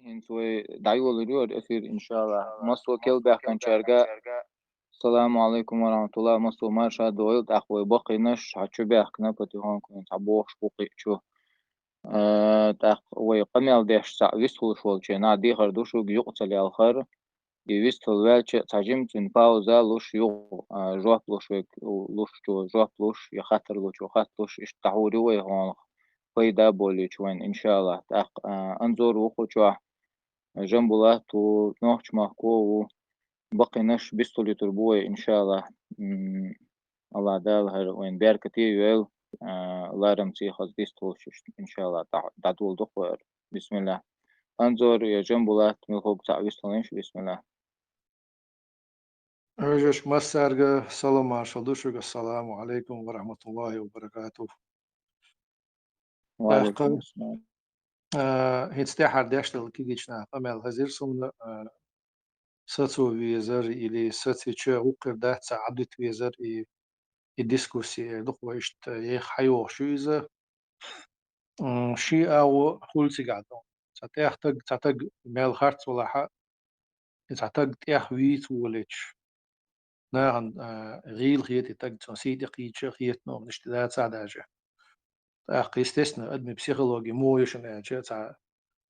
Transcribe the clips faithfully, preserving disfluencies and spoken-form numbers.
ХӀинца вай дӀайолалур ю хӀара эфир, иншаллахӀ. Массо а кхелбаьхкачарга саламу Ӏалайкум ва рахьматуллахӀ, массо а марша дойла, тӀаккха вай баккхийнаш хьачубаьхкина потихоньку, хӀинца хьабохуш бу кхин а чу. Э, тӀаккха вай къамел деш цхьаъ вистхулаш волча наха дехар ду шуга юкъа ца лелхар. И вистхила ваьлча, цхьа жимма цуьнан пауза луш юха, а, жоп луш вай, луш чу жоп луш, я хаттар лучо хаттар луш, иштта дӀахьур ю вай хьонах, пайда болийча вайна, иншаллахӀ. ТӀаккха, а, Анзор ву кху чохь, Жамбулат ву, нохчмахко ву, баккхийнаш бистхулуьйтур бу вай, иншаллахӀ. М, АллахӀ Дала хӀара вайна беркате а йойла, а, ларамца хаза дистхулаш, иншаллахӀ, дӀа-, дӀадоладу-кх вай хӀара. БисмиллахӀ. Анзор я Жамбулат, муьлхха а цхьаъ вистхилийша, бисмиллахӀ. Вежарий, массаьрга салам-маршалла ду шуьга, ассаламу Ӏалайкум ва рахьматуллахӀи ва баракатухӀ. Ва Ӏалайкум ассалам. А, хӀинца тӀаьххьара деш долу кегийчу наха къамел хезира суна, а, сацо везар или сацийча гӀуллакх хир дац, цхьа Ӏадвита везар и, и дискуссия эр ду-кх вай, иштта яха хьайогӀуш ю иза. М, ши агӀо хуьлу цигахь ду. Цхьа тӀех таг, цхьа таг мел харц валахь а, и цхьа таг тӀех вийца волуьйтуш, нахана, а, гӀийла хета и таг, цунна сий тӀекхийча а хетано, иштта дацахь даже. ТӀаккха, естественно, адамийн психологи муха ю шуна аьлча, цхьа,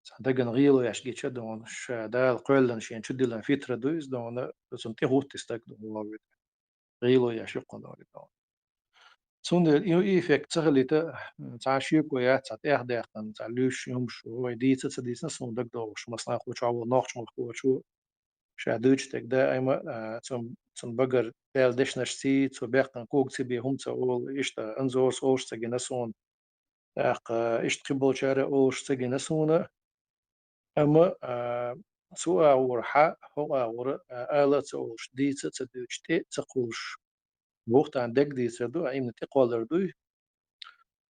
цхьа дагна гӀело еш гича а дуьйна, ша Дала кхоьллина, шена чудиллина фитра ду иза дуьйна, цунна тӀехӀутту и стаг дуьйна вогӀуьйту. ГӀело еш ю кхунна вогӀуьйту дуьйна. Цундела и, и эффект ца хилийта, цхьа шеко яц, цхьа тӀех даьккхина, цхьа луьйш хӀумаш вай дийца а ца дийцина, суна дагадогӀуш, масала, кху чохь волу нохчмахкочо ша дуьйцуш дерг даима, а, цун, цун багара даьлла дешнашций, цо баьккхина кога ца бен хӀума ца олу, иштта Анзорс олуш ца гина суна, тӀаккха иштта кхиболчара олуш ца гина суна. Амма, а, цу агӀора хьа, хӀокху агӀора, а, ала а ца олуш, дийца а ца дуьйцуш, тӀе а ца кхуллуш, бухтана дерг дийцар ду, а именно тӀекхоллар дуй.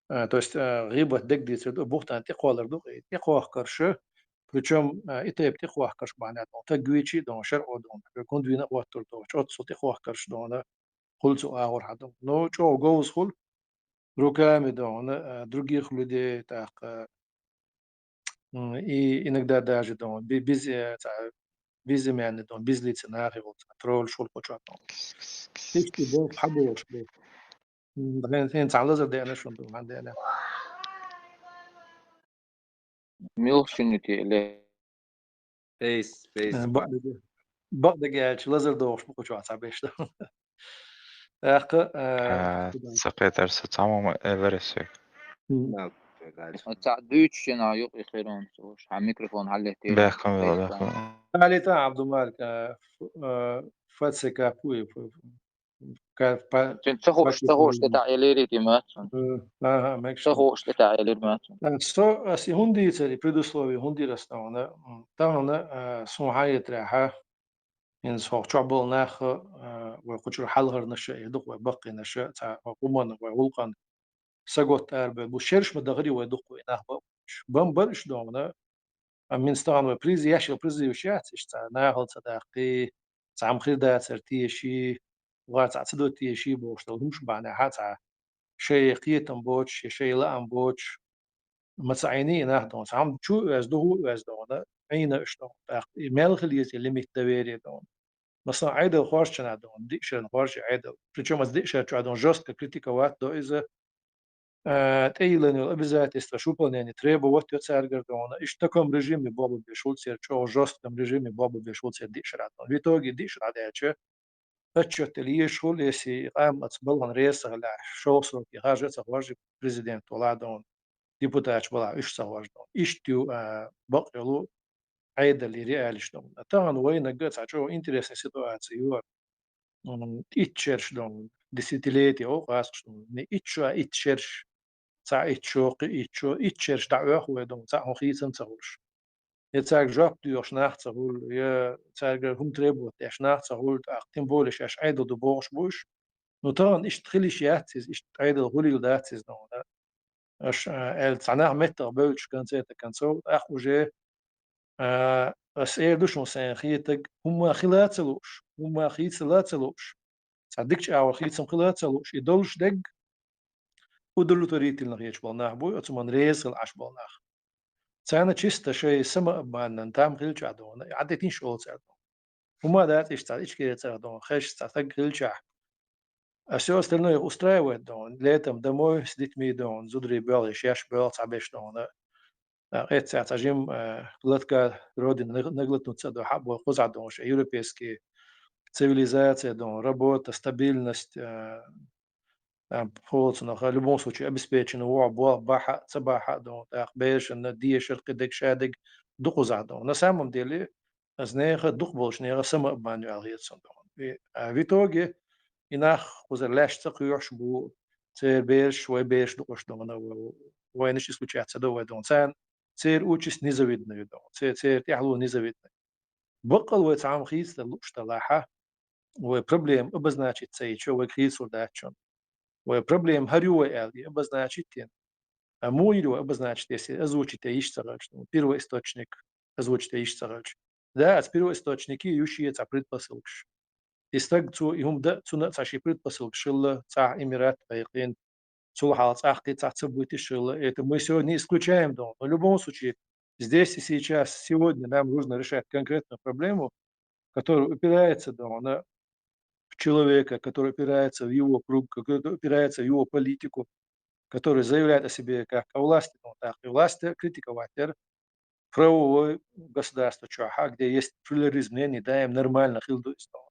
А, то есть, а, гӀийбат дерг дийцар ду, бухтана тӀекхоллар ду, и тӀекхохкарш, причём, а, и тайпа тӀекхохкарш бахьана тӀе таг вийчий а дуьйна, шарӀо а дуьйна, например, гундвина а хӀоттур доцуш, оццул тӀекхохкарш а дуьйна, хуьлу цу агӀор хьа дуьйна. Ну, чӀогӀа говза хуьлу, руками дуьйна, а, других людей, тӀаккха, м, и иногда даже дуьйна, би-, биз-, э, цхьа, безымянный дуьйна, безлицый нах а хуьлу, цхьа тролльш хуьлу кху чохь дуьйна. Иштта боху, хьан бохуш бу? М, хӀинца, хӀинца цхьа лазар деана шуна дуьйна, хьан деана? Муьлхачунна тӀе ле? Фейс, фейс. Э, бакъдерг, бакъдерг аьлча, лазар дохуш бу кху чохь цхьаберш ду. ТӀаккха, э, А, куда? Ца кхетар со цхьамма ма элира соьга. М. Да, да, да. Цхьа дуьйцуш йина юкъа и хир ву, хьан микрофон хьаллеттера. Бехкам вела, бехкам вела. Алита Абдумалик, э, ф-, э, Ф Ц К пу, ф-, ф-, Ка-, па-, Цуьнан ца хууш, ца хууш тӀе таӀелира и ма цунна. М, аха, мегаш ду. Ца хууш тӀе таӀелира ма цунна. Э, со, ас и хӀунда дийцира, и предусловие хӀунда дира ас тахана? М, тахана, э, суна хьаэцарехь, хӀинца хӀокху чохь болу нах, э, вай кху чуьра хьалхарнаш а, и ду-кх вай баккхийнаш а, цхьа вай хӀуманна, вай гӀуллакхана саготта арабевлла бу. Шераш ма дахаре вай ду-кх и нах бакъ. Бан бара уьш дуьйна, а, минца тахана вай призыв еш йолу призываш яц, иштта цхьа нахала ца даккхий, цхьамма хир дацар теший, вай цхьа ца до теший бохуш долу хӀумаш бахьанехь цхьа шайн кхетам боцуш, я шайн лаам боцуш, ма ца Ӏийний и нах дуьйна. Цхьамма чу а оьзда, хӀу а оьзда дуьйна, Ӏийна уьш дуьйна. ТӀаккха и мел хила еза и лимит доверия дуьйна. Масала, Ӏедал хоржучу хенахь дуьйна, диъ шарна хоржу Ӏедал. Причём аса диъ шар чохь дуьйна жёстко критиковать до иза, а, тӀейиллина йолу обязательстваш выполнение требовать йо цаьргара дуьйна. Иштта в таком режиме болх беш хуьлу церан, чӀогӀа жёстком режиме болх беш хуьлу церан диъ шарахь дуьйна. В итоге диъ шарахь даьлча, отчёт дала езаш хуьлу, если и къам оцу балхана реза ца хилахь, шолгӀа сроке харжа а ца хоржу президент валахь дуьйна, депутаташ балахь уьш ца хоржу дуьйна. Иштта ю, а, бакъ йолу Ӏедалан реалиш дуьйна. Тахана вайнарг а цхьа чӀогӀа интересная ситуация ю. М, итт шераш дуьйна, десятилетие олу гӀазкхаша дуьйна. Итт шо, итт шераш, цхьа итт шо, кхин итт шо, итт шераш дӀаоьху вай дуьйна, цхьа хӀун хийцам ца хуьлуш. Я цаьрга жоп доьхуш нах ца хуьлу, я цаьргара хӀума требовать деш нах ца хуьлу, тӀаккха тем более шаьш Ӏедал ду бохуш бу уьш. Ну, тахана иштта хила йиш яц иза, иштта Ӏедал хуьлийла дац иза дуьйна. Аша, а, аьлла, цхьа нах меттах бевлча, конце-то концов, тӀаккха уже, а, ас эр ду шуна сайн хетарг, хӀумма хила а ца лууш, хӀумма хийцала а ца лууш, цхьа дикачу агӀор хийцам хила а ца лууш, и долуш дерг удовлетворительно хеташ болу нах бу, оцу хӀуманна реза хила Ӏаш болу нах. Царна чисто шоай самообманан там хилча а дона, и Ӏадитинш олу цара дона. ХӀума дац иштта цхьа Ичкери цӀарах дона, хезаш цхьа стаг хилчахь. А всё остальное их устраивает дона. Летом домой с детьми дона, зударий боьлху, шаьш боьлху цхьаберш дона. А, эццахь цхьа жима, а, гладкая родина, наг-, наглотнуться до хьа-, бо кхузахь дона, шайн европейский цивилизация дона, работа, стабильность, а, там, полцунах, в любом случае, обеспеченный, во, бо-, бахьа, ца бахьа дона, тӀаккха берашна дешар, кхидерг, шадерг ду кхузахь дона. На самом деле, из нехан, дукха болчу нехан самообман ю аьлла хета суна дона. И, а, в итоге, и нах кхузара лаьш ца кхоьхьуш бу, церан бераш, вай бераш ду уьш дона, вай, вайнаш исключать ца до вай дона. Царна, церан участь незавидна ю дона, церан, церан тӀаьхьало незавидна. Баккъал вай цхьа хӀума хийца дан лууш делахь, вай проблема обозначить ца йича, вайга хийцалур дац чунна. Вай проблема хӀара ю вай аьлла, и обозначить йина. А муха йир вай обозначить, если озвучить ян йиш ца хилча, ну, первоисточник озвучить ян йиш ца хилча. Да, оцу первоисточнике ю шен цхьа предпосылкаш. И стаг цо, и хӀума дан, цунна а цхьа шен предпосылкаш хилла, цхьа Эмират кхайкхина, цул хьалха цӀахкхи цхьа ца буьйтуш хилла. Это мы сегодня не исключаем дона. Но в любом случае, здесь и сейчас, сегодня нам нужно решать конкретную проблему, которая упирается дона в человека, которая упирается в его круг, которая упирается в его политику, который заявляет о себе как о власти, ну, так, и власть критиковать дара правовой государство чохь, где есть плюрализм мнений, да, им нормально хила ду иза дона.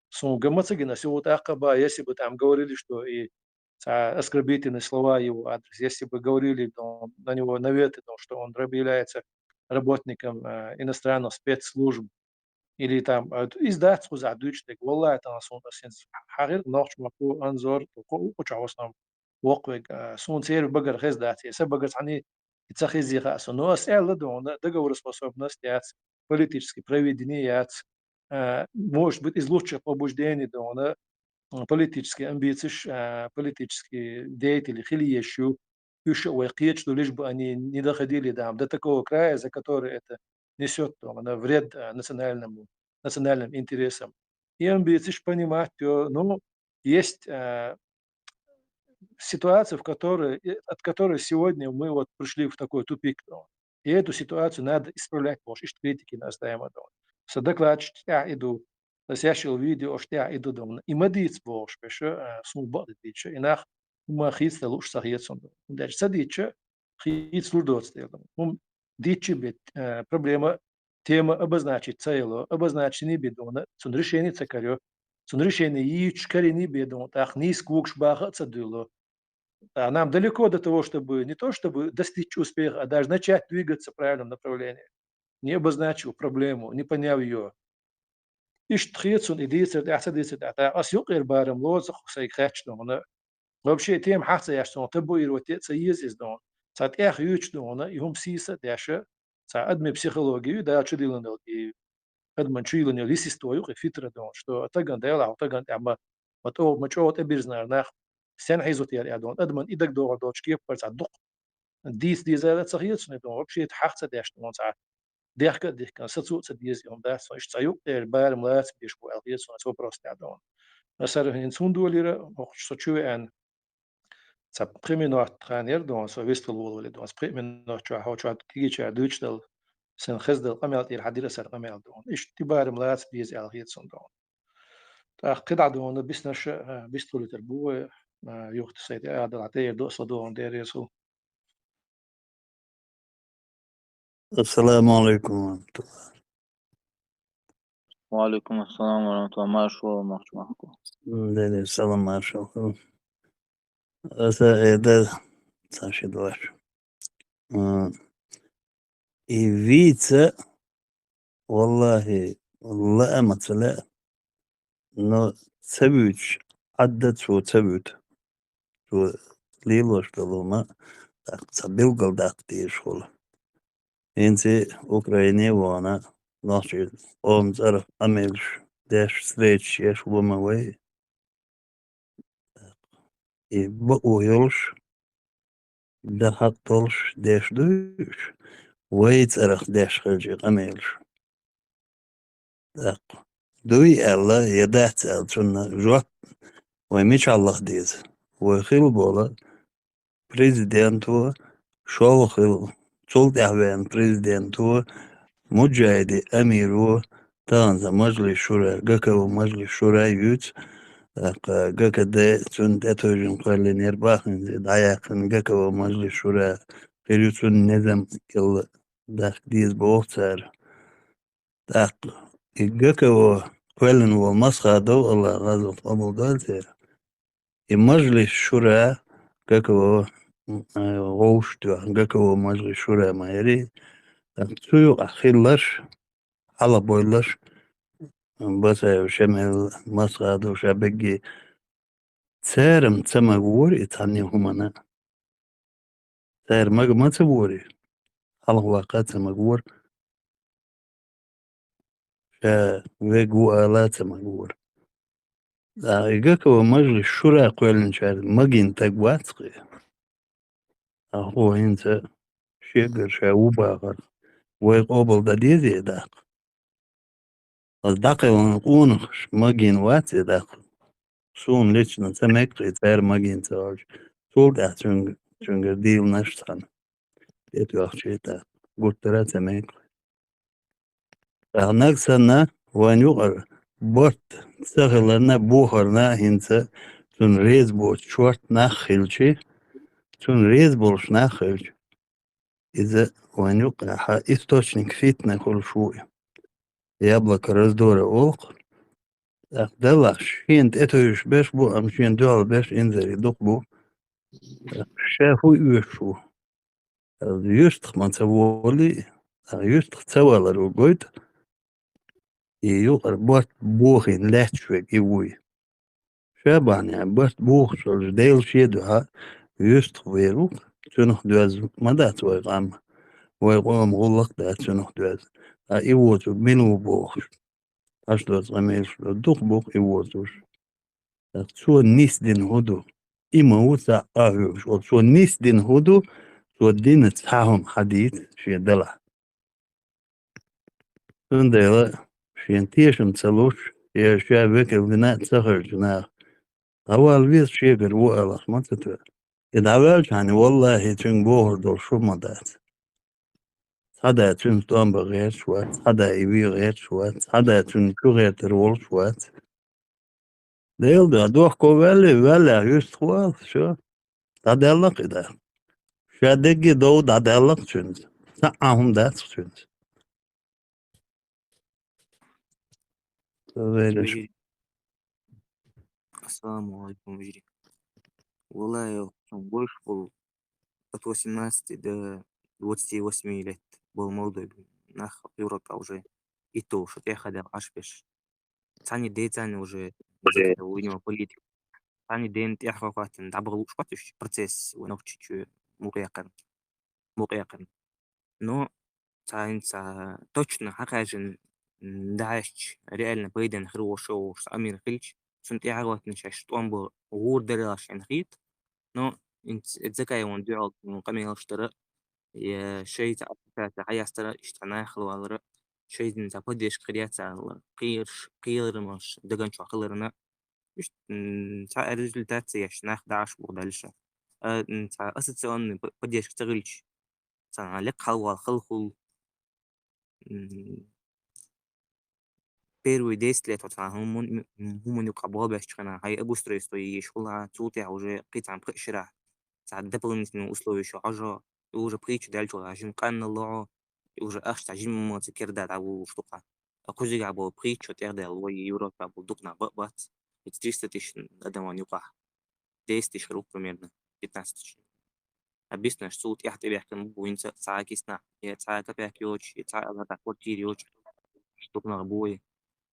Суна ган ма ца гина, ас юха тӀаккха бан, если бы там говорили, что и цхьа оскорбительные слова в его адрес, если бы говорили, ну, на него наветы, ну, что он раб-, является работником, э, иностранных спецслужб, или там, э, иза дац кхузахь дуьйцуш дерг, валлахӀи, тахана суна ас хӀинца хьахийра нохчмахко Анзор, кху-, кху чохь в основном воккхаве, э, суна церан багара хезна дац, я сан багара цхьаьна и ца хезий хаьа суна. Но ас аьлла дона, договороспособность яц, политический провидение яц, а, может быть, из лучших побуждений дона, м, политические амбицеш, а, политические деятели хила езаш ю, уьш а вай кхеташ ду, лишь бы они не доходили там до такого края, за который это несёт дона вред, а, национальному, национальным интересам. И амбицеш понимать, э, ну, есть, а, ситуация, в которой, э, от которой сегодня мы вот пришли в такой тупик, ну. И эту ситуацию надо исправлять, бохуш, иштта критика йина ас даима дона. Сан докладаш тӀехь и ду, ас еш йолу видеош тӀехь и ду дона. И ма дийца бохуш, беша, а, суна бакъ ду дийца, и нах хӀума хийца дан лууш ца хета суна дона. ХӀунда аьлча ца дийца, хийцалур доцу дела дона. ХӀума дийцча бен, а, проблема, тема обозначить ца яло, обозначить йиний бен дона, цунна решение ца карайо, цунна решение йийцуш карийний бен дона, тӀаккха нийса когаш баха а ца дуьйло. А нам далеко до того, чтобы не то чтобы достичь успеха, а даже начать двигаться в правильном направлении, не обозначив проблему, не поняв её. Иштта хета суна и дийцар тӀехь, ца дийцар тӀехь. ТӀаккха ас юкъера барам лоза сайга хаьттича дона. Вообще, тема хьаха ца еш суна, табуировать а ца еза иза дона. Цхьа тӀех юьйцуш дона, и хӀума сийса а деш, цхьа адамийн психология ю, Дала чу диллина долу и адаман чу йиллина йолу естество ю-кх и фитра дона, что тагана Делахь, тагана тӀехь ма, ма тӀо-, ма чӀогӀа тӀебирзинарг нах, стенна хьийзуьйту яра аьлла дона, адаман и дагадогӀур долчу кепара цхьа дукха дийца деза аьлла ца хета суна дона, вообще хьаха ца деш дона, цхьа дехка а дихкина, сацо а ца деза и хӀума дац, иштта цхьа юкъера барам лаца безаш бу аьлла хета суна оцу вопроса тӀехь дона. Аса хӀара хӀинца хӀунда олийра, хӀокху со чу веана, цхьа пхи минот хан яра дона, со вистхила волавелира дона, пхи минот чохь, хьо чохь кегийчара дуьйцуш дала, сан хезна долу къамел тӀера хьан дира аса къамел дона. Иштта и барам лаца беза аьлла хета суна дона. ТӀаккха кхидӀа дона, биснарш а, а, бистхуьлуьйтур бу вай, а, юха сайн тӀе а дала, тӀера до а со дона дерриг а. Ассаламу алейкум ва рахматуллах. Ва алейкум ассалам ва рахматуллах. Маршалла, нохчмахко. М, дели салам, маршалла. Аса эда цхьа ши дош. М, и вийца, валлахи, лаамаца лаьа, но ца вуьйцуш, Ӏадда цо ца вуьту. Цо лелош долу хӀума, тӀаккха цхьа билггал даккха дезаш хуьлу. ХӀинца Украине а вахана, нохчийн къоман цӀарах къамелаш деш, встречаш еш ву ма вай. И бакъо йолуш, дан хьакъ долуш деш дуй уьш, вай цӀарах деш хилча и къамелаш. ТӀаккха дуй аьлла я дац аьлла, цунна жоп вай мичахь лаха деза? Вай хила болу президенто шолгӀа хила Цул тӀаьхьа веана президенто, муджахидийн амиро, таханза Мажлис шура, ГКО Мажлис шура юьйцу, тӀаккха ГКД, цунна тӀетевжина кхоьллинера бахинца дӀаяьккхина ГКО Мажлис шура хир ю, цунна низам кӀел дахка деза боху цара. ТӀаккха и ГКО кхоьллина волу Масхадов, АллахӀа гӀазот къобалдойла церан, и Мажлис шура ГКО, м, а, вовшахтоьхна, ГКО Мажлис шура ма яри, тӀаккха цу юкъахь хилларш, хьалхабевлларш, Басаев Шамил, Масхадов Шабегги, цара-м ца магавора и цхьанне хӀуманна. Цара мага ма ца вора, хьалхаваккха а ца магавора. Ша вега ву ала а ца магавора. ТӀаккха и ГКО Мажлис шура кхоьллинчара магийна стаг вац-кх и. Ткъа хӀинца шегара ша ву бахарх вай къобал дан дезий даккха? Аса дӀакхелхина къонахаш магийна вац и даккха. Суна лично ца мега-кх и, цара магийна ца волчу. Цул тӀаьхьа цуьнга-, цуьнгара дийланаш цхьаьна тӀетоьхча, и тӀаккха гуттара а ца мега-кх. ТӀаккха нагахь санна, вайна юкъара барт ца хиларна, бохарна а хӀинца цунна реза боцу шорта нах хилчи, цунна реза болуш нах хилча, иза вайна юккъехь источник фитна хуьлуш ву и. Яблоко раздора олу-кх. ТӀаккха делахь шена тӀетевжаш берш бу, амма шена дуьхьал берш инзаре дукха бу. ТӀаккха ша хӀун оьшуш ву? Юьстах ма ца волий, ткъа юьстах ца валар ву гойту, и юкъара барт бохийна лаьтташ верг и вуй. Ша бахьанехь барт бохуш волчу Делан шен дуьхьа юьстах вер ву-кх, цуьнах доьзна ма дац вай къам, вай къоман гӀуллакх а дац цуьнах доьзна. Ткъа и воцург мила ву бохуш? Аш доцу къамелаш дукха бу-кх и воцурш. ТӀаккха цо нисдина хӀун ду? И ма ву цхьаъ а хьоьгуш волу. Цо нисдина хӀун ду? Цо дина цхьа хӀума хьан дийца шен делахь? Цундела шен тешам ца луш, я ша векал дина а ца хевча наха, дӀавала веза шегара ву алахь ма ца тоьа. И дӀаваьлчхьана, валлахӀи, цуьнга бохур долуш хӀума дац. Цхьа да цуьнца тӀом бан гӀерташ вац, цхьа да и вен гӀерташ вац, цхьа да цуьнан чу гӀертар волуш вац. Делан дуьхьа дохко ваьллий, ваьллехь юьстах вала, всё. ДӀадаьлла-кх и да. Ша дегге дов дӀадаьлла-кх цуьнца. Цхьа а хӀума дац-кх цуьнца. Вежарий. Ассаламу алейкум, вежарий. Валлахи, сон вуьйш ву от восемнадцати до двадцати восьми лет был молодой. Нах Европа уже и то, что тӀехьа дал Ӏаш берш. Цхьаьна ден цхьаьна уже у него политика. Цхьаьна ден тӀехьа хӀоттина дӀабаха лууш вац уьш процесс вайн нохчичу мукъаяьккхина. Мукъаяьккхина. Но цхьаьна ца точно хьакхаьжжина, м, дӀахьаьжча, реально пайденна хир волуш, волуш амир хилча, цунна тӀехьа хӀоттина шаьш тӀом бан гӀур дара аьлла шайна хета. Но инц-, Закаевна дуьхьал къамелаш дара, я шайца ассоциация хьаястара, иштта нах хилла валара, шайзин цхьа поддержка хир яц аьлла, кхераш, кхерамаш даган чохь хиларна, иштта, м, цхьа а результат ца еш, нах дӀа Ӏаш бу дальше. А, м, цхьа ассоциационный п-, поддержка ца хилча, цхьа лекха хьалавала хала хуьлу. М, первые десять лет вот цхьа хӀуман, м, хӀуман юкъахь болх беш хьуна, хьайн обустройство еш хуьлу, цул тӀаьхьа уже кхин цхьа пхи шарахь цхьа дополнительные условия шу хьожо, и уже пхийтта даьлча хьажин къанна лохьо, и уже ахча цхьа жимма ца керда дӀавуллуш ду-кх. А кхузигахь болу пхийтта тӀехдаьлла вай Европа болу дукха нах бан а бац. Эца триста тысяч адам ван юкъахь. Десять тысяч хир ву примерно, пятнадцать тысяч. А биснарш цул тӀаьхьа тӀебаьхкина бу хӀинца цхьа а киснахь, я цхьа а капек йоцуш, я цхьа а латахь квартира йоцуш, дукха нах бу вай.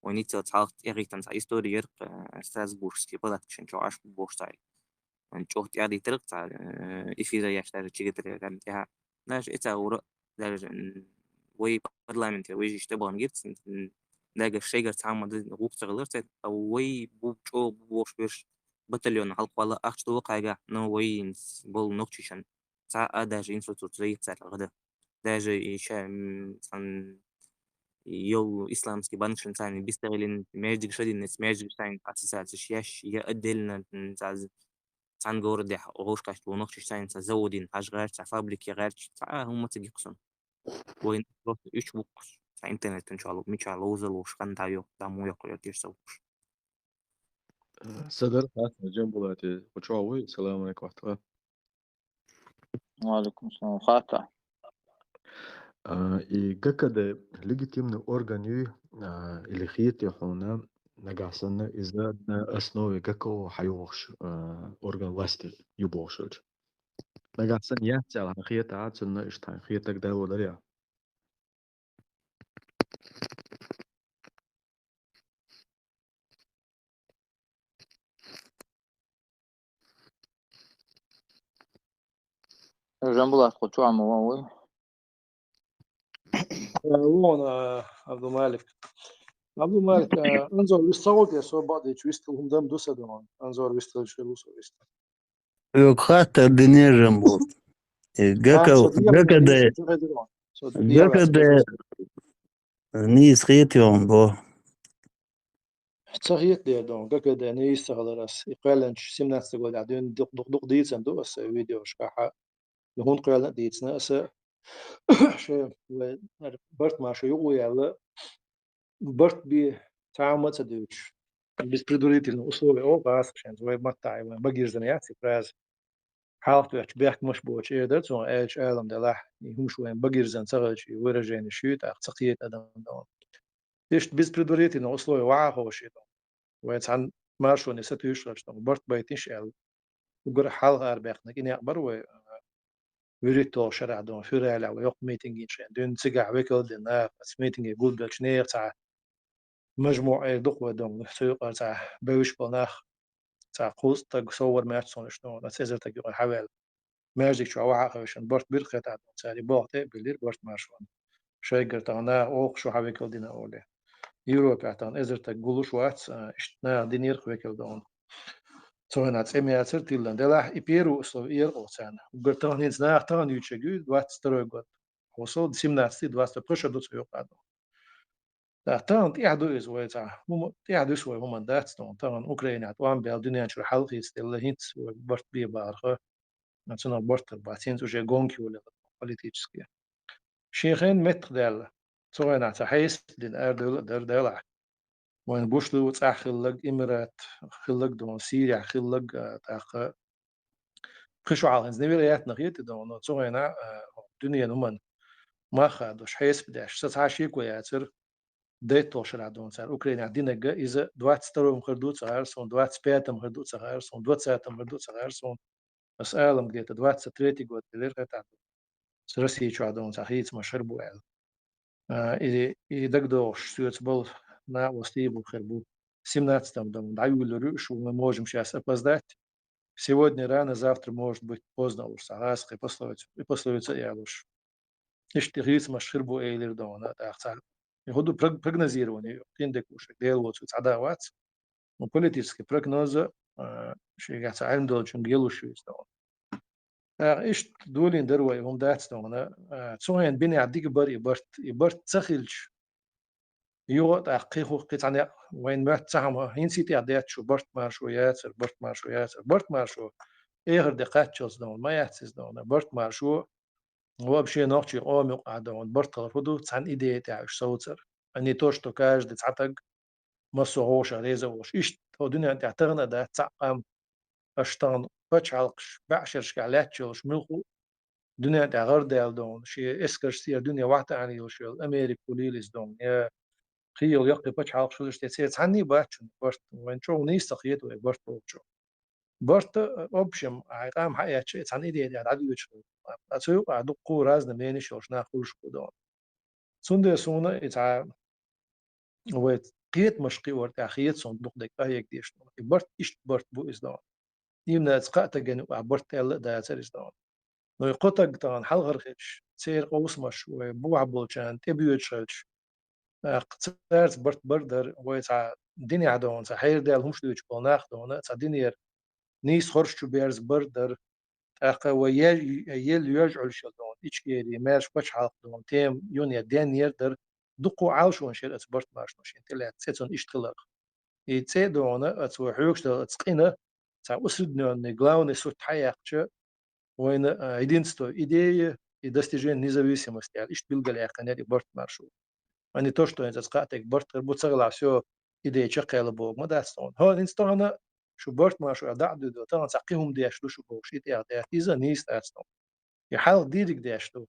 Вайн ницкъ цхьалха тӀехӀиттина цхьа история яра-кх, э, Страсбургский палаткашна чохь Ӏаш бу бохуш цхьа. Вайн чӀогӀа тӀаьхьа диттира-кх цхьа, э, эфира еш даже чигатарган тӀаьхьа. Даже и цхьа ура, даже, м, вай парламенте вежарий тӀебахана гира цхьа, м, дагаш шайгара цхьа а ма ду, гӀуллакх ца хилар цаьрга, а вай бу чӀогӀа бу бохуш берш батальонна хьалкхолла ахча ду вай кхайгахь, но вай инс болу нохчишан цхьа а даже инфраструктура йиц цаьрга гӀада. Даже и ша, м, цхьана йолу исламский банкшна царна бистагӀеллина, маьждигаш а дина, маьждигаш царна ассоциацеш еш, я отдельно, м, цхьа цхьана городехь гӀовшкаш лунах чу цхьаьнца заводин хьажа гӀерташ, цхьа фабрике гӀерташ, цхьа а хӀума ца гикх сона. Вайн просто уьш буккхуш, цхьа интернетан чохь лу, мичахь ловза луш, кан дӀайоху, дӀа мух йоккхур ю теш ца луш. Садар, хатта, Джамбулате, кху чохь вуй? Салам алейкум, вахтала. Ва алейкум салам. Хатта. А, и ГКД легитимный орган юй, а, или хетий хьуна, нагахь санна иза на основе ГКО хьайогӀуш, а, орган власти ю бохуш хилча? Нагахь санна яц аьлла хьан хетахь, цунна иштта хьайн хетаг дало дарий? Жамбулат, кху чохь ма ван вуй? Э, вон, э, Абдумалик. Абдумалик, э, Анзор вистхуьлу те, со бакъдечу вистхуьлу хӀума дам ду сан догӀу. Анзор вистхуьлуш хир ву со вист. Оьгу хаттар динера Жамбулат. Э, ГК, ГКД, ГКД нийса хетий хьуна бо. Ца хетадера догӀу, ГКД нийса ца хилар ас. И кхоьллинчу семнадцатый годехь дуьйна дукха, дукха, дукха дийцина ду аса видеошкахь. И хӀунда кхоьллина а дийцина аса, шен вай барт маршо юкъа яьлла, барт бе цхьа хӀума а ца дуьйцуш. Без предварительных условий, о, гӀазкхашна, вай маттахь, вайн багирзина яц и фраза. Хьалха тоьхча бехкамаш боцуш эр дара цунах, аьлча, алам делахь, и хӀумаш вайн багирзина ца хилча, и выраженеш ю, тӀаккха ца кхета адам догӀу. Иштта без предварительных условий вахьа ховший ду. Вай цхьана маршоне сатуьйсуш хилча, барт байтинаш аьлла. Уггар хьалха арабаьккхинарг и некъ бара вай, а, вуьрхӀитталгӀачу шарахь догӀу, февралехь вай йоккха митинг йина шайна. Дуьйна цигахь векал дина наха, оцу митинге гулбеллачу нехан цхьа мажмуӀ эр ду-кх вай догӀу, цу юкъара цхьа бевзаш болу нах, цхьа кхузткъа стаг сов вара моьтту суна уьш догӀу, оцу эзар стаг юкъара хьаваьлла. Маьждиг чохь вахьа а хевшина, барт бира кхетта догӀу, цара и болх тӀе а биллира, барт маршонна. Шайгара тахана оха шу хьан векал дина олий. Европехь тахана эзар стаг гуллуш вац, а, иштта наха динера-кх векал догӀу. Цу хенахь цӀе ма яцара тиллина. Делахь и первый условие эр-кх оха царна. Уггар тахана хӀинца наха тахана юьйцург ю, двадцать второй год. Хьо со семнадцатый, двадцать второй, пхи шо ду цу юкъа догӀу. ТӀаккха тахана тӀехь ду иза вай цхьа хӀума, тӀехь дуьсу вай хӀуманна дац тхуна. Тахана Украинехь тӀом баьлла, дуьнен чуьра хьал хийцаделла, хӀинца вай барт бе бахарх, цунах барт тара бац, хӀинца уже гонки йолаелла политически. Шен хенахь меттах даьлла, цу хенахь цхьа хьесап дина арадевлла а дара делахь. Вайна гуш ду цӀахь хилларг, Эмират хилларг догӀу, Сирехь хилларг, а, тӀаккха Кхин шо хьалха хӀинца невероятно хета и догӀу, но цу хенахь, а, дуьненан хӀуманна мах хадош, хьесап деш, сан цхьа а шеко яцара, дейтталгӀачу шарахь догӀу цара Украинехь динарг, иза двадцать втором хир ду ца хаьара суна, двадцать пятом хир ду ца хаьара суна, двадцатом хир ду ца хаьара суна. Ас алам где-то двадцать третий год делира хӀетахь. Ас Россия чохь догӀу цхьа хийцамаш хир бу аьлла. А, и, и дагадогӀуш соьца болу накъостий а бу хир бу. Семнадцатом догӀу дӀайолалур ю уьш, мы можем щас опоздать. Сегодня рано, завтра может быть поздно олуш, цхьа гӀазкхийн пословица, и пословица а ялош. Иштта хийцамаш хир бу элира догӀу, тӀаккха цхьа. И хӀун ду прог-, прогнозирование, кхин дерг уьш, Дела воцург цхьа да вац. Ну, политический прогноз, а, шайгахь цхьа Ӏилма долчуьнга елуш ю иза догӀу. ТӀаккха иштта долийна дара вай, хӀума дац догӀу, а, цу хенахь бинехь дика бара и барт, и барт ца хилча, юха а тӀаккха кхин хӀу-, кхин цхьа некъ вайна моьтту цхьа хӀума, хӀинца и тӀехь детташ шу барт маршо яцара, барт маршо яцара, барт маршо эхар де кхаччалц догӀу, ма яц иза догӀу, барт маршо вообще нохчийн къоман юкъахь догӀу барт хилар хӀун ду, цхьана идея тӀехь уьш совцар. А не то, что каждый цхьа стаг массо а гӀовшах реза а волуш. Иштта хӀо дуьнен тӀехь тахана а дац цхьаъ къам, аша тахана пачхьалкхаш бӀешерашкахь лаьтташ йолуш муьлхха а дуьнен тӀехь гӀардаьлла догӀу, шен эскарш сера дуьне вахтаьӀна йолуш йолу Америка хуьлийла иза догӀу, я кхин йолу яккхий пачхьалкхаш хуьлуш, тӀе церан цхьанний бац шуна барт, вайн чӀогӀа нийса ца хета вай барт бохучух. Барт, а, общем, хьайн къам хьаэцча, и цхьана идея тӀехь дӀадоьдуш хилла. А цу юкъахь дуккха а разный мненеш йолуш нах хуьлуш бу догӀу. Цундела суна и цхьа вай кхетамаш кхиор тӀехь хета суна дукха дерг къахьега дезаш догӀу. И барт иштта барт бу иза догӀу. Именно цкъа а стагана юкъахь барт аьлла а дацара иза догӀу. Но и кхо стаг тахана хьалхара хилча, церан къовсамаш вай бухахь болчарна тӀебоьдуш хилча, тӀаккха цаьрца барт бар дара, вай цхьа динехь догӀу, цхьа хьерадаьлла хӀумаш дуьйцуш болу нах догӀу, цхьа динера нийса хорша чу берза бар дара. ТӀаккха вай е-, елла йоьжна Ӏуьллуш йолу догӀу, Ичкери, маьрша пачхьалкх догӀу, тема юнера денъяр дара, дуккха а Ӏалашонаш яра оцу барт маршоно шена тӀелаьцна, цӀе цунна иштта хиларх. И цӀе а догӀу, оцу вай хьоьгуш долу оцу къина, цхьа усреднённый, главный суть хьаяьккхача, вайна, а, единство идеи и достижение независимости аьлла, иштта билгалъяьккхинера и барт маршо. А не то, что хӀинца кхаъ тӀег барт хир бу, ца хилахь, всё, идея чаккхе яла бохург ма дац тхона. ХӀа, хӀинца тахана шу барт маршо аьлла дӀа а дуьйду, тахана цхьа кхин хӀума деш ду шу бохуш, и тӀехь даьтта, иза нийса дац тхона. И хьалха дийриг деш ду.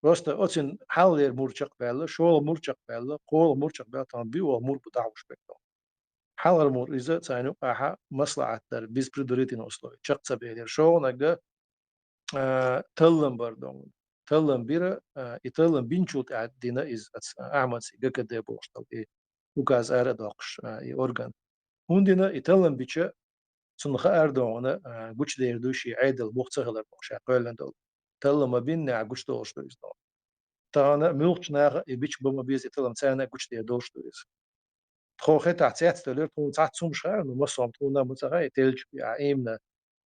Просто оцин хьалхалера мур чакхбаьлла, шолгӀа мур чакхбаьлла, кхоалгӀа мур чакхбаьлла, тахана биолгӀа мур бу дӀахьош берг тхона. Хьалхара мур иза царна юкъахьа маслаӀат дар, без предварительных условий, чакх ца белира. ШолгӀанага, а, таллам бар ду. Таллам бира, а, и таллам бинчул тӀаьхьа дина иза аца Ахьмадца и ГКД бохуш долу и указ ара а доккхуш, а, и орган. ХӀунда дина и таллам бича, цунна хаар ду хьуна, а, гучудер ду шен Ӏедал бух ца хилар бохуш, ша кхоьллина долу. Таллам ма биннехь гучудолуш ду иза. Тахана муьлххачу наха и бича бан ма беза и таллам, царна а гучудер долуш ду иза. Тхо хетахь цецдевлира, тхуна цхьацца хӀумаш хаьа, ну, массо а тхуна а ма ца хаьа, и теллачу бехьа имна,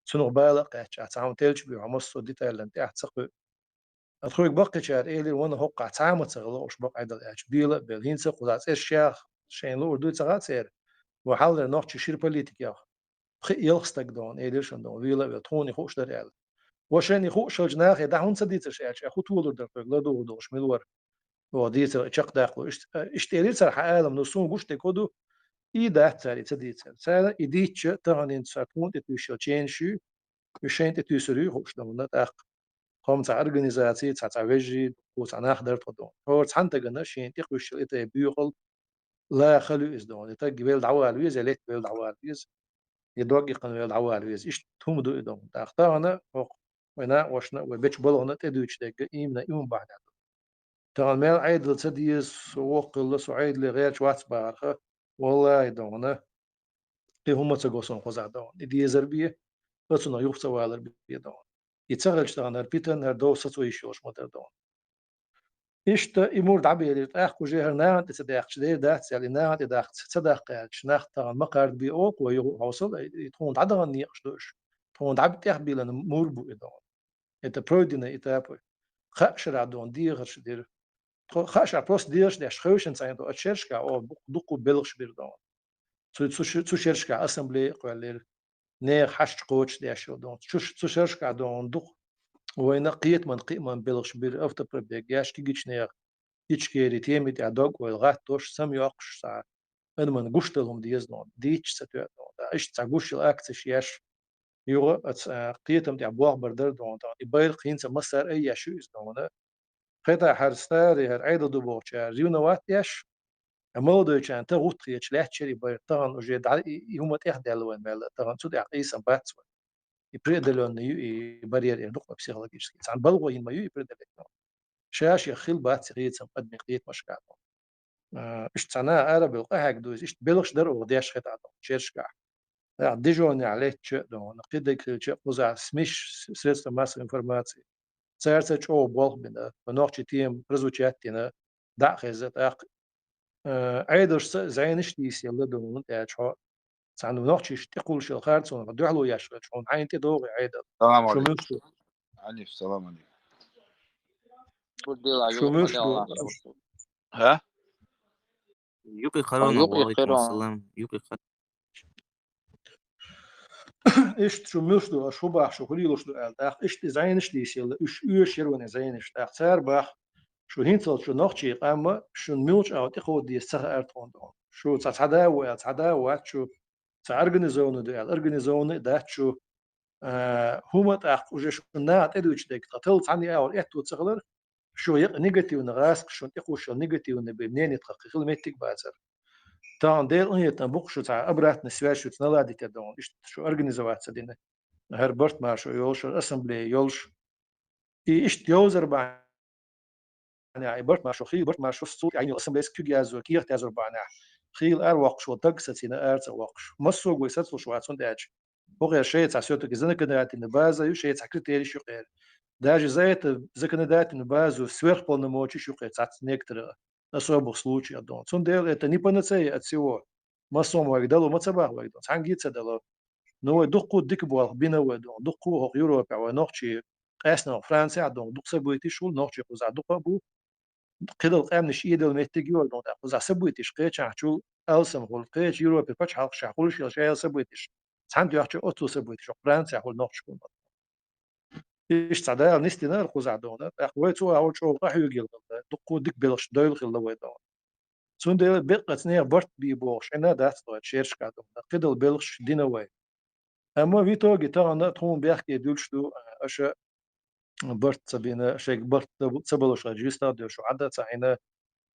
цунах бала а кхаьчча, цхьа хӀума теллачу бехьа массо а деталлан тӀехь ца кхуьу. Ткъа тхоьга баккхийчара элира, ванна хӀокхахь цхьа а ма ца хилла, уьш бакъ Ӏедал аьлча, бела а белла, хӀинца а кхуза цӀерш яха шайна луур дуй ца хаьа церан, ва хьалхалера нохчий шира политикех пхиъ-ялх стаг ду хьуна, элира шуна ду хьуна, вела а велла, тхуна и хууш дара аьлла. Ва шайна и хууш хилча нахе дӀа хӀунда ца дийцира ша аьлча, хӀун толур дара тхоьга, ладугӀур долуш мила вара? Оха дийцар чекхдаккхало. Иштта, иштта элира цара хьан алам, ну, суна гуш дерг хӀун ду, и дац цара и ца дийцар. Цара и дийцча, тахана хӀинца ша тхуна тӀе туьйсуш йолу ченаш ю, уьш шайна тӀе туьйсур ю хууш ду хьуна тӀаккха. Тхо-м цхьа организаций, цхьа, цхьа вежарий, тхо цхьа нах дара тхо ду хьуна. ХӀора цхьана дагана шена тӀекхуьйсуш йолу и тӀе буьйхал ла хала ю иза ду хьуна. И таг велла дӀавала веза, я летта велла дӀавала веза, я дог иккхина велла дӀавала веза. Иштта хӀума ду и ду хьуна. ТӀаккха тахана хӀокху вайн накъосташна, вай бечу балхана тӀедуьйцуш дерг имна и хӀума бахьана ду. Тахана мел Ӏедал ца деза, со воккха хилла, со Ӏедале гӀерташ вац бахарх, валлахӀи, ду хьуна, кхин хӀума ца го суна кхузахь, ду хьуна. И дезар бен, ацунах юха ца валар бен, ду хьуна. И ца хилча, тахана хӀара питана, хӀара дов сацо йиш йолуш ма дара, ду хьуна. Иштта и мур дӀабелира, тӀаккха уже хӀара нахана тӀе ца даьккхича дер дац аьлла, и нахана тӀе даккха ца даккха аьлча, нах тахана ма кхардабе оха, юха хьовсал, и тхуна дӀадахана некъаш ду уьш. Тхуна дӀа тӀехбийлина мур бу и, ду хьуна. Это пройденные этапы. Кхаа шарахь, ду хьуна, дехарш дира. Тхо кхаа шарахь просто дехарш деш хевшина цхьаьна ду, оцу шерашкахь оха дуккха, дуккха белхаш бира, ду хьуна. Цу, цу ши-, цу шерашкахь ассамблея а кхоьллира. Нехан хьашт кхочушдеш йолу, ду хьуна. Цу ш-, цу шерашкахь, ду хьуна, дукха вайна кхетаман, кхиаман белхаш бира, автопробег еш, кегийчу нехан Ичкери, Теми тӀехь дог ойла гӀаттош, самайоккхуш цхьа адамна гуш дала хӀума деза, ду хьуна, дийцча ца тоьа, ду хьуна. Иштта цхьа гуш йолу акцеш еш, юха оцу, а, кхетам тӀехь болх бар дара, ду хьуна, тахана. И байракх хӀинца массара а еш ю иза, ду хьуна. Кхетахь, хӀара старый, хӀара Ӏедал ду бохучара ревновать деш, а, молодойчарна тӀе гӀутта хеташ лаьтташ яра и байракх, тахана уже дӀа и, и хӀума тӀехдаьлла вайн мел, тахана цу тӀехь къийсам бац вайн. И преодолённый ю и барьер, эр ду-кх вай, психологический. Цхьана балхо йина ма ю и преодолеть. Ша-шех хилла бац и къийсам адамийн кхетамашкахь. А, иштта цхьа наха ара а бевлла къахьегна ду иза, иштта белхаш дара оха деш хетахь, ду хьуна, шерашкахь. ТӀаккха дежурная летташ а, ду хьуна, кхидерг хилча а кхузахь СМИ-ш, средства массовой информации. Цаьрца чӀогӀа болх бина, вайн нохчийн тема прозвучать дина, дӀа а хезна, тӀаккха, э, Ӏедалшца зӀенаш а дийсаелла, ду хьуна, тӀаьчхьо. Цхьана нохчашна тӀекхуллуш йолу харцонах дуьхьало еш хилча, хьуна хьайна тӀедогӀий Ӏедал? Салам алейкум. Алейкум салам алейкум. Шу муьлш ду? ХӀа? Юкъе харона, ва алейкум салам. Юкъе хар- Иштта шу муьлш ду, аша хӀун боху, шу хӀун лелош ду аьлла, тӀаккха иштта и зӀенаш дийсаелла, уьш оьшуш яра вайн и зӀенаш, тӀаккха цара боху, шу хӀинццалц шу нохчийн къам а, шуна муьлш агӀор тӀекховда деза ца хаьара тхуна, ду хьуна. Шу цхьа, цхьа да а ву аьлла, цхьа да а вац, шу цхьа организованный ду аьлла, организованный а дац шу, а, хӀума тӀаккха уже шуна наха тӀедуьйцуш дерг, тхан талла цхьанна а агӀор аьтто ца хилар, шу екъа негативный гӀаскхий, шуна тӀекхуьуш йолу негативный бен мнение тхан кхин хила меттиг бацара. Тахана Делан къинхетам бу-кх, шу цхьа обратная связь шуьца наладить ян, ду хьуна, иштта шу организоваться дина. ХӀара барт маршо йолуш, хӀара ассамблея йолуш. И иштта йовзар бахьанехь, и барт маршо, хийла барт маршо, цул тӀаьхьа йина йолу ассамблейс куьг яззо, кехат яззор бахьанехь, хийла ара воккхуш волу таг сацийна, ара ца воккхуш. Массо а гой сацалуш вац, хӀунда аьлча хӀокхеран шайн цхьа всё-таки законодательная база ю, шайн цхьа критерийш ю-кх хӀокхеран. Даже за это законодательную базу сверхполномочий ю-кх хӀокхеран цхьацца некоторых особых случаях, ду хьуна. Цундела это не панацея от всего. Массо а вайга дало ма ца боху вайга, ду хьуна, цхьаьнгге а ца дало. Ну, вай дуккха а дика болх бина вай, ду хьуна, дуккха а хӀокху Европехь вайн нохчий, къаьсттина Францехь, ду хьуна, дукха событеш хуьлу, нохчий кхузахь дукха а бу. КхидӀа къаьмнаш Ӏедал меттиг йора, ду хьуна, тӀаккха кхузахь событеш кхечанхьчул алсамхула, кхечу Европин пачхьалкхашкахь хуьлуш йолу шайолу событеш. Цхьана дуьхьа чу оццул событеш Францехь хуьлу нохчашкахула. Иштта цхьа Дала нисдина ара кхузахь дона, тӀаккха вай цу агӀор чӀогӀа къахьоьгийла хилла, дуккха дика белхаш дойла хилла вай дона. Цундела беккъаца нехан барт бий бохуш Ӏина дац тхо шерашкахь дона, кхидолу белхаш дина вай. Амма в итоге тахана тхуна бехке дуьллуш ду, аша барт ца бина, шайга барт ца, ца балуш хилча, юьстах а доьшу, Ӏада ца Ӏина,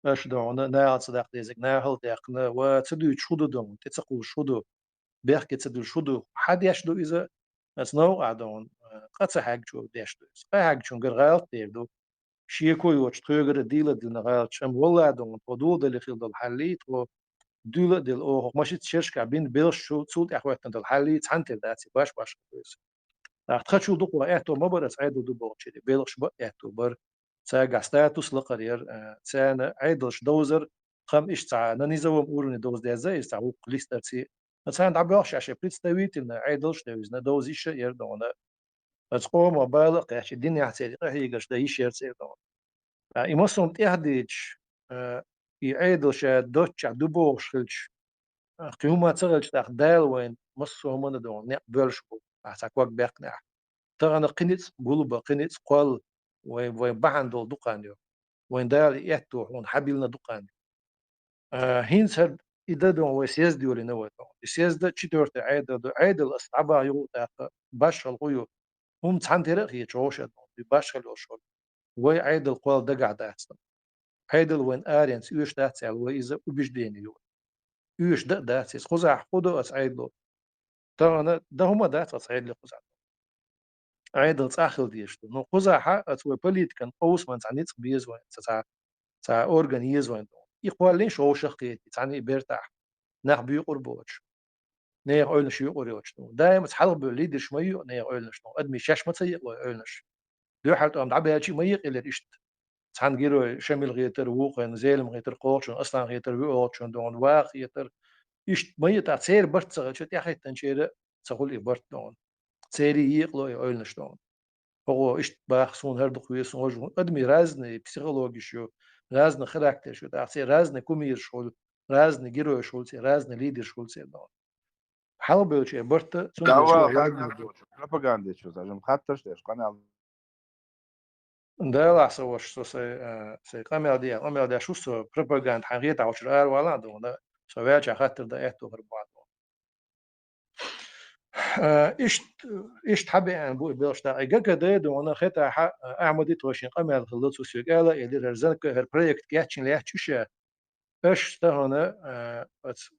аша дона, наха ца даккха дезиг, нахала даьккхина, ва ца дуьйцуш хӀун ду дона, тӀе ца кхуллуш хӀун ду, бехке ца дуьллуш хӀун ду, хьан деш ду иза, аса новкъахь дона, къа ца хьегначо деш ду иза. Къа хьегначунгара гӀалат дер ду. Шеко йоцуш тхоьгара дийла а дина гӀалаташ, амма валлахӀи дона, тхо доладале хилла долу хьаллий, тхо дуьйла а делла, оха хӀокху машица шерашкахь бина белхаш шу-, цул тӀаьхьа хӀоьттина долу хьаллий, цхьаьна тера дац и, баш-баш хир ду иза. ТӀаккха тхачул дукха аьтто ма бара аса Ӏедал ду бохучеран, белхаш бан а аьтто бара. Цаьргахь статус лакхара яра, а, царна Ӏедалш довзар, тхан иштта цхьа на низовом уровне довза деза иза цхьа вукху листарций. Ткъа царна дӀабоьлхуш шаьш представительно Ӏедалш а девзина, довза йиш а яра дона. Оцу къомах бала а кхаьчна, динехь церан къахьегарш дан йиш яра церан дона. Ткъа и массо а тӀаьхьадийцича, а, и Ӏедал ша доцчохь ду бохуш хилча, а, кхин хӀума ца хилча, тӀаккха Дала вайна массо а хӀуманна дона некъ боьллуш бу, ахь цхьа ког баьккхинехь. Тахана кхин ницкъ гулбан, кхин ницкъ кхолла вайн, вайн бахьана долу дукха хан ю. Вайн Дала и аьтто хьуна хьабиллина дукха хан ю. А, хӀинца хӀара и дан дона вай съезд йолийна вай дона. И съезд четвёртый Ӏедал ду. Ӏедал аса дӀабаха юха а тӀаккха башхалла хӀун ю? ХӀума цхьаьна тера а хеташ вовшах дона, и башхалла йолуш волу. Вай Ӏедал кхолла дагахь дац дона. Ӏедал вайн аренца оьшуш дац аьлла, вай иза убеждение ю. Оьшуш дан а дац иза. Кхузахь хӀун до аса Ӏедало? Тахана дан хӀума дац аса Ӏедале кхузахь. Ӏедал цӀахь хила дезаш ду. Ну, кхузахьа аса вай политикан къовсаман цхьа ницкъ беза вайн, цхьа, цхьа, цхьа орган еза вайн дона. И кхоллийна шовшах кхетий, цхьаьна и бертахь, нах буьйкъур боцуш. Нехан ойланаш юкъур йоцуш ду. Даим аса хьалха бевлла лидерш ма юкъу нехан ойланаш ду. Адамийн шаьш ма ца екъалой ойланаш. Дуьххьара тӀом дӀабаьлча а ма екъаелира иштта. Цхьана герой Шамил гӀетара, вукхарна Зелим гӀетара, кхочун Аслан гӀетара, вуьйцучун дона, ваха гӀетара. Иштта ма екъа, церан барт ца хилча, тӀехӀиттинчеран ца хуьлу и барт дона. Церий екъало и ойланаш дона. ХӀокхо иштта баха, суна хӀара дукха веза, суна важа ву. Адамийн разный психологиш ю, разный характерш ю, тӀаккха церан разный кумираш хуьлу, разный геройш хуьлу церан, разный лидерш хуьлу церан дона. Хьалха бевлча и барт, цундела Дала шух хаттарш валлахӀи доцу, пропагандечу, зажим хаттарш деш, къамел. Дала ахь со ваша, со сай, а, сай къамел де, къамел деш ву со, пропаганда хьан гӀетахь учура ара вала а дона, со ваьлча хаттар дан аьтту хӀара бохьа дона. А, ишт-, ишт хьабеана бу и белхаш дакъа. И ГКД дона, хетахьа, а, Ахьмади тхойшин къамел хилла цу соьга ала, элира, хӀара занка, хӀара проект кечйина лаьтташ уьш я. Аша тахана, а, ац,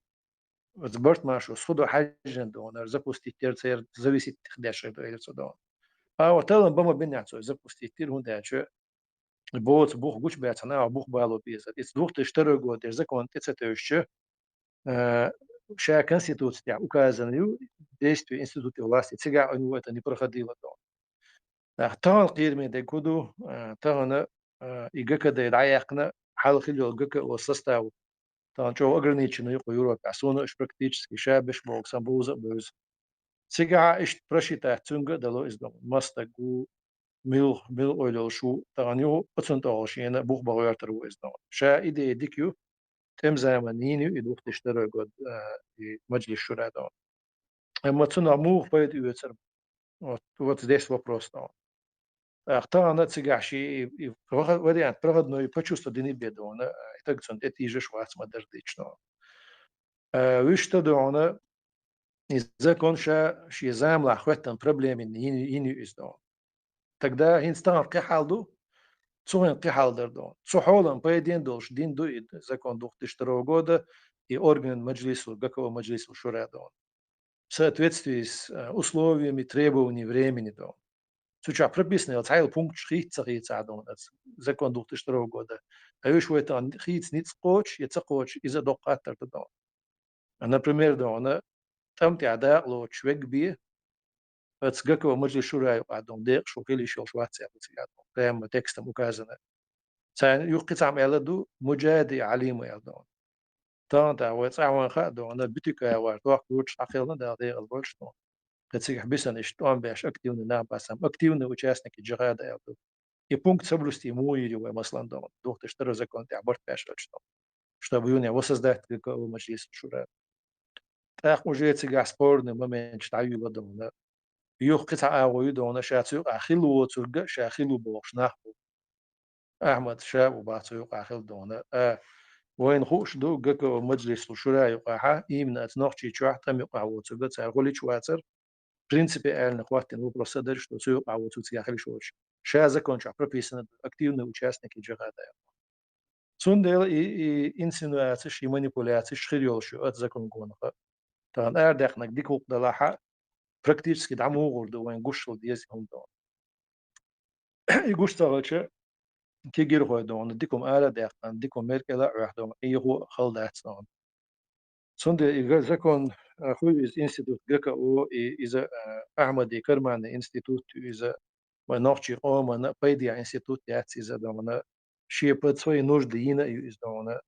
ац барт маршо схудо хьаьжжина дона, хӀара запустить яр церан зависит деш хир ду, элира цо дона. А вот талан бама биннехь цо запустить дира, хӀунда аьлча, боцу бух гучубаьцхьана, а бух бало безар. Иза двух тысячи второй год, деш закон тӀе ца тевжча, а, ша конституци тӀехь указан ю, действие института власти, цигахь у него это не проходило дона. Нах тахана кхераме дерг хӀун ду, а, тахана, а, и ГКД дӀаяьккхина, хьалха хилла йолу ГКО состав, тахана чӀогӀа ограниченный ю кху Европехь, суна уьш практически ша беш боху сан бовза а бевза. Цигахь иштта просчитать цуьнга а дало иза дона. Мастаг ву, мил-, мил ойла йолуш ву, тахана юха оцунна тӀехула шена бух бан гӀоьртар ву иза дона. Ша идея дика ю, тӀеман заманна йина ю и двух тысячи второй год, а, и Маджлис шура дона. Амма цунах муха пайда оьцур? Вот, вот здесь вопрос дона. ТӀаккха тахана цигахь ши и, и ваха-, вариант проходной почувствовать дина бен дона, и таг цунна тӀе тийжаш вац ма-дарра дийцича дона. А, вуьшта дона, и закон ша шен заманахь хӀоьттина проблемина йина, йина ю иза дона. Тогда хӀинца тахана кхин хьал ду, цу хӀин кхин хьал дара дона. Цу хьолан пайден долуш дин ду и закон двух тысячи второго года, и орган Маджлису, ГКО Маджлису шура дона. В соответствии с, э, условиями, требований времени дона. Цу чохь прописано йолу цхьайолу пункташ хийца ца хийцахь дона, закон двух тысячи второго года. Ткъа уьш вай тахана хийца ницкъ кхочуш я ца кхочуш, иза доккха хаттар ду дона. А, например, дона, тӀам тӀехь дакъа лоцуш вег бе, аца ГКО Маджлис шура юкъахь дона, декъашхо хила йиш йолуш вац аьлла цигахь дона, прямо текстом указано. Царна юххе цхьаъ аьлла ду, Муджади Алима аьлла дона. Тахана тӀехь вай цӀахь вайна хаа дона, Битикаева тохка лучу схьакхелхина Дала декъала болуш дона. Кхин цигахь бисана иштта тӀом беш активный нах бац, амма активный участники джихада аьлла ду. И пункт соблюсти муха йийр ю вай, масалан, дона, двух тысячи второй закон тӀехь барт беш хилча дона, чтобы юна воссоздать ГКО Маджлис шура. тӀаккха уже цигахь спорный моменташ дӀаюьйлу дона. Юха кхин цхьа агӀо ю дона, ша цу юкъахь хилла воцург а, ша хилла ву бохуш нах бу. Ахьмад ша а ву бах цу юкъахь хилла дона. А, вайна хууш ду, ГКО маджлисал шура юкъахьа, именно оцу Нохчийчохь тӀам юкъахь воцург а цара гӀулич вацар. Принципиально хӀоттийна вопрос а дара, что цу юкъахь воцург цигахь хила йиш йолуш. Ша закон чохь прописано ду, активный участник джихада аьлла. Цундела и, и инсинуацеш, и манипуляцеш хир йолуш ю оцу законгонаха. Тахана арадаьккхинарг дика гӀуллакх далахьа, практически дӀа муха гӀур ду, вайн гуш хила деза хӀума дона. И гуш ца хилча, кегирхой дона, дика хӀума ара а даьккхина, дика хӀума мера кӀела а Ӏоьхна дона, и гӀо хала дац дона. Цундела и га-, закон, а, хуьлу иза институт ГКО, и иза, а, Ахьмади Карманный институт ю иза, вайн нохчийн къомана пайдехь институт яц иза дона, шен под свои нужды йина а ю иза дона.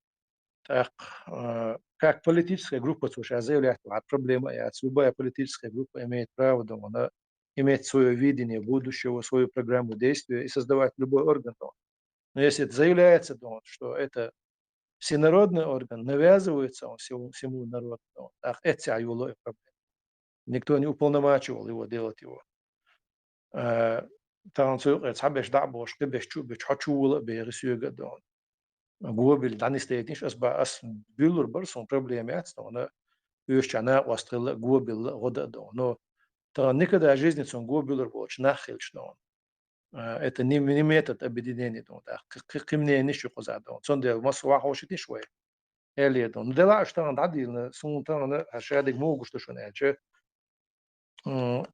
ТӀаккха, а, как политическая группа цо ша заявлять вахьа проблема а яц. Любая политическая группа имеет право дона, иметь своё видение будущего, свою программу действия и создавать любой орган дона. Но если это заявляется дона, что это всенародный орган, навязывается он всему, всему народу дона, тӀаккха эццехь йолу и проблема. Никто не уполномачивал его делать его. Э, тахана цу юкъе цхьаберш дӀа а бохуш, кхиберш чу а бечу, хьо чу вала а бехи соьга а дона. Гобилла дӀанисдайтинаш ас ба-, ас буьллур бара, суна проблема яц дона, оьшучохь накъост хилла а, гобилла а, гӀо дан а дона. Но тахана никогда в жизни цунна гобуьллур боцуш нах хилча дона. Э, это не, не метод объединения дона, тӀаккха кхи-, кхи-, кхин мнениш ю кхузахь дона. Цундела массо а ваххьошитиш вай. Эллера дона. Ну, делахь уьш тахана дӀадийлина, суна тахана, хӀара шадерг муха гуш ду шуна аьлча, м,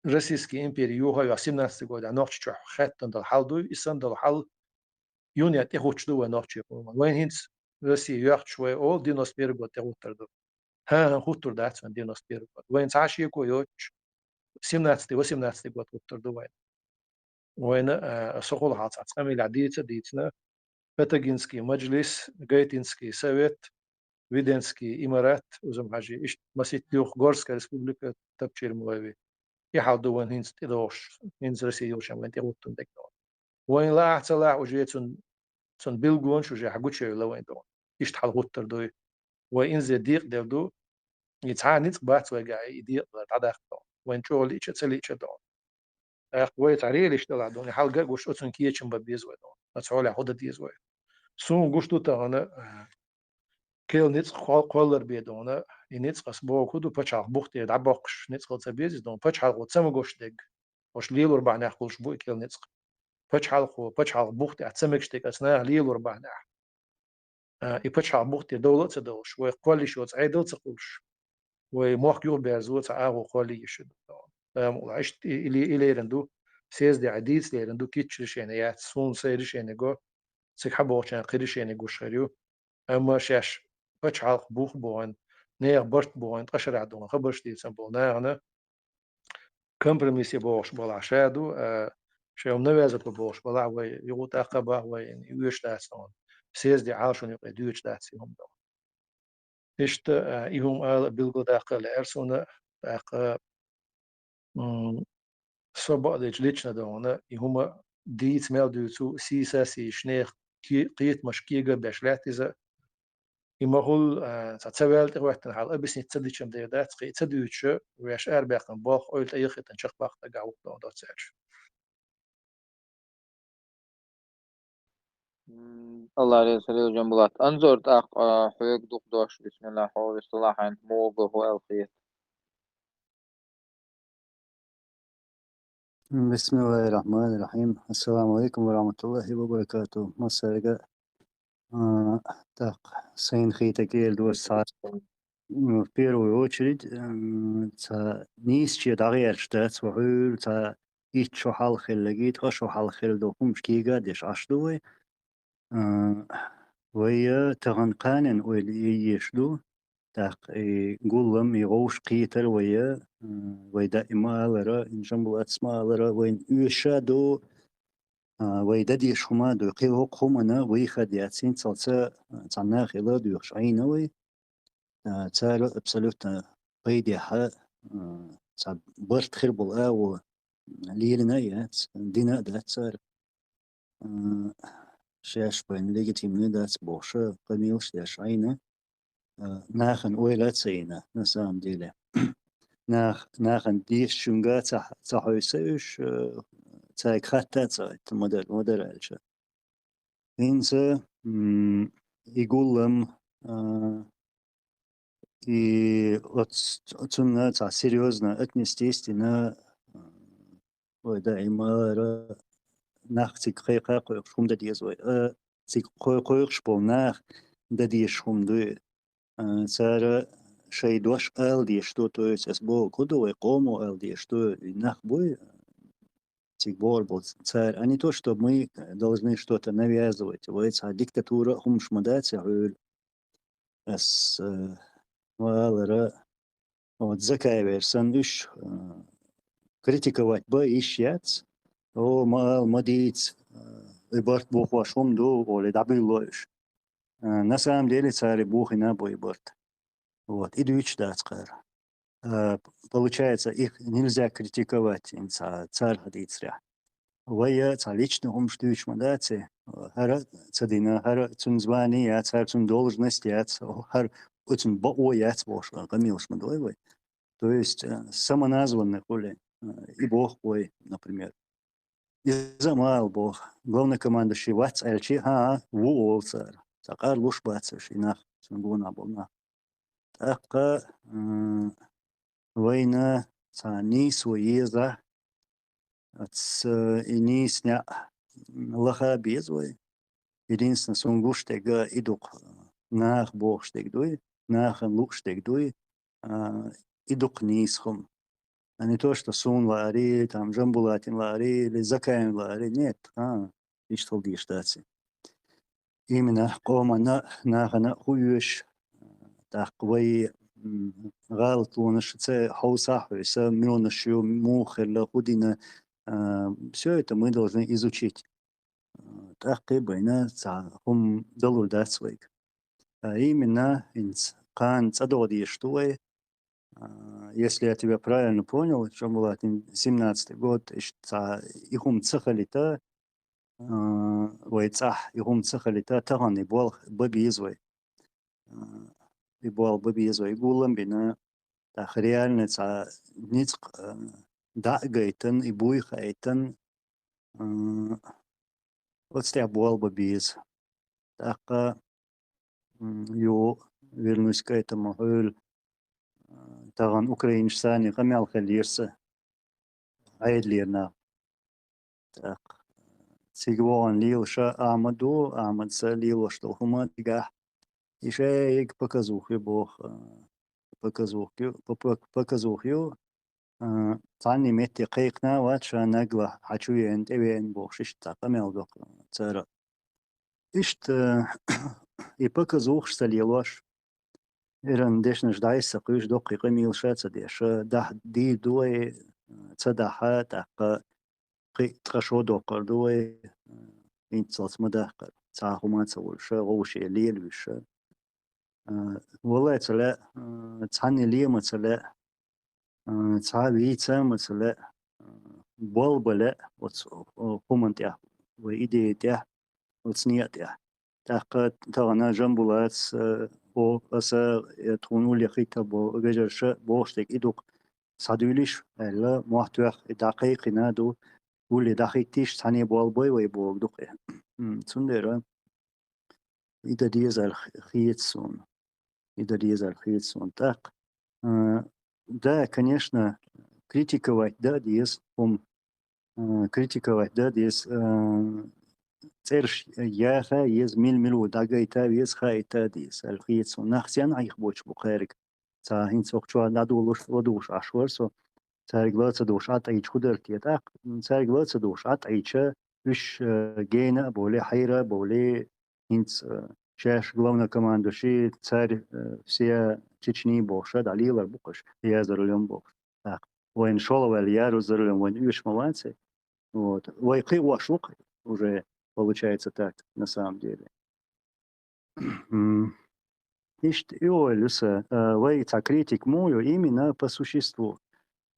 Российский импери йохо а йоху семнадцатый годехь Нохчийчохь хеттана долу хьал дуй, и санна долу хьал юха тӀехӀуттуш ду вайн нохчийн къоман. Вайн хӀинца Россия йоьхча вай олу, девяносто первый год тӀехӀуттур ду. ХӀан-хӀа, хӀуттур дац вайн девяносто первый год. Вайн цхьа а шеко йоцуш, семнадцатый, восемнадцатый год хӀуттур ду вайн. Вайна, а, со хула хьалца цхьа къамелехь дийца а дийцина, Патагинский маджлис, Гайтинский совет, Виденский имарат, Узум-Хьажи, иштта масийтта юха Горская республика, Тапчир-Мулави. И хьал ду вайн хӀинца тӀедогӀуш, хӀинца Россия йолчохь вайн тӀехӀуттун дерг дона. Вайн лаахь а, ца лаахь а, уже цун, цун билгалонаш уже хьан гучуевлла вайн дона. Иштта хьал хӀуттур дуй. Вай инзе декъаделла ду, и цхьа а ницкъ бац вайгахь и декъадалар дӀадаккха дона. Вайн чӀогӀа лиъча а, ца лиъча а дона. ТӀаккха вай цхьа релиш делахь дона, и хьал ган а гуш, оцунна кечам бан беза вай дона. Оцу хьолехь хӀун дан деза вай? Суна гуш ду тахана, а, керла ницкъ кхол-, кхоллар бен дона, и ницкъ ас боху хӀун ду, пачхьалкх бух тӀера дӀабоккхуш ницкъал ца беза иза дона, пачхьалкхо ца магош дерг. Ош лелор бахьанехь хуьлуш бу и керла ницкъ. Пачхьалкхо, пачхьалкх бух тӀехь ца мегаш дерг ас наха лелор бахьанехь. А, и пачхьалкх бух тӀера довла а ца довлуш, вай кхоллийш йоцу Ӏедал а ца кхуллуш, вай мохк юхаберзо цхьа агӀо кхоллийш ю. Амма иштта и, и ле-, и лерина ду, съездехь дийца лерина ду, кийча решение яц, суна сайн решение го, цига хьан бохучарна кхин решение гуш хир ю. Амма шаьш пачхьалкх бух а бохуьйту, нехан барт а бохуьйту, ткъа шарахь долу хабарш дийцина болу нахана компромиссе бохуш балахь ша ду, а, шайн хӀума навязать бан бохуш балахь вай юха тӀаккха а бах вай, оьшуш дац тхуна. Съезде Ӏалашонна юкъе доьдуш дац и хӀума тхуна. Иштта, а, и хӀума ала а билгалдаккха а лаьара суна, тӀаккха, м, со бакъдерг лично тхуна, и хӀума дийца мел дуьйцу, сийсаз а сийсаш нехан ке-, кхетамаш кега а беш лаьтта иза. И ма хуьлу, а, цхьа ца ваьлла тӀехӀоьттина хьал, объяснить ца дича-м дер дац, кхин ца дуьйцуша, ваьш арабаьккхина болх, ойла тӀеяхийтина чекхбаккха дагахь ву тхуна доццаьрш. М, Алла реза хуьлда, Жамбулат. Анзор, тӀаккха, а, хьоьга дукха дош, бисмилла, хьо висталахь хьайна, муха го хӀу аьлла хета. Бисмиллахир-рахманир-рахим. Ассаламу алейкум ва рахматуллахи ва баракатух. Массаьрга, а, тӀаккха сайна хетарг эр ду аса цхьа. М, в первую очередь, м, цхьа нийсаче дӀагӀерташ дац вай хьуьйра, цхьа итт шо хьалха хилларгий, ткъа шо хьалха хилла долу хӀумаш кега а деш Ӏаш ду вай. А, вай, а, тахана кханенна ойла е езаш ду, тӀаккха и гулам, и вовшахкхетар вай, а, вай даима алара, и Жамбулатс ма алара, вайна оьшуш а ду, а, вай дан дезаш хӀума а ду, кхин хӀокху хӀуманна вай хад яц, хӀинццалц а цхьанна а хила а доьхуш Ӏийна вай. А, цара абсолютно пайдехьа, а, цхьа барт хир болу агӀо лелина а яц, дина а дац цара. А, шаьш вайна легитимный дац бохуш а, къамелаш деш Ӏийна. а, нахана ойла а ца йина, на самом деле. Нах-, нахана дешачуьнга ца, ца хьовса уьш, а, цаьрга хатта а ца хӀоьттина, ма дарра, ма дарра аьлча. ХӀинца, м, и гулам, а, и оц-, цунна цхьа серьёзно отнестись дина, а, вай даимара нах цига кхайкха кхойкхуш хӀума дан деза вай. А, цига кхой-, кхойкхуш болу нах дан дезаш хӀума дуй. А, цара шайн дош ала дезаш ду, то есть ас боху, кху ду вай къомо ала дезаш ду, и нах буй, цига бохур болу цара. А не то, что мы должны что-то навязывать. Вай цхьа диктатура а хӀумаш ма дац, я говорю. Ас, э, ма алара, вот Закаевера санна уьш, э, критиковать бан йиш яц. О, ма ала, ма дийца, э, и барт бохош хӀума ду, олий дӀабуьйлало уьш. Э, на самом деле цара бохийна бу и барт. Вот, и дуьйцуш дац кхара. Э, получается, их нельзя критиковать, хӀинца царах дийцарехь. Вай цхьа личный хӀумаш дуьйцуш ма дац, э, хӀара ца дина, хӀара цуьнан звание яц, хӀара цуьнан должность яц, хӀара оцуьнан бакъо яц бохуш, къамелаш ма дой вай. То есть, э, самоназванный хуьлий, э, и боху вай, например. Иза а ма ала боху, главнокомандующий вац аьлча, хӀан-хӀа, ву олу цара. Цхьа къар луш бац уьш, и нах, цуьнан гонах болу нах. ТӀаккха, м, вайна цхьа нийсо еза, аца, э, и нийса неӀ лаха беза вай. Единственное, суна гуш дерг и дукха наха бохуш дерг дуй, нахана лууш дерг дуй, а, и дукха нийса хӀума. А не то, что суна лаарий, там, Жамбулатин лаарий, или Закаевн лаарий. Нет, а, иштта хила дезаш дац. Именно къоманна, нахана а хӀу оьшу, тӀаккха вай, м, гӀалатлонаш ца хьовса а хьовса, муьлш ю, муха хилла, хӀу дина, а, всё это мы должны изучить. А, тӀаккха а байна цхьа хӀума далур дац вайга. А, именно, хӀинца кхана цӀа догӀа дезаш ду вай. А, если я тебя правильно понял, Жамбулатин, семнадцатый год, иштта цхьа и хӀума ца хилийта, а, вай цӀахь и хӀума ца хилийта, тахана и болх бан беза вай. А, и болх бан беза вай, гулам бина, тӀаккха реально цхьа ницкъ, а, дӀа а гайтина, и буй хаийтина, а, оцу тӀехь болх бан беза. ТӀаккха, м, ю, вернусь к этому, хьуьлла, а, тахана украинцашца къамел хилла еза Ӏедалера нах. ТӀаккха цига вахана лелаш а ма ду, Ахьмадца лелош долу хӀума цигахь. И шайга показуха ю боху, а, показуха ю, па-, па-, показуха ю, а, цхьанна метте кхайкхина а вац, ша наггахь хьан чу веана, тӀе веана бохуш, иштта цхьа къамел доккху цара. Иштта, и показухаш ца лелош, эрна дешнаш дӀасакхуьйсуш, доккхий къамелаш а ца деш, дахь дийр ду вай, ца дахь, тӀаккха кхин а ткъа шо доккхур ду вай, хӀинццалц ма даккхара, цхьа хӀума а ца волуш, вовшех лелавеш. А, валлай ца лаьа, а, цхьанна ле ма ца лаьа, а, цхьа вийца а ма ца лаьа, а, болх бан лаьа оцу, о, хӀуманна тӀехь, вай идея тӀехь, оцу некъа тӀехь. ТӀаккха тахана Жамбулатс, а, о, аса, э, тхуна уллехь хӀиттабо вежарша бохуш дерг и ду-кх, схьадуьйлийша аьлла, мохь тоьхна и дӀакхайкхина а ду, улле дӀахӀиттийша, цхьаьна болх бой вай бохург ду-кх и. М, цундела и дан деза аьлла х-, хета суна. И дан деза аьлла хета суна. ТӀаккха, а, да, конечно, критиковать дан а деза хӀума, а, критиковать дан а деза, а, цӀераш яха а еза, мила-мила ву дӀагайта а веза, хаийта а деза аьлла хета суна. Нах стенна Ӏехабойтуш бу кхаьрга? Цхьа хӀинца хӀокху чохь дӀадолуш, ладугӀуш Ӏаш вара со. Цаьрга ла ца дугӀуш ӀатӀайча хӀун дара те тӀаккха? Цаьрга ла ца дугӀуш ӀатӀайча, уьш, э, гена а бовлий, хьийра а бовлий, хӀинца, э, шаьш главнокомандующий, цара, э, всея Чечни бохуш, дӀалелар бу-кх уьш, я за рулём бохуш. ТӀаккха вайна шолгӀа ваьлла, я за рулём, вайна оьшуш ма вац и. Вот. Вай кхиош ву-кх уже, получается так, на самом деле. М. Иштта и ойла ю сан, а, вай цхьа критика муха ю, именно по существу.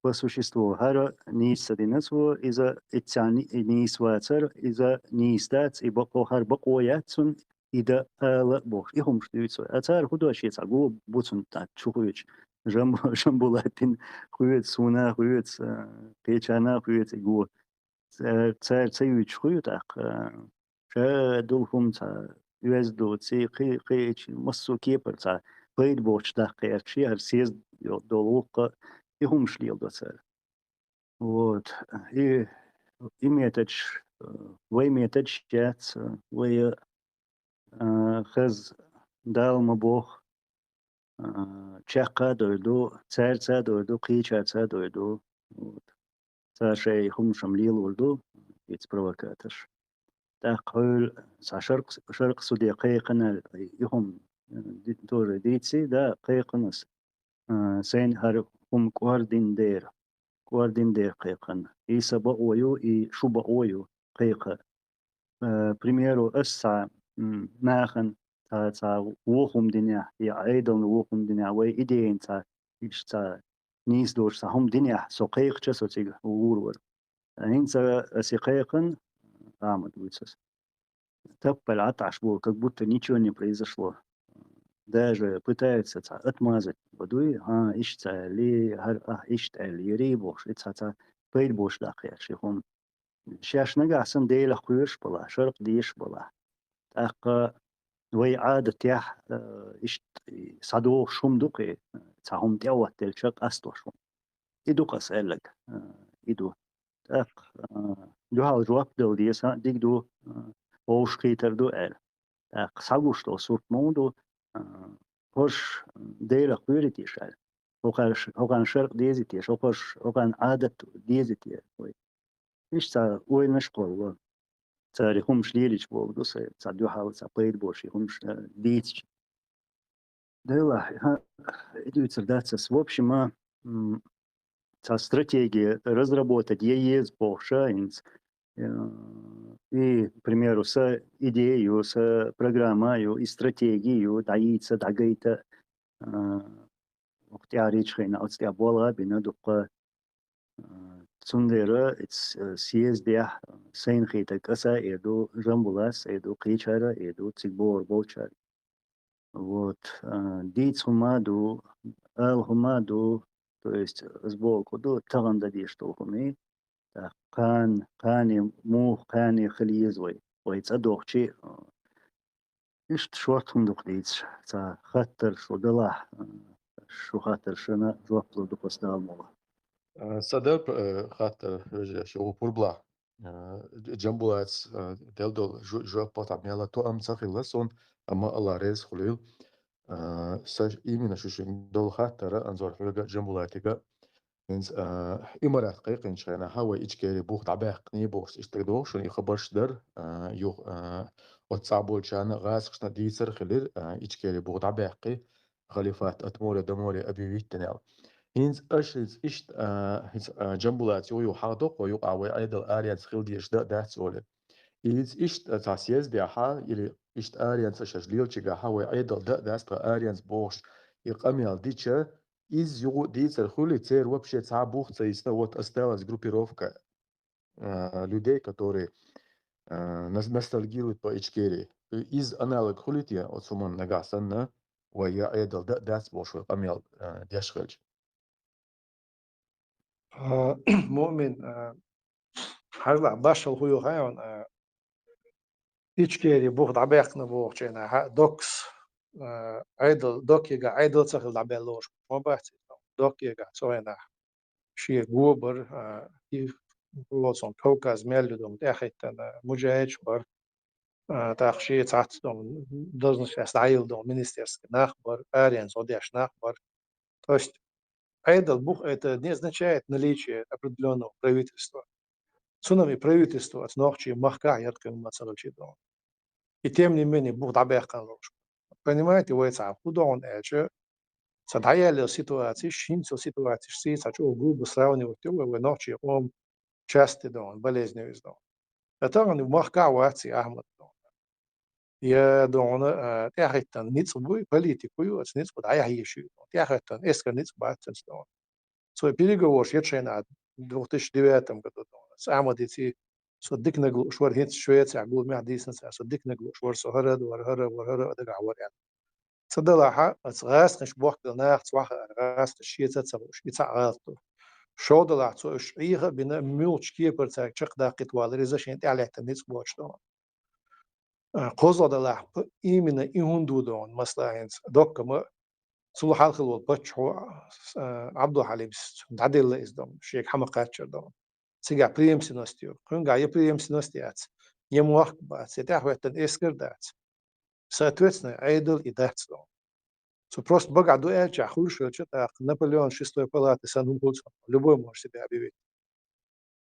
По существу. ХӀара нийса ца дина цо, иза итт цхьа ни-, нийса вацара, иза нийса дац, и бакъо, хӀара бакъо яц цунна, и да ала а бохуш, и хӀумаш дуьйцу вай. А цара хӀун до шен цхьа го буцунна тӀаккха чу хуьйцуш? Жамбу-, Жамбулатина хуьйцу, суна хуьйцу, а, кхечарна хуьйцу и го. Цара, цара ца юьйцуш хуьйцу тӀаккха, а, ша долу хӀума цхьа оьзда доций, кхи-, кхечу массо а кепара цхьа пайда боцуш даккха гӀерташ, хӀара съезд йо-, долу вукху, и хӀумаш леладо цара. Вот. И, и методаш, э, вай методаш яц, э, вай, э, хаза Дала ма боху, э, чекх а дойр ду, цаьрца а дойр ду, кхечаьрца а дойр ду. Вот. Цара шайн хӀумаш-м лелор ду, эца провокаторш. ТӀаккха хьуьлла цхьа шаркъ-, шаркъ суде кхайкхина, и хӀума, э, ди-, тоже дийций, да, кхайкхина ас. А, сайна хӀара хӀума кӀордина дера, кӀордина дера кхайкхина. И сан бакъо ю, и шун бакъо ю кхайкха. А, примеру, ас цхьа, м, нахана цхьа, цхьа вон хӀума динехь, я Ӏедална вон хӀума динехь, вай идейна цхьа, иштта цхьа нийса доцуш цхьа хӀума динехь, со кхайкхича, со цига гӀур вара. ХӀинца ас и кхайкхина, Ахьмад вуьйцу ас. Таппале Ӏаташ бу, как будто ничего не произошло. Даже пытаются цхьа отмазать. Ва дуй, хӀа, иштта аьлли, хӀара ахь иштта аьлли, яри бохуш, и цхьа, цхьа пайда боцуш даккха гӀерташ и хӀума. Шаьш нагахь санна Делах кхоьруш балахь, шаркъ дезаш балахь. ТӀаккха вай Ӏадатехь, э, иштта схьадогӀуш хӀума ду-кх и, цхьа хӀума тӀе а оттаделча къастош хӀума. И ду-кх ас аьлларг, э, и ду. ТӀаккха, э, дуьхьал жоп дала деза, дика ду, э, вовшахкхетар ду аьлла. ТӀаккха схьагуш долу сурт ма хӀун ду, а, хӀорш Делах кхоьрий те аьлла? ХӀокхарш-, хӀокхарна шаркъ дезий те, хӀокхарш-, хӀокхарна Ӏадат дезий те вай? Иштта цхьа ойланаш кхоллало. Цара и хӀумаш лелийча бохург ду сан, цхьа дуьхьал, цхьа пайда боцуш и хӀумаш, а, дийцича. Делахь, хӀа, и дуьйцур дац ас. В общем, а, м, цхьа стратегия разработать е еза бохуш а хӀинца. Э, и, к примеру, сан идея ю, сан программа ю, и стратегия ю, дӀайийца, дӀагайта, а, оху тӀаьхьарчу хенахь оцу тӀехь болх а бина дуккха. А, цундела и с-, съездехь сайна хетарг аса а эр ду, Жамбулас а эр ду, кхечара а эр ду, цига богӀур болчара. Вот, а, дийца хӀума а ду, ала хӀума а ду, то есть, ас бохург ду, тахана дан дезаш долу хӀума, тӀаккха кхана, кхане муха, кхане хила еза вай, вай цӀа дохчий, а, иштта шорта хӀума ду-кх дийцаш, цхьа хаттар шу далахь, а, шу хаттаршна жоп лур ду-кх ас, Дала мукъ лахь. А, сан дара, э, хаттар, вежарий, шу пурбла. А, Джамбулатс, а, делла долу жо-, жоп а тхьа мел а тоам ца хилла суна, амма Аллах реза хуьлийла. А, сан именно шу шуьга долу хаттар а, Анзор, хьоьга а, Джамбулатига а. ХӀинца, а, Имарат кхайкхинчу хенахь вай Ичкери бух дӀабаьккхиний бохуш, иштта догӀу шуна и хабарш дара, а, юха, а, оцу цӀахь болчарна а, гӀазкхашна а дийцар а хилира, а, Ичкери бух дӀабаьккхи, халифат от моря до моря объявить динал. ХӀинца аша хӀинца иштта, а, хӀинца, а, Джамбулатс юха-юха хьахдо-кх вай юкъахь вай Ӏедал аренца хила дезаш дан а дац олий. И хӀинца иштта, а, цхьа съездехь или иштта аренца аша лелачигахь вай Ӏедал дан а дац тхан аренца бохуш, и къамел дича, иза юха а дийцар хуьлий, церан вообще цхьа а бух ца йисна, вот осталась группировка, а, людей, которые, а, нас-, ностальгируют по Ичкерии. Иза аналог хуьлий те оцу хӀуманна нагахь санна, вай я Ӏедал дан а дац бохуш вай къамел, а, деш хилча? А, Муъмин, а, хьажал, башхалла хӀун ю хаий хьуна, а, Ичкери бух дӀабаьккхина бохучу хенахь, хьа, Доккас, а, Ӏедал, Доккигахь Ӏедал ца хилла дӀабаьлла лоруш ма бац иза. Доккигахь цу хенахь шен го бара, а, и, цунна Кавказ мел ю ду-м тӀаьхьахӀиттина муджахӀидаш бара, а, тӀаккха шен цхьацца ду-м должностяш дӀайилла ду-м министерский нах бара, аренца гӀо деш нах бара. То есть Ӏедал бух это не означает наличие определённого правительства. Цунах и правительство оцу нохчийн махкахь яра кхин ма ца хилча ду-м. И тем не менее бух дӀабаьккхина лоруш. Понимаете, вай цхьа хӀун ду хьуна аьлча, цхьа дӀаяьлла йолу ситуацеш, хӀинца йолу ситуацешций цхьа чӀогӀа грубо сравнивать ю вай, вай нохчийн къоман часть ду хьуна, болезнь ю иза ду хьуна. Ткъа тахана махкахь вац и Ахьмад ду хьуна. Я ду хьуна, а, тӀаьхьахӀиттина ницкъ буй, политико ю, оцу ницкъо дӀаяхьа йиш ю. ТӀаьхьахӀиттина эскар ницкъ бац оцу ду хьуна. Цо переговораш ечу хенахь две тысячи девятом году ду хьуна. Ахьмадиций со диканиг лууш вар, хӀинца Швецехь гуламехь дийцина цара, со диканиг лууш вар, со хӀара а вар, хӀара а вар, хӀара а дагахь вар аьлла. Ца далахь, аса гӀазкхинаш бохкал нахаца ваха ара, гӀазкхаш шеца а ца хууш, и цхьаъ гӀалат ду. ШолгӀа далахь, цо уьш Ӏеха а бина, муьлхачу кепара цаьрга чекхдаккхийта валар, иза шен тӀаьхьалеттина ницкъ боцуш ду. А, кхозлагӀа далахь, п-, именно и хӀунда ду ду, масала, хӀинца доккхама, цул хьалха хилла волу паччахьо, а, Ӏабдулхьалимс дӀаделла иза ду, шега хьа ма кхаччара ду. Цигахь преемственность ю. Кхуьнгахь я преемственность яц, я мохк бац, я тӀаьхьахӀоьттина эскар дац. Соответственно, Ӏедал и дац ду. Цо просто багахь ду аьлчахь, хуьлуш хилча, тӀаккха Наполеон шестой палаты санна хӀума хуьлу цунах, любой может себя объявить.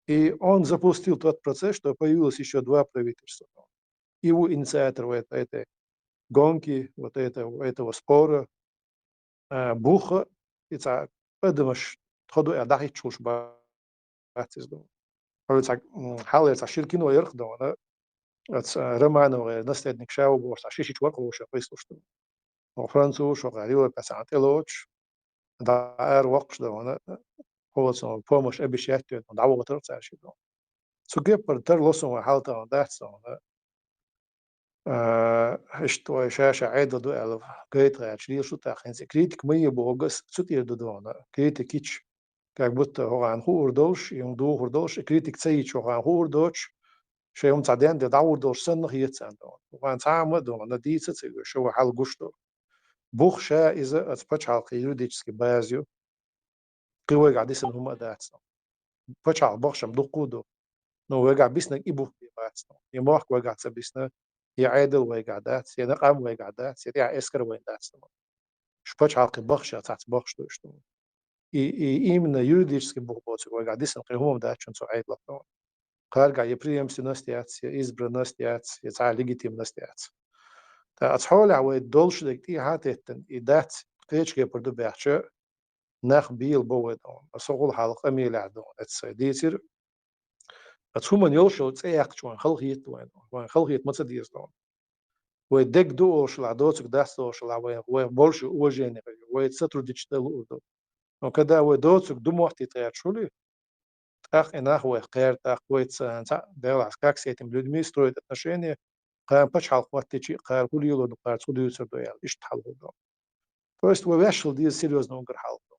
И он запустил тот процесс, что появилось ещё два правительства. И у инициатор вот этой гонки, вот это, этого спора, а, буха, и цхьа адамаш тхо ду аьлла дӀахӀитташ хӀуш бац иза ду. Хьо цхьа, м, хьалха цхьа шира кино ярх ду, ана, оцу, а, Романов гӀеран наследник ша ву бохуш, цхьа ши-шича вархӀ вовшах вислуш ду. Хьо француз, хьо гӀар Европа цхьаьна тӀелоцуш, дӀа ара воккхуш ду, ана, хьо цунна помощь обещать йойту, дӀавохуьйтура цара ши ду. Цу кепара тарло суна вайн хьал тахана дац суна. А, иштта вай ша-ша Ӏедал ду аьлла гайта гӀерташ лелаш ду тӀаккха хӀинца. Критика ма е боху ас, цу тӀера ду дуьйна. Критика йича, как будто хӀокхарна хуур долуш, и хӀума духур долуш, и критика ца йича, хӀокхарна хуур доцуш, шайн хӀума цхьа ден де дӀагӀур долуш санна хета царна дуьйна. ХӀокхарна цхьа а ма а дуьйна, дийца а ца веш, ша вай хьал гуш ду. Бух ша иза оцу пачхьалкхан юридически база ю. Кхин вайгахь дисина хӀума а дац. Пачхьалкхан бахча-м дуккха а ду. Ну, вайгахь биснарг и бух бен бац. И мохк вайгахь ца бисна, я Ӏедал вайгахь дац, я накъам вайгахь дац, я тӀехь эскар вайн дац. Шу пачхьалкхан бахча цхьацца бахча ду иштта. И, и именно юридически бух боцург вайгахь дисина кхин хӀума дац шуна цу Ӏедалах. Кхаргахь я преемственность яц, я избранность яц, я цхьа легитимность яц. Ткъа оцу хьолехь вай долуш дерг тӀехьа а теттина, и дац, кхечу кепара ду баьхча, нах бийла бо вай дуьйна. Аса гӀулхьал къамелехь дуьйна, эццай дийцира. Аса хӀуманна йолуш йолу цӀе яьккхича вайн халахета вайн дуьйна. Вайн халахета ма ца деза дуьйна. Вай дегга ду олушалахь, доцург дац олушалахь, вайн, вайн больше уважение, вай сотрудничать дан луур ду. Но когда вай доцург ду моттийта гӀерташ хуьлий, тӀаккха и нах вайх кхаьра, тӀаккха вай царна цхьаъ, делахь, как с этими людьми строить отношения, кхарна пачхьалкх хӀоттийча а, кхара хӀун лелор ду, кхара цхьа дуьйцур ду аьлла, иштта хьал хир ду. То есть вай ваьшшал деза серьёзно уггар хьал ду.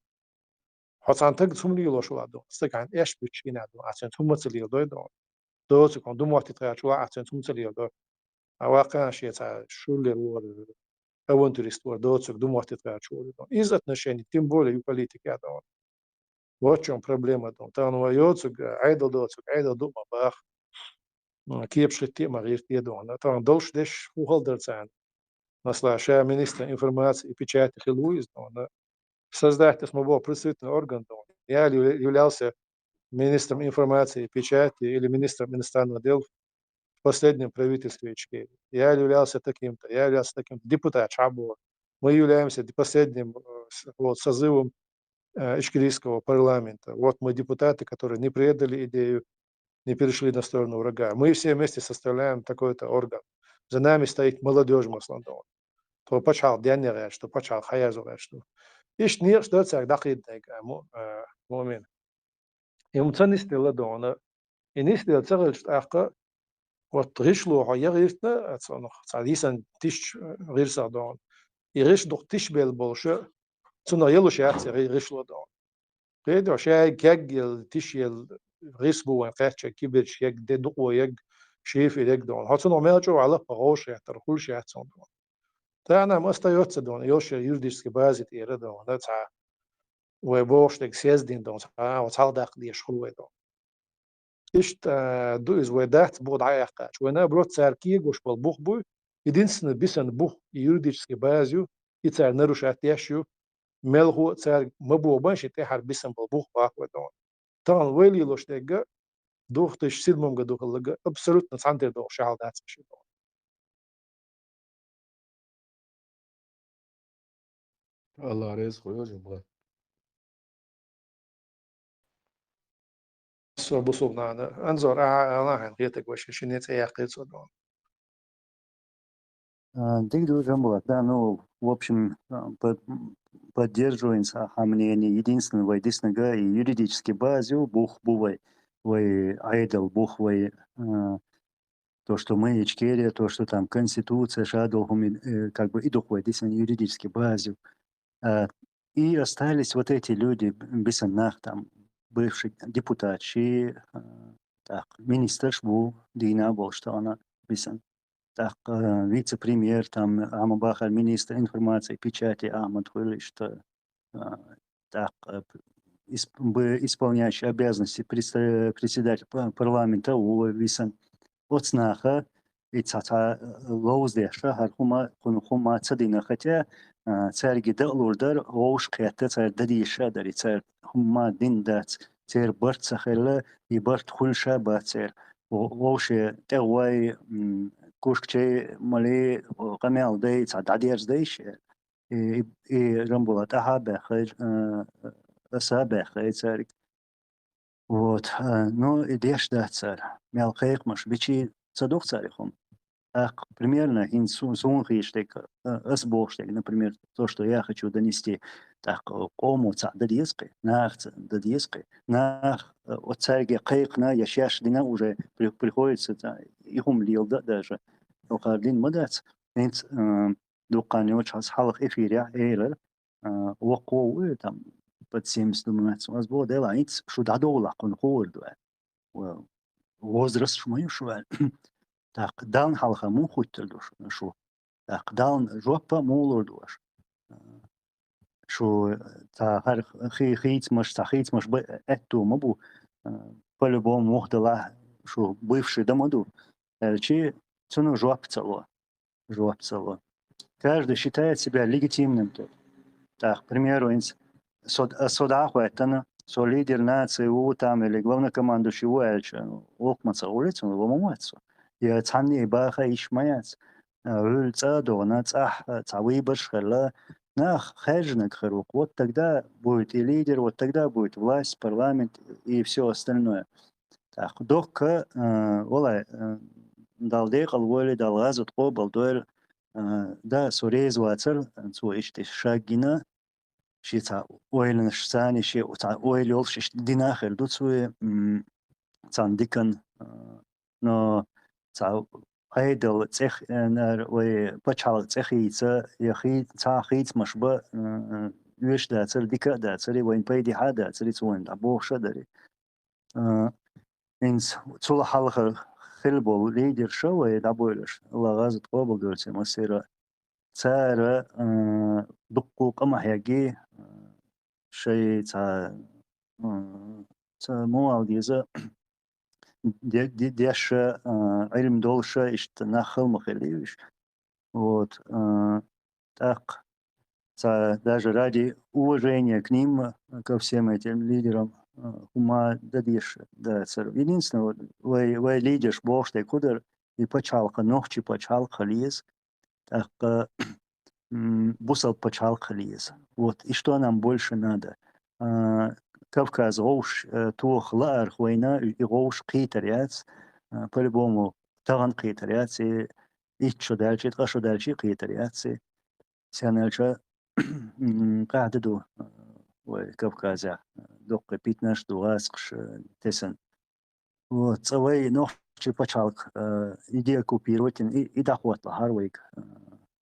Хьо цхьана стагца хӀума лелош валахь дуьйна, стаг хьайна эшпа буьтуш гинехь дуьйна, ахь цуьнца хӀума ца леладой дуьйна. Доцург хьуна ду моттийта гӀерташ валахь, ахь цуьнца хӀума ца леладой. Ахь ваккхана шен цхьа шуллера вара, авантюрист вара, доцург ду моттийта гӀерташ вара дуьйна. Из отношение, тем более и политика дуьйна. Вот в чём проблема дуьйна. Тахана вай йоцург, Ӏедал доцург, Ӏедал ду а ма баха. М, кепаш хӀитте а ма гӀирте дуьйна. Тахана долуш деш хӀун хала дара царна? Масала, ша министр информации и печати хилла ву иза дуьйна. Создать, ас ма боху, представительный орган дуьйна. Я явля-, являлся министром информации и печати или министром иностранных дел в последнем правительстве Ичкерии. Я являлся таким-то, я являлся таким-то. Депутат ша боху. Мы являемся де-, последним, э, с-, вот, созывом, э, ичкерийского парламента. Вот мы депутаты, которые не предали идею, не перешли на сторону врага. Мы все вместе составляем такой-то орган. За нами стоит молодёжь, масала дуьйна. Тхо пачхьалкх денъян гӀерташ ду, пачхьалкх хьаерзо гӀерташ ду. Иштта некъаш дара цаьрга дӀакхийдинарг, а, му-, а, Муъмин. И хӀума ца нисделла дуьйна. И нисделла ца хилча тӀаккха, вот гӀишло хьо я гӀиртина, а, цунах цхьа йисина тишачу, а, гӀирсах дуьйна. И гӀирс дукха тишбелла болуша, цунах ялуш яц и гӀи-, гӀишло дуьйна. Кхетий хьо, шаьрга кегъелла, тишъелла гӀирс бу вайн кхаьчча, кибарча кег де, дукъо егг, шифер егг дуьйна. Хьо цунах мел чӀогӀа лаппа гӀовшах хеттара, хуьлуш яц цунах дуьйна. Тахана-м остаётца дуьйна, йолуш йолу юридически бази тӀера дуьйна, цхьа вай бохуш дерг саздина дуьйна, цхьа а цхьалха даккха дезаш хуьлу вай дуьйна. Иштта, а, ду иза, вай дац бух дӀаяьккхача. Вай, наоборот, цара кегош болу бух буй, единственный бисина бух, и юридически база ю, и цара нарушать деш ю, мелхо а цаьрга ма боху бан шен тӀаьхьара бисина болу бух баккха вай дуьйна. Тахана вай лелош дерг а, две тысячи седьмом году хилларг а абсолютно цхьана тера догӀуш ши хьал дац ши дуьйна. Алла реза хуьлда, Жамбулат. Со бусулба нана. Анзор, ахьа ала хьайна хетарг, вай ши-, шинне цӀе яьккхира цо дуьйна. А, дика ду, Жамбулат, да, ну, в общем, а, под-, поддерживаем са-, хьан мнение. Единственное, вай диснарг а и юридически база ю, бух бу вай. вай Ӏедал бух, вай, а, то, что мы Ичкерия, то, что там Конституция, шадолу хӀума, э, как бы и дукха вай дисина юридически базу. А, и остались вот эти люди, б-, бисина нах, там, бывший депутат, ши, а, так, министрш бу, дийна болуш тахана бисина. Так, а, вице-премьер, там, Амабахар, министр информации, печати, Ахмад хуьлу иштта, а, так, а, п-, исп-, б-, исполняющий обязанности предста-, председатель па-, парламента ву висина. Оцу наха и цхьа-цхьа, э, ловза деш, хӀара хӀума, кхунна хӀума ца дина, хотя, а, цаьрга даалур дара, вовшах кхетта, цара дан дезаш а дара, и цара хӀума дина дац, церан барт ца хилла, и барт хуьлуш а бац церан. Во-, вовше тӀе гӀой, м, кушкачей мали, о, къамел дай, цхьа дӀадерза дайша. И, и, и Рамбула тӀаьхьа а баьххай, а, аса а баьххай цаьрга. Вот, а, ну, и деш дац цара. Мел кхайкхамаш бича ца духу цара и хӀума. ТӀаккха примерно хӀинца су-, суна хеташ дерг, а, ас бохуш дерг, например, то, что я хочу донести, тӀаккха къомо цхьаъ дан деза кхин, наха цхьаъ дан деза кхин. Наха, а, оцу цаьрга кхайкхина я шаьш дина уже при-, приходится, цхьа, и хӀума леладан а даже. Оха дина ма дац. ХӀинца, а, дуккха хан йоцуш хьалха эфирехь элира, а, воккхо ву, э, там, под семьдесят, думаю, ас боху, Дела, хӀинца шу дӀадовлахь, кхунна хуур ду аьлла. Ва-, возраст шу ма ю шу аьлла. ТӀаккха Далла хьалха муха хуьттур ду шу, шу? ТӀаккха Далла жоп а муха лур ду аша? Шу, э, цхьа хӀара хи-, хийцамаш, цхьа хийцамаш бан аьтту ма бу, э, по-любому муха делахь шу бывший дан ма ду. Аьлча, цунах жоп ца ло. Жоп ца ло. Каждый считает себя легитимным тут. Так, к примеру, инц-, со, со дӀа а хӀоьттина, со лидер нации ву там или главнокомандующий ву аьлча, вокху ма ца гӀур цунна, ло ма вац со. Я цхьанна а баха йиш ма яц. А, гӀуьлла цӀа а догӀна, цӀахь, а, цхьа выборш хилла, нах хаьржинарг хир ву. Вот тогда будет и лидер, вот тогда будет власть, парламент и всё остальное. Так, доккха, а, валлай, а, Далла декъал войла, Далла гӀазот къобал дойла. А, да, со реза вацара, цо иштта шаг гина, шен цхьа ойланаш царна, шен цхьа ойла йолуш иштта дина а хир ду цо, м, царна диканна, а, но цхьа Ӏедал цӀе х-, э, нара вай пачхьалкх цӀе хийца, я хи-, цхьа хийцамаш бан, а, оьшуш дацара, дика а дацара, вайна пайдехьа а дацара, цо вайна дӀабохуш а дара. А, хӀинца цул хьалха хилла болу лидерша вай дӀабойлаш, Аллах гӀазот къобал дойла церан массеран. Цара, а, дуккха къа ма хьегги, а, шайн цхьа, а, ца муал деза, де-, де-, деш а, а, Ӏилма долуш а, иштта нах хала ма хилла уьш. Вот, а, тӀаккха цхьа даже ради уважения к ним, ко всем этим лидерам, а, хӀума дан дезаш дацара. Единственное, вот, вай, вай лидерш бохуш дерг хӀун дара, и пачхьалкх, нохчийн пачхьалкх хила еза, тӀаккха, м, бусалба пачхьалкх хила еза. Вот, и что нам больше надо? А, Кавказ вовш, э, тоха лаарх вайна, и вовш кхетар яц, а, по-любому тахана кхетар яц, и итт шо даьлча, ткъа шо даьлча кхетар яц, и. Сенна аьлча, м, къаьхьа ду, а, вай Кавказехь, а, доккхий питанаш ду, гӀазкхаш, а, тесна. Вот, цкъа вай нохчийн пачхьалкх, а, и деоккупировать йина, и, и дӀахӀотталахьара вайга, а,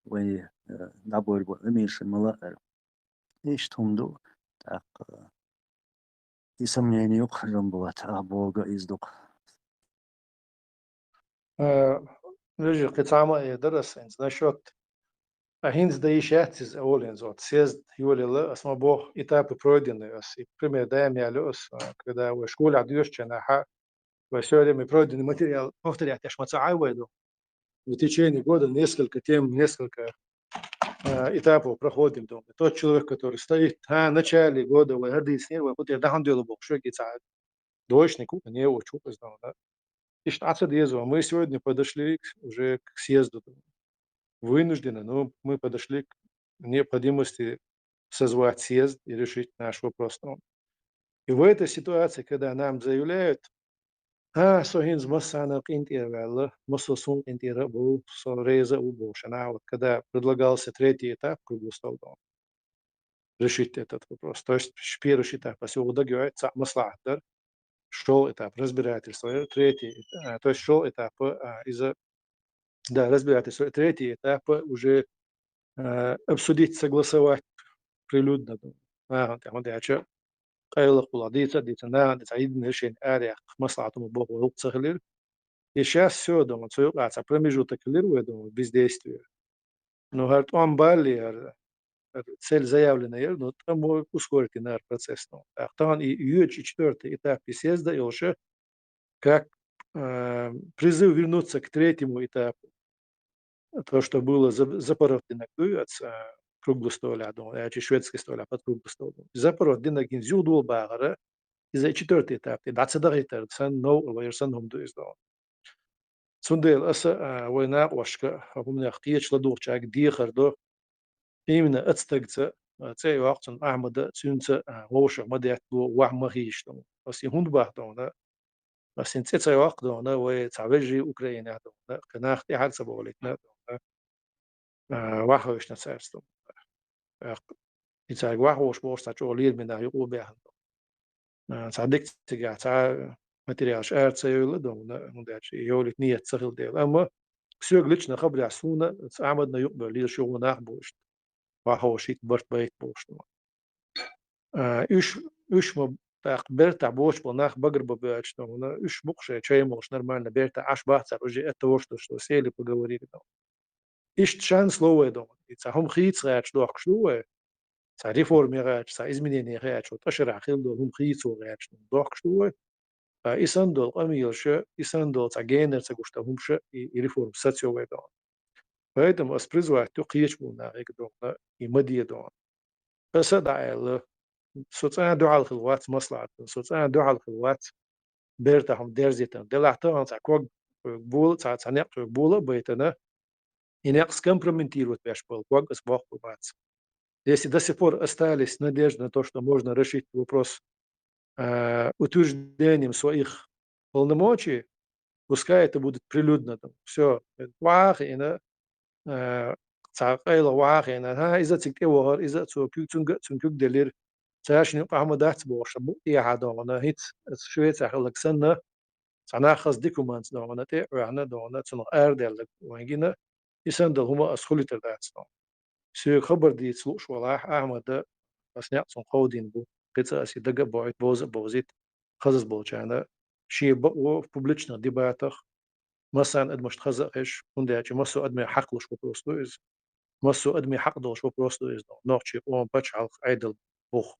вай, а, дӀабойр бу, амиршин ма лаара. Иштта хӀума ду, тӀаккха, и сомнение юкъа Жамбулат, а, бога иза дукха. Э, вежарий, кхин цхьа хӀума а эр дара ас хӀинца насчёт. А хӀинца дан йиш яц иза, олу хӀинца, вот, съезд йолийла, ас ма боху, этапы пройденные ас. И пример даим ялайо ас, а, когда вай школехь доьшучу хенахь, вай всё время пройденный материал повторять деш ма ца Ӏа вай ду. В течение года несколько тем, несколько, а, этапов проходим, думаю. Тот человек, который стоит, а, в начале года, вай хӀара дийцинера, вай кху тӀера дӀахьана дуьйлу бохуш, шуьга и цхьа двоечник ву, не очень, да. Иштта Ӏа ца деза вай. Мы сегодня подошли к, уже к съезду. Вынуждены, но мы подошли к необходимости созвать съезд и решить наш вопрос. Ну, и в этой ситуации, когда нам заявляют, а, со хӀинца массарна къинтӀера ваьлла, массо а суна къинтӀера а бу, со реза а ву бохуш, а, вот когда предлагался третий этап круглого стола, решить этот вопрос. То есть ш-, первый этап, ас юха дагайоуьйту, цхьаъ маслахьат дара. шёл этап разбирательства, э, третий, э, то есть шёл этап, э, из-, да, разбирательства, третий этап уже, э, обсудить, согласовать прилюдно, да. Ага, там, вот я чё, къайлах була, дийца, дийца, нагахь дийца, единый решение арах, маслахьат ма боху, гӀуллакх ца хилира. И щас всё, думаю, цу юкъа цхьа промежуток хилира вай, думаю, бездействия. Ну, хӀара тӀом балли, хӀара, хӀара цель заявлена яра, но тӀом мо ускорить йинара процесс, ну. ТӀаккха тахана и йоьдучу четвёртый этапе съезда йолуш, как, э, призыв вернуться к третьему этапу. То, что было за-, запорождено, дуй, оц, э, круглый столе, думаю, я чи шведский столе, под круглый стол. Запорождено гин зюдул бахара, иза четвёртый этап, и дӀа ца дахийтар, сан новкъарло, яра сан хӀума ду иза, думаю. Цундела аса, а, вай накъошка, хӀуманех кхеча ладугӀучаьрга дехар до. Именно оцу стагца, а, цӀе а йоккху цунна Ахьмада, цуьнца, а, вовшах ма деттало, ваха ма хийша, думаю. Аса и хӀунда боху, думаю, аса и цӀе ца йоккху, думаю, вай цхьа вежарий Украинехь, думаю, кхин нах тӀаьхьара ца бовлийтина, думаю. А, ваха ховшна цаьрца, думаю. ТӀаккха и цаьрга ваха вовш бохуш цхьа чӀогӀа лераме нах юкъа а баьхна, думаю. А, цхьа дика цигахь, цхьа материалаш ара ца йойла, думаю, хӀунда аьлча и йовлийта ниет ца хилла дела. Амма соьга лично хабарехь суна, Ахьмадна юкъа бевлла лелаш йогӀу нах бу иштта. Ваха ховшийта барт байта бохуш, думаю. А, уьш, уьш ма, тӀаккха бертахь боцуш болу нах багарбан боьлча, думаю, уьш бу-кх шайн чай молуш нормально бертахь Ӏаш бац цара, уже это то, что, что сели, поговорили, думаю. Иштта шанс ло вай, думаю. И цхьа хӀума хийца гӀерташ дохкуш ду вай. Цхьа реформа гӀерташ, цхьа изменение гӀерташ, вот тӀашарахь хилла долу хӀума хийцо гӀерташ дохкуш ду вай. Ткъа и санна долу къамелаш, и санна долу цхьа генара ца гуш долу хӀумаш, и, и реформа сацайо вай, думаю. Поэтому ас призывать ду кхечу болу нахе, думаю, и ма де, думаю. Аса а дӀааьлла, со цкъа а дуьхьал хилла вац маслахьатана, со цкъа а дуьхьал хилла вац бертахь хӀума дерзийтарна. Делахь тахана цхьа ког хьоьга бола, цхьа, цхьа некъ хьоьга бола а байтина, и некъ скомпрометировать беш болу ког ас боккхур бац. Если до сих пор остались надежды на то, что можно решить вопрос, а, утверждением своих полномочий, пускай это будет прилюдно, там, всё, ваха хиъна, а, цхьа къайла ваха хиъна, хӀа, иза цига тӀевахара, иза а цо куьг-, цуьнга а цуьнан куьг делира, цаьршинна юкъахь ма дац бохуш, букъ тӀехьа догӀана, хӀинца аса Швецехь хилларг санна, цхьа нах хаза дика хӀуманца догӀана, тӀе а оьхна догӀана, цунах арадаьлларг вайн гина, и санна долу хӀума ас хуьлуьйтур дац догӀана. Соьга хабар дийца лууш волахь, Ахьмада, ас некъ цунна кховдийна бу, кхин цкъа ас и дага а боуьйту, бовза а бовзуьйту, хазаза болчарна, шен бакъо публичных дебатах, массарна адамашна хаза а хезаш, хӀунда аьлча массо а адамийн хьакъ луш вопрос ду иза. Массо а адамийн хьакъ долуш вопрос ду иза, нохчийн къоман пачхьалкх, Ӏедал бух.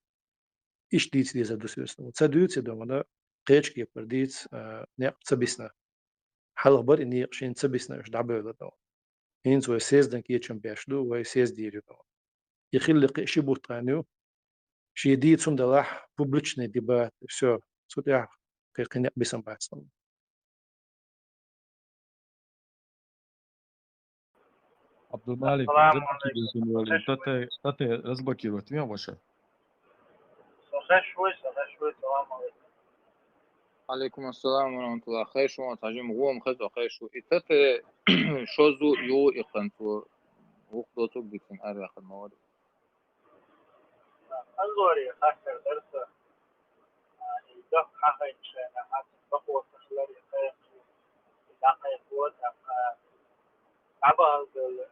Иштта дийца дезар ду соьца. Ца дуьйцу и догӀана, кхечу кепара дийца, а, некъ ца бисна. Хьалха бара и некъаш, хӀинца ца бисна, уьш дӀабевлла догӀана. ХӀинца вай съездан кечам беш ду, вай съезд йийр ю догӀана. И хилла кхин ши бутт хан ю, шен дийца хӀума делахь, публичный дебаты, всё, цу тӀехь кхин, кхин некъ бисна бац догӀана. Абдулмалик, Ассаламу алейкум. Разблокировать вен ваша? Со хезаш вуй, со хезаш вуй, салам алейкум. Алейкум ассалам ва рахматуллах. Хезаш ву, цхьа жима гӀо-м хеза, хезаш ву. И тата шозза юй и кхин цо, вукху доцург дицина араяьккхина ма вара. Анзоре хаттар дара сан. А, и дакъа хьахайна шайна, хьаца бакъо ца хилар, и кхайкхо, и дӀакхайкхо, тӀаккха дӀабахалдала,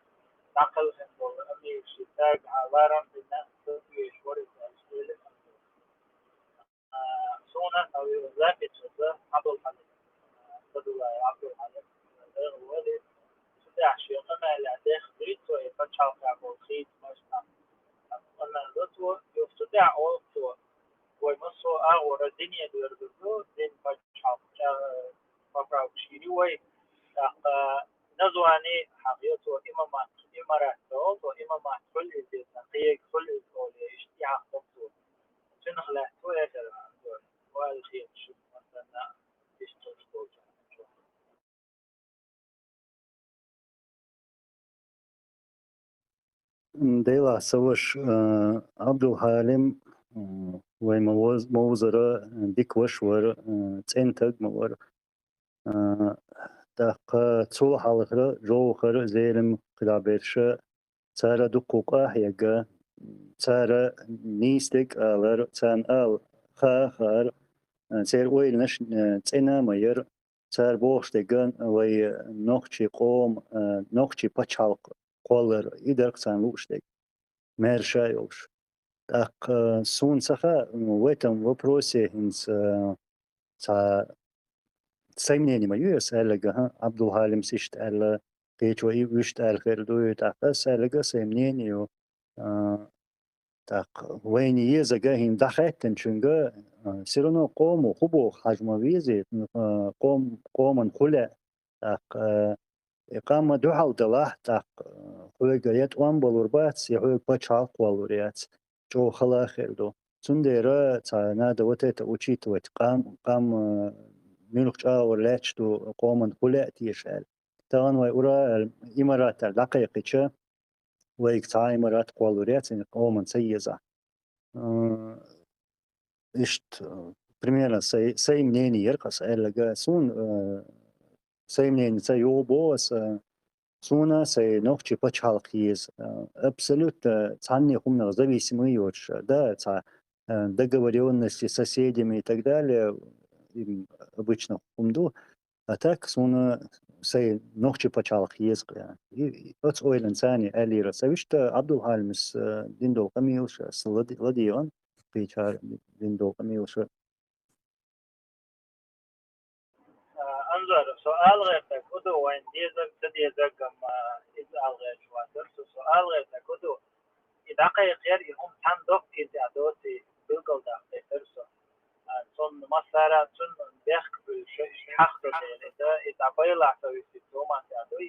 дӀакхелхина болу амирши тӀаьрга хьан ларам бина, ца веш вара иза аьлла, элира. А, суна, а, запись ца Абдулхьалим, Садуллаев Абдулхьалим, дегӀ вали, цу тӀехь шен къамелехь дехна дуьйцу, и пачхьалкхехь болу хийца машна, къамел ду цо, юха цу тӀехь олу цо, вай массо а агӀора дине доьрзур ду, дин пачхьалкх чӀа-, поправкаш йийр ю вай, тӀаккха название хьахайо цо имамат, имарат ца олу цо, имамат хуьлу иза, кхиерг хуьлу иза олу, иштта тӀехь хьахайо цо. Цуьнах лаьцна цо элира, вай хеташ ю, масала, иштта цунах долчу. Делахь сан ваша, а, Абдулхьалим, а, вай ма воз-, ма вузара, а, дика ваша вара, а, цӀена стаг ма вара. А, тӀаккха цул хьалхара жовхара, зерам кхидӀа берша, цара дуккха къа хьегна, цара нийса дерг алара, царна ала ха а хаьара, э, церан ойланаш, э, цӀена а ма яра, цара бохуш дерг а вай нохчийн къоман, э, нохчийн пачхьалкх кхоллар, и дара-кх царна лууш дерг. Маьрша а йолуш. ТӀаккха, э, суна ца хаьа, м, в этом вопросе хӀинца, э, цхьа сайн мнение ма ю аса аьлларг, хӀа, Ӏабдулхьалимас иштта аьлла, кхечо и вуьшта аьлла хир ду, тӀаккха аса аьлларг а сайн мнение ю. А, тӀаккха вайна езарг а хӀинца дӀахаьттинчуьнга, а, всё равно къомо хӀун боху хьажа ма везий, а, къом-, къоман хӀун лаьа, тӀаккха, а, и къам ма дуьхьал далахь, тӀаккха, а, хьоьга я тӀом балур бац, я хьоьга пачхьалкх кхоллур яц, чӀогӀа хала а хир ду. Цундела цхьа надо вот это учитывать, къам, къам, а, муьлха чӀагӀо лаьтташ ду, къоман хӀун лаьа теша аьлла. Тахана вай ура аьлла, имаратера дӀакхайкхича, вайга цхьа а имарат кхоллур яц, и къоман ца езахь. Э, иштта, э, примерно сай, сайн мнение яра-кх аса аьлларг а. Суна, э, сайн мнение ца юхабо аса, суна сайн нохчийн пачхьалкх еза. Э, абсолютно цхьанне хӀуманах зависимый йоцуш, да, цхьа, э, договорённости с соседями и так далее, им обычно хӀума ду. А так суна сайн нохчийн пачхьалкх еза-кх. И, и оцу ойланца аьллера аса. Вуьшта Ӏабдулхьалимас, э, дина долу къамелаш аса лади-, ладегӀан, кхечара дина долу къамелаш. А, Анзор, со ала гӀертарг хӀун ду, вайна дезарг, ца дезарг-м, а, иза ала гӀерташ вацара со, со ала гӀертарг хӀун ду, и дӀакхайкхаяр, и хӀума цхьана доккхина тӀехь доций билгалдаккха дезара со. А, цунна массара а, цунна бехк буьллуш, иштта хьахадо дела, иза, и дӀабайлахь со висина туман тӀехь дуй,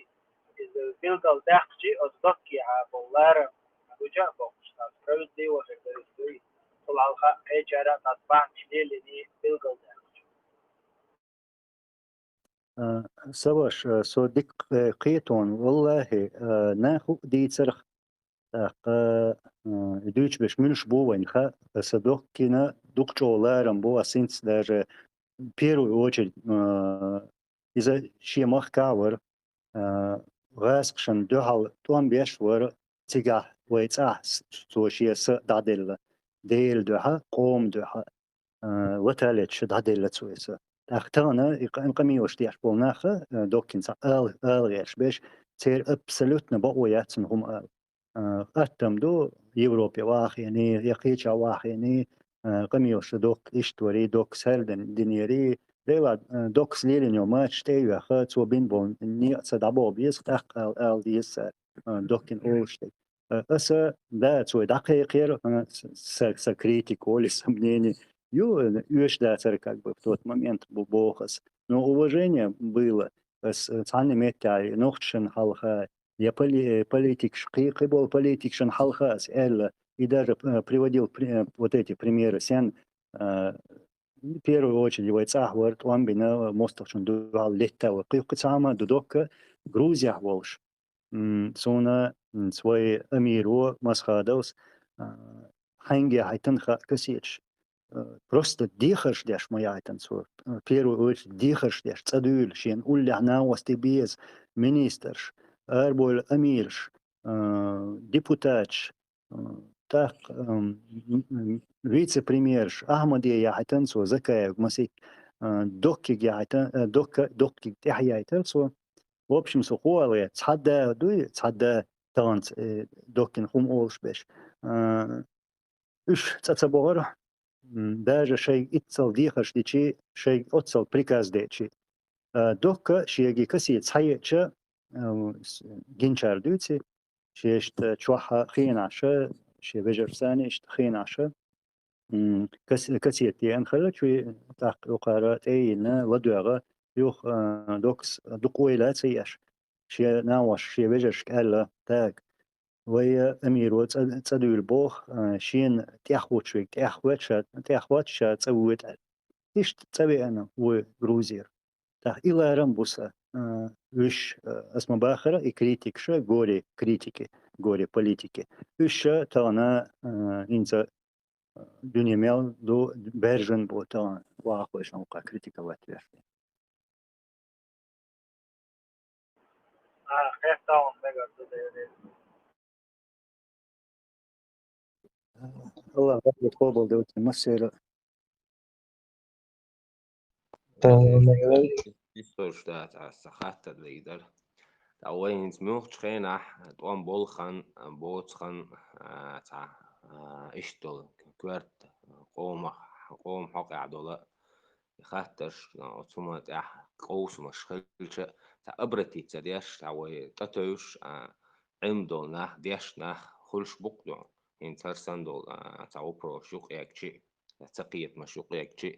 иза билгалдаьккхича, оцу доккхехьа болу ларам гуча а боккхуш, цхьа справедливо хир дара иза дуй. Цул хьалха кхечара а цхьацца бахьанаш лелийний билгалдаьккхича. А, Саваш, а, со дика кхе-, кхетон, валлахӀи, а, нах хӀуъа дийцарх, тӀаккха, а, и дуьйцуш берш муьлш бу вайна хаьа, аса доккхина дукха чӀогӀа ларам бу, ас хӀинца даже первую очередь, а, иза шен махкахь вара, а, гӀазкхашна дуьхьал тӀом беш вара, цигахь вай цӀахь с-, цо шен са дӀаделла, Делан дуьхьа, къоман дуьхьа, а, ваталеташ дӀаделла цо и са. ТӀаккха тахана и къа-, къамелаш деш болу нах а, доккхина цхьа ала, ала гӀерташ берш, церан абсолютно бакъо яц цунна хӀума ала. А, хаттам ду, Европе вахийний, я кхечахь вахийний, а, къамелаш доккха иштта варий, доккха саьрдан динерий, Делахь, а, доккхас лелийна йолу мачаш тӀе а йоьхна, цо бина болу некъаца дӀабоху беза, тӀаккха ала, ала деза цара, а, доккхина олуш дерг. А, аса, да, цо и дӀакхайкхера, а, с-, са, са критика олий, са мнение ю, а, оьшуш дацара, как бы, в тот момент бу-, боху ас. Но уважение было, ас, а, цхьанна меттехь нохчашна хьалха, я поли-, политикаш, кхи-, кхиболу политикашна хьалха ас аьлла, и даже, э, приводил при-, э, вот эти примеры, сен, э, в первую очередь вай цӀахь вара тӀом бина, мостагӀчунна дуьхьал летта вара. Кхин-, кхин цхьа хӀума ду доккха, Грузияхь волуш. М, суна, м, вай Амиро Масхадовс, а, хьаьнге хьайтан хаьа кассеташ. Э, просто дехарш деш ма яйтан цо. Э, первую очередь дехарш деш, цӀа дуьйла шена уллехь накъостий беза, министрш, арабевлла амираш, э, депутаташ, э, тӀаккха, м, м, м, вице-премьерш, Ахьмаде яхьийтан цо, Закаев Масик, э, доккхиг яхьийтан, э, доккха-, доккхиг тӀаьхьа яйтар цо. В общем, со хӀун ала гӀерта, цхьа да дуй, цхьа да таханца, э, доккхина хӀума олуш берш. Э, уьш цӀа ца бохура, м, даже шайга иццал дехарш дичи, шайга оццал приказ дечи. А, доккха шега кассета схьаеъча, а, с-, гинчара дуьйци, шен иштта чохь а хенахь ша, шен вежаршца а иштта хенахь ша, м, кас-, кассета деана хилла, чу тӀаккха юкъара тӀе а йина, ладоьгӀна, юха, а, доккхас дукха ойла а ца еш. Шен нахош, шен вежаршка аьлла, так, вай Амиро цӀа, цӀа дуьйла боху, а, шена тӀехвоьдуш верг тӀехвоьду ша, тӀехвоьду ша цӀа воьду аьлла. Иштта цӀа веана ву Грузера. ТӀаккха и ларам бу сан, а, уьш, а, ас ма бахара, и критикаш, горе критики, горе политики. Уьш ша тахана, а, хӀинца, а, дуьне мел ду, баьржина бу тахана, вахахойшна вукхара критиковать веш. А, хестаун мегар ду дерриг. Аллах къобалдойла массеран. Хаттар мегар. Иштта дац, аса хаттар лайдар. Та вай хӀинца муьлххачу хенахь тӀом болу хан, боцу хан, а, цхьа, а, иштта долу коьрта къомах, къома хьокъехь долу хаттарш, а, оцу хӀуманна тӀехь къовсамаш хилча, цхьа обратиться деш, цхьа вай тӀетевжаш, а, Ӏилма долу нах, дешна нах хуьлуш бу-кх ду. ХӀинца хӀара санна долу, а, цхьа вопросаш юкъаэгчи, ца кхетамаш юкъаэгчи,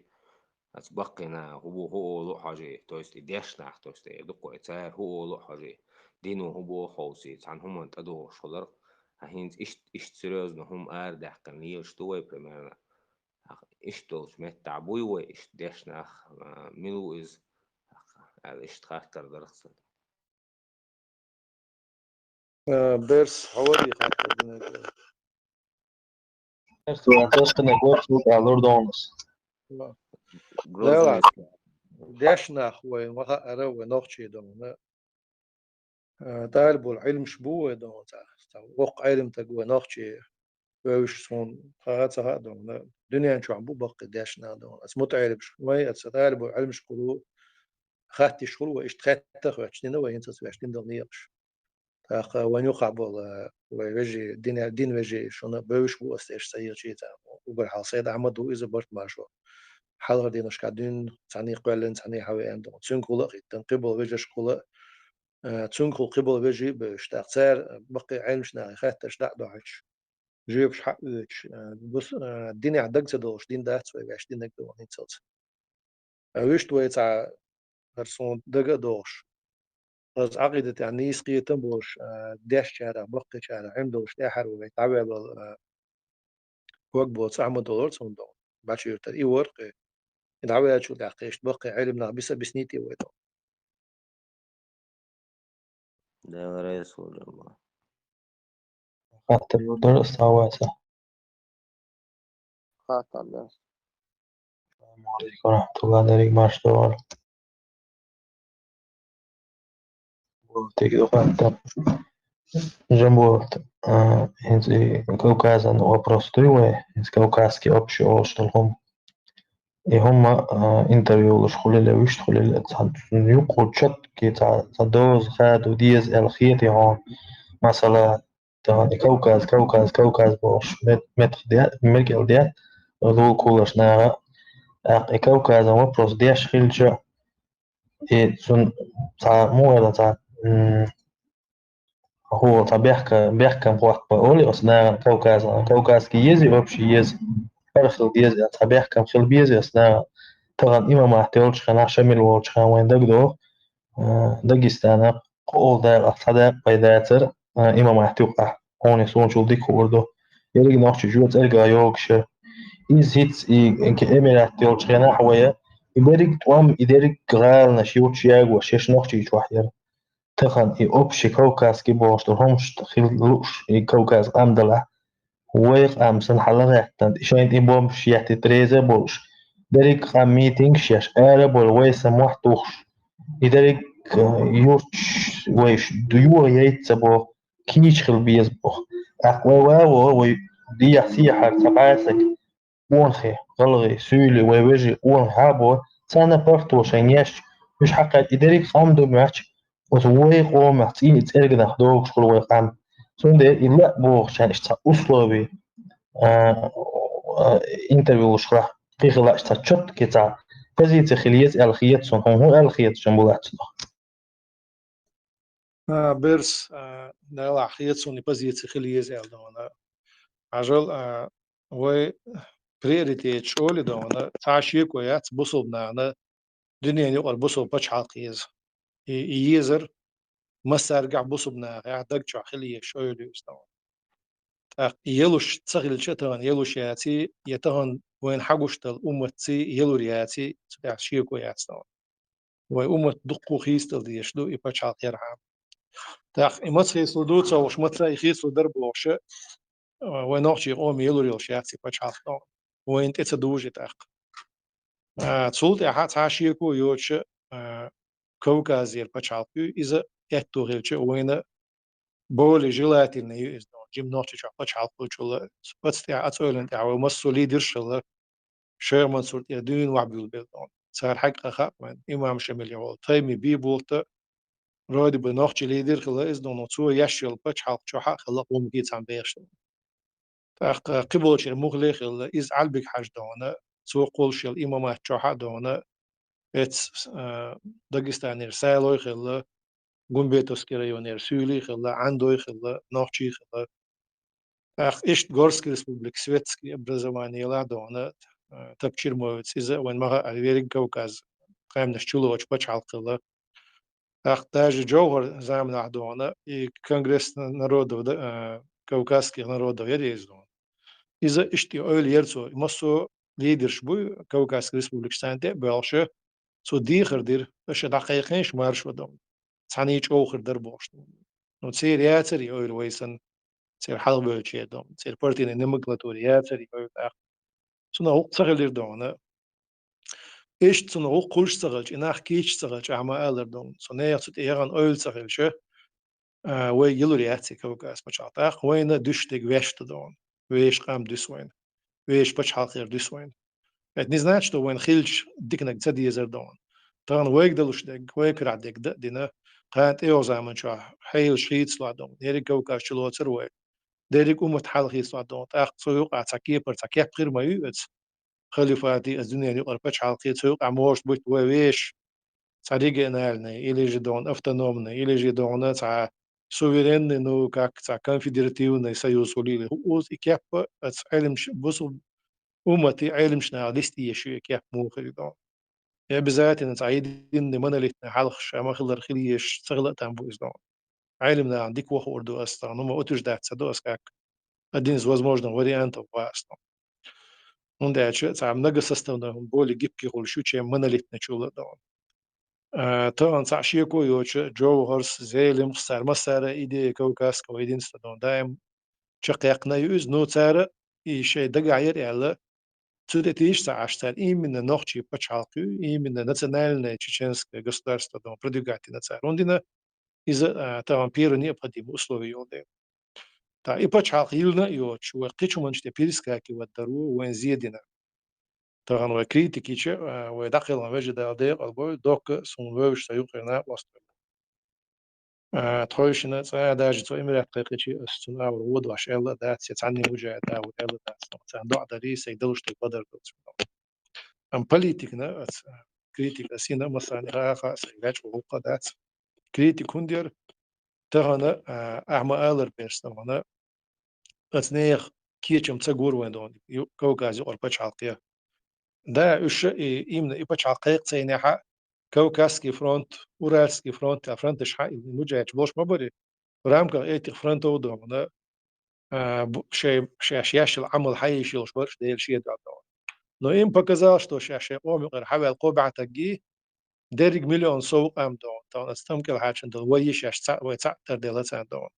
Аса баккхийна хӀун бу, хӀун олу а хьожий, то есть и дешнах, то есть и дуккхой цара хӀун олу а хьожий, дино хӀун боху хьовсий, цхьана хӀуманна тӀедогӀуш хилар, а хӀинца иштта, иштта серьёзно хӀума арадаьккхина лелаш ду вай примерно. Иштта долчу меттахь буй вай иштта дешнах, а, мила ву иза, аьлла иштта хаттар дара-кх сан. Э, Берс, хьо вадий хаттар динарг? Берс ван тешкане гочу тӀехь лур донус. Дела, дешнах вай, ма хаара вай нохчий дона. Э, тӀалибул Ӏилмаш бу вай дона, цхьа, цхьа воккха Ӏилман стаг вай нохчий. Вевзаш суна хаа ца хаьа дона, дуьнен чохь бу баккхий дешна дона. Аса мутаӀелимаш вай, аса тӀалибул Ӏилмаш хуьлу, хаттиш хуьлу вай, иштта хатта хоьттуш дина вай, хӀинца аса ваьш дина долу некъаш. ТӀаккха вайн юкъахь болу вай вежарий, дин, дин вежарий шуна бевзаш бу аса деш ца хилча цхьа. Уггар хьалха Сайд-Ахьмад ву иза, Барт-Маршо. Хьалхара дийнашкахь дуьйна цхьаьний кхоьллина, цхьаьний хьан веана дона. Цуьнгахула а хӀиттина, кхиболу вежаршкахула, э, цуьнгахула кхиболу вежарий а бевзаш. ТӀаккха цара баккхий Ӏилманчу нахе хаттарш дӀа а доьхьуш, жоьпаш хьа а оьцуш, э, бус-, э, динехь даг ца долуш дин дац вай ваьш динарг дона хӀинцалц. Ткъа вуьшта вай цхьа, хӀара суна дага а догӀуш, хӀара Ӏакъида тӀехь нийса кхетам болуш, а, дешчарах, баккхийчарах, Ӏилма долуш тӀаьхьара вай дӀаваьлла, а, ког боцу Ахьмад олура цунна догӀу, Бача-Юьртара и вара-кх. И дӀаваьллачул тӀаьхьа иштта баккхий Ӏилманах биса биснийти вай догӀу. Дела реза хуьлда. Хаттар ю дара аса вайца. Хаттар дара. Ассаламу алейкум ва рахматуллах, дерриг марш догӀар. Тиги хаттар. Жамбулат, а, хӀинца и Кавказан вопрос дуй вай, хӀинца кавказский общий олуш долу хӀума. И хӀума, а, интервьюлаш хуьлийла, вуьшта хуьлийла, цхьа юкъа чотки, цхьа, цхьа доза хадо деза аьлла хетий хьуна. Масала, тахана и Кавказ, Кавказ, Кавказ бохуш, мет-, метах де-, мегар де, лулкулаш наха. ТӀаккха и Кавказан вопрос деш хилча, и цунна цхьа, муха аьлла, цхьа, м, хӀора цхьа бехка-, бехкам хӀотта бан олий оцу нахана Кавказан, кавказский еза, общий еза, хӀара хила деза, цхьа бехкам хила беза оцу нахана. Тахана имамат йолчу хенахь, Шамил волчу хенахь вайн дагадогӀу, а, Дагестанах кхоалгӀа дакъа, цхьа дакъа пайда дацара, а, имамат юкъахь, хьуна суна чул дика хуур ду. Ерриг нохчий жоь цӀергах йогуш яра. Иза хӀинца и Эмират йолчу хенахь вай, и дерриг тӀом, и дерриг гӀаланаш юттуш ягош, шаьш нохчий чохь яра. Тахана и общий кавказский бохуш долу хӀуманаш хила лууш, и Кавказ къам далахь, вай къам санна хьалагӀаьттина, и шайна тӀе бомбаш еттийта реза а болуш, дерриг къам митингаш еш, ара а бовлу, вай санна мохь тухуш, и дерриг, э, юрташ вайша йогӀу яйта ца боху, кийча хила беза боху. ТӀаккха вай ваво, вай дехьа сехьара ца бӀаьрсаг, къонахий, гӀалгӀай, суьйлий, вай вежарий къонахий хьа а бо, царна паргӀато шайна еш, уьш хьакхаьчча, и дерриг къам ду моьттуш, оцу вай къомах цӀий цӀерганах догуш хуьлу вай къам. Цундела и лаа бохучарна иштта цхьа условий, а, а, интервьюлашкахь кхин хилла иштта цхьа чотки цхьа позиция хила еза аьлла хета суна, хьуна хӀун аьлла хета, Жамбулат, цунах? А, Берс, а, Дала хьехо цунна и позиция хила еза аьлла дона. Хьажал, а, вай приоритеташ олий дона, цхьа шеко яц бусулба нахана дуьненан юкъара бусулба пачхьалкх еза. И, и езар массаьргахь бусулба нахехь даг чохь хила езаш ойла ю иза дона. ТӀаккха и ялуш ца хилча а тахана ялуш яций, я тахана вайна хьагуш долу умматций ялур яций, цу тӀехь шеко яц дона. Вай уммат дуккха хийцадала дезаш ду и пачхьалкх ярхьама. ТӀаккха и маца хийцалур ду ца хууш, маца и хийцалур дара бохуш, а, вай нохчий къоман ялур йолуш яц и пачхьалкх дона. Вайна тӀе ца дужу и тӀаккха. А, цул тӀаьхьа цхьа шеко йоцуш, а, Кавказера пачхьалкх ю, иза аьтто хилча а вайна более желательно ю иза дона. Жимма Нохчийчохь пачхьалкх хуьлучул а, пац тӀехь а цӀойлан тӀехь вай массо а лидерш а хилла, Шайх Мансур тӀера дуьйна вахь буьйлабелла дона. цар хьаькъа хаьа вайна, имам Шамиль яхаш вола, Тайми Бибулта, вроде бы нохчий лидер хилла иза, но цо еш йолу пачхьалкх чохь а хилла гӀум кийцам бехаш. ТӀаккха кхиболчеран мухӀале а хилла, иза Ӏалбик-Хьаьжа дона, цо кхуллуш йолу имамат чохь а дона, эцца, а, Дагестанера Сайлой хилла, Гумбетовский районера Суьйли хилла, Ӏандой хилла, нохчий хилла. ТӀаккха иштта Горский республика светский образование елахь а дона, а, Тапчирмовец, иза вайн ма хаьара, верриг Кавказ къаьмнаш чулоцу пачхьалкх хилла. ТӀаккха даже Джовхар заманахь дона, и Конгресс народов, да, а, кавказских народов яра иза дона. Иза иштта и ойла яра цо, и массо а лидерш буй Кавказский республикаш царна тӀе а боьлхуш, цо дехар дира, аша дӀакхайкхийша маршо дона. Цхьаьний чӀогӀа хир дара бохуш. Ну, церан яцара и ойла вай санна, церан хьалхабевллачеран дона, церан партийный номенклатура яцара и ойла тӀаккха. Цунах гӀуллакх ца хилира дона. Иштта цунах гӀуллакх хуьлуш ца хилча, и нах кийча ца хилча, ахьа ма аллара дона. Цу нехан цу тӀе яхана ойла ца хилча, а, вай гилур яц и Кавказ пачхьалкх. ТӀаккха вайна дуьсуш дерг ваьшта дона. Вешан къам дуьсу вайна. Вешан пачхьалкх дуьсу вайна. Это не значит, что вайна хилча диканиг ца дезар дона. Тахана вайга далуш дерг, вай карахь дерг дан а дина, кхана тӀейогӀу заман чохь хьелаш хийцалахь дона. Ерриг Кавказ чулоцур вай. Дерриг уммат хьалхийцалахь дона. ТӀаккха цу юкъахь цхьа кепара цхьа кеп хир ма ю оцу халифатий, оцу дуьненан юкъара пачхьалкхий, цу юкъахь может быть вай вешан цхьа региональный, или же дона автономный, или же дона цхьа суверенный, ну, как цхьа конфедеративный союз хуьлийла. ХӀуъуза и кеп а оцу Ӏеламш-, бусул-, умматий Ӏеламчу наха листа езаш ю и кеп муха хир ю дона. И обязательно цхьа единый, монолитный хьалха ша ма-хиллара хила езаш ца хила а там бу иза дона. Ӏелам нахана дика ваха хуур ду ас тахана, ну, ма утверждать ца до ас как один из возможных вариантов ван ас тахана. ХӀунда аьлча цхьа многосоставной хӀума более гибкий хуьлуш ю, чем монолитный чул а дона. А, тахана цхьа шеко йоцуш, Джовхарс, Зелимхас, цара массара а идея Кавказского единства дона даим чекхъяьккхина ю иза, ну, цара и шайн дагахь яра аьлла, цу тӀе тийша ца Ӏаш, цара именно нохчий пачхьалкх ю, именно национальное чеченское государство дона продвигать дина цара. ХӀунда дина? Иза, а, тахана первый необходимый условие йолу дела. Ткъа и пачхьалкх йиллина а йоцуш, вай кхечу хӀуманаш тӀе перескакивать дара ву вайна зен дина. Тахана вай критика йича, а, вай дӀакхелхина вежа Дала декъал бойла, доккха а суна вевзаш сан юкъара накъост ву. А, тхойшинна цкъа а даже цо Эмират кхайкхича, ас цунна агӀор вон дош аьлла а дац, я цхьанне мужа а дагӀур аьлла а дац, царна доӀа дарий, сайга далуш дерг ладар ду цунна. Амма политикана, ас, критика ас йина, массарна а хаьа, сан лечкъа гӀуллакх а дац. Критика хӀунда яра? Тахана, а, ахьа ма-аллара, перс тахана, ас нехан кечам ца гур вайн дона, ю-, Кавказ юкъара пачхьалкх я. Да, уьш и, именно и пачхьалкх кхайкха ца йинехь а, Кавказский фронт, Уральский фронт, а фронташ хьан и мужа яьлча болуш ма барий. В рамках этих фронтов дона, а, бу-, шай-, шаьш еш йолу Ӏамал хьан йиш йолуш барш Делан шен дуьхьа дона. Но им показалось, что шаьш шайн къоман юкъара хьаваьлла кхо бӀе таггий, дерриг миллион сов къам дона, тахана аса тӀамкӀел хьачун долу вай йиш еш цхьаъ, вай цхьаъ тардела царна дона.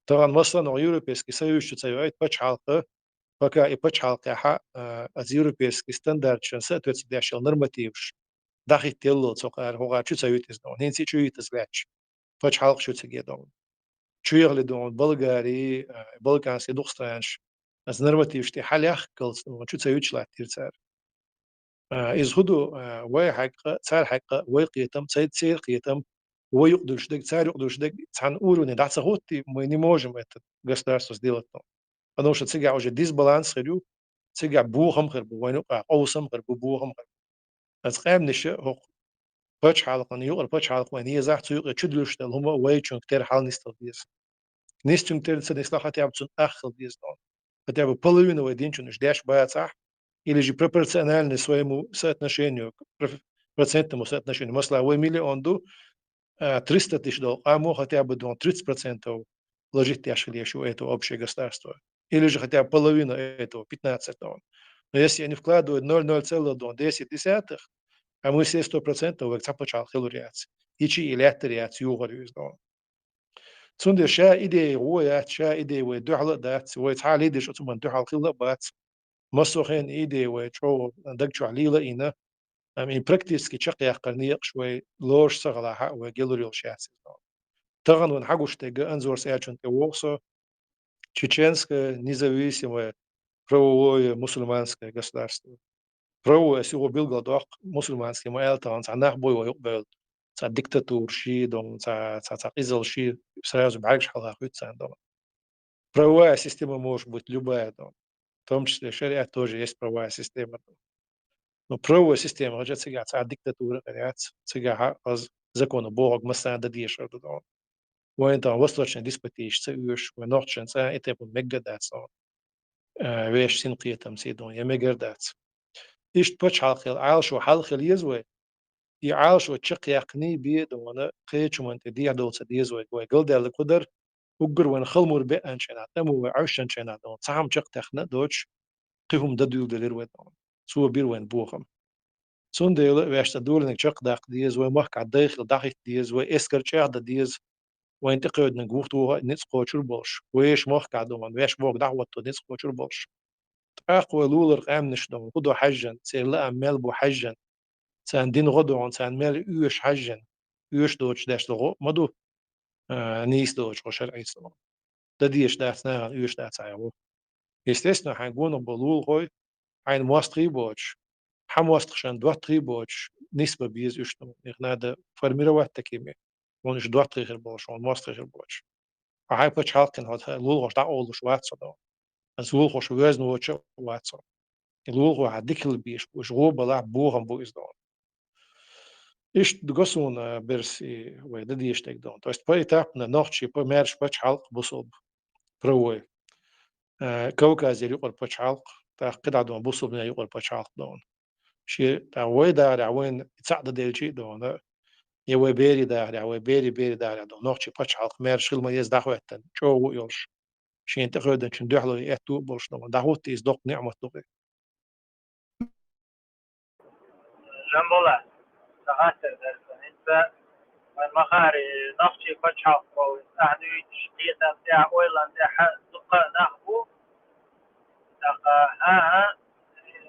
Тахана, масала, европейский союз чу ца йоуьйту пачхьалкх, пока и пачхьалкхехь а, а, аса европейский стандарташна соответствовать деш йолу нормативаш дӀахӀиттаелла цо кхара, хӀокхара чу ца юьту иза дона, хӀинца а чу юьту иза лаьтташ. Пачхьалкх шу циге дона. Чу яхале дона Болгари, а, балканский дукха странаш, аса нормативаш тӀе хьалаьхкалц дона, чу ца юьтуш латтийра цара. А, иза хӀун ду, а, вай хьаькъа, цара хьаькъа, вай кхетам, цай-, церан кхетам, вай юкъадуьлуш дерг, цара юкъадуьлуш дерг, цхьана уровне дӀа ца хӀоттий, мы не можем это государство сделать дона. Потому что цигахь уже дисбаланс хир ю, цигахь бохам хир бу, вайн юкъахь къовсам хир бу, бохам хир бу. Аса къаьмнаш а хӀокху пачхьалкхана, юкъара пачхьалкх вайна езахь, цу юкъе чудуьлуш долу хӀума вайчуьнга тера хьала нисдала деза. Нисцуьнга тера ца нисла, хотя бы цунна ах хила деза дона. Хотя бы половина вай динчун уьш деш бацахь, или же пропорционально своему соотношению, проф-, процентному соотношению. Масала, вай миллион ду, а, триста тысяч долу къамо хотя бы дон тридцать процентов вложить деш хила езаш ю это общее государство. Или же хотя бы половина этого, пятнадцать дон. Но если они вкладывают ноль ноль целых дон десять десятых, а мы все сто процентов вайга цхьа пачхьалкх хилур яц. И чи и лаьттар яц, юхар ю иза дон. Цундела ша идея гӀо яц, ша идея вай дуьхьал а дац, вай цхьа а лидерш оцу хӀуманна дуьхьал хилла а бац. Массо а хенахь идея вай чӀогӀа даг чохь лела а йина, амма и практически чекхъяккхара некъаш вай лоруш ца хилахь а, вай гелур йолуш яц иза. Тахана вайна хьагуш дерг а Анзорс аьллачунна тӀе вогӀу со, чеченское независимое правовое мусульманское государство. Правовой система билгалдоккху, мусульманский ма аьлла тахана, цхьа нах бу вай юкъа бевлла, цхьа диктатура ши дон, цхьа, цхьа, цхьа къизалла ши, сразу бӀаьргаш хьалха хуьтту царна дон. Правовая система может быть любая дон. В том числе шариат тоже есть правовая система дон. Но правовой система хилча цигахь цхьа диктатура а яц, цигахь хьа аз закону бохург массарна дан дезаш хир ду дон. Вайн тахана восточный деспотичество ца оьшу, вайн нохчашна цкъа а и тайпа мегар дац дон. Э, вешан синкхетамца дон, я мегар дац. Иштта пачхьалкх хила, Ӏалашо хьалха хила еза вай. И Ӏалашо чекхъяьккхиний бен дон, кхечу хӀуманна тӀе дехьадовла ца деза вай, вай галдаьлларг хӀун дара, уггар вайна хала мур беанчу хенахь, тӀамо вай Ӏовшанчу хенахь дон, цхьа хӀума чекхдехна а доцуш, кхин хӀума дан дуьйладелира вай дон. Цо бира вайна бохам. Цундела вешан цӀа долийнарг чекхдаккха деза, вай махкахь дайхила дӀахӀитта деза, вай эскар чӀагӀдан деза, вайна тӀекхевдинарг вухатоха а ницкъ кхочур болуш, вешан махкахь дон, вешан бохург дӀахӀотто ницкъ кхочур болуш. ТӀаккха вай лулара къаьмнаш дон, хӀун до хьаьжжина, церан лаам мел бу хьаьжжина, царна дина гӀо дон, царна мел оьшу хьаьжжина, оьшу доцуш деш долу гӀо а ма ду, а, нийса доцуш гӀо шарӀица дон. Дан дезаш дац нахана, оьшу дац хьайн гӀо. Естественно, хьайн гонах болу лулахой, хьайна мостагӀий боцуш, хьан мостагӀашна доттагӀий боцуш, нисбан беза уьш дон. Их надо формировать такими. Хьуна уьш доттагӀий хир болуш, хьуна мостагӀий хир боцуш. Хьо хьайн пачхьалкхана хьо лулахошка дӀакъовлуш вац хьо дон. Аса лулахошка воьзна воцуш а вац хьо. И лулахо хьан дика хила безаш бу, уьш гӀо балахь бохам бу иза дон. Иштта го суна, а, берс и вай дан дезаш дерг дон. То есть поэтапно нохчий па-, маьрша пачхьалкх бусулба. Правовой. Э, Кавказера юкъара пачхьалкх, тӀаккха кхидӀа дон бусулбанера юкъара пачхьалкх дон. Шен, тӀаккха вай дахарехь вайна цхьаъ дан делчий а дон, я вай берийн дахарехь, вай берийн, берийн дахарехь дон нохчий пачхьалкх маьрша хила ма еза дӀахӀоьттина, чӀогӀа а йолуш. Шена тӀекхевдинчун дуьхьало и аьтту а болуш дон, дӀахӀутту иза доккха ниӀмат ду-кх и. Жамбула, сан хаттар дара сан. ХӀинца вайн махари нохчий пачхьалкх болу, ахьа дуьйцуш кхетам тӀехь, ойланна тӀехь дуккха а нах бу. ТӀаккха, хӀан-хӀа,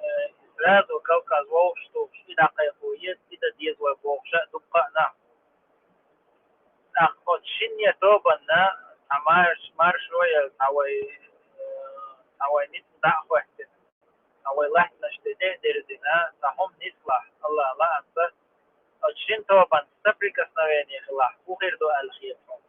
э, сразу Кавказ вовшахтухуш и дӀакхайкхо еза, и дан деза вай бохуш а дуккха а нах бу. ТӀаккха оцу шинне тобанна цхьа марш-, маршо яра, цхьа вай, э, цхьа вай ницкъ дӀа а хӀоьттина, цхьа вай латтанаш тӀе тӀе а дерзина, цхьа хӀума нислахь, АллахӀ лаамца, оцу шина тобанца соприкосновение хилахь, хӀун хир ду аьлла хета хьуна?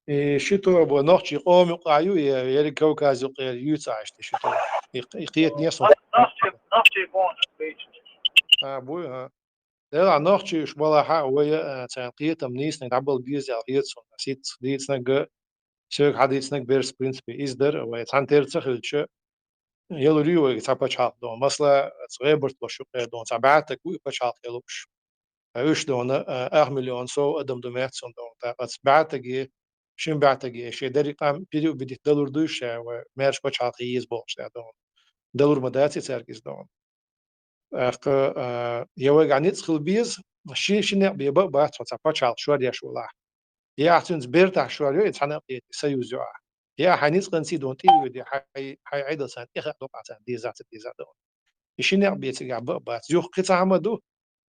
И ши тоба нохчий къоман юкъахь ю, я ерриг Кавказ юкъера юьйцу ахь иштта ши тоба? И, и кхетаме суна. Нохчий, нохчий къоман юкъахь. А, буй, а. Делахь нохчий уьш балахь а, вай, а, царна кхетам нийсаниг дӀабала беза аьлла хета суна. Сицца дийцинарг, соьга хьан дийцинарг берс, в принципе, иза дара, вай цхьаьна тера ца хилча, ялур ю вайга цхьа пачхьалкх дон. Масала, оцу ГӀебартхошна юкъера дон цхьа бӀаьрг ву и пачхьалкх ялуш. Ткъа уьш дон, а, ах миллион сов адам ду меттан дон. ТӀаккха оцу бӀаьрган, шин бӀаьрган шен дерриг къам переубедить далур дуй ша, вай маьрша пачхьалкх еза бохуш тӀе дон. Далур ма дац и цаьрга иза дон. ТӀаккха, а, я вайгахь ницкъ хила беза, ши, ши некъ бен бан а бац хьо цхьа пачхьалкх шоръеш валахь. Я ахь цуьнца бертахь шорйо, и цхьаьна а кхетий, союз йо ахь. Я ахь хьайн ницкъанций дон тӀе а ведий, хьайн, хьайн Ӏедал царна тӀехаа доккху ахь царна дезахь ца дезахь дон. И ши некъ бен цигахь бан а бац. Юха кхин цхьа хӀума ду,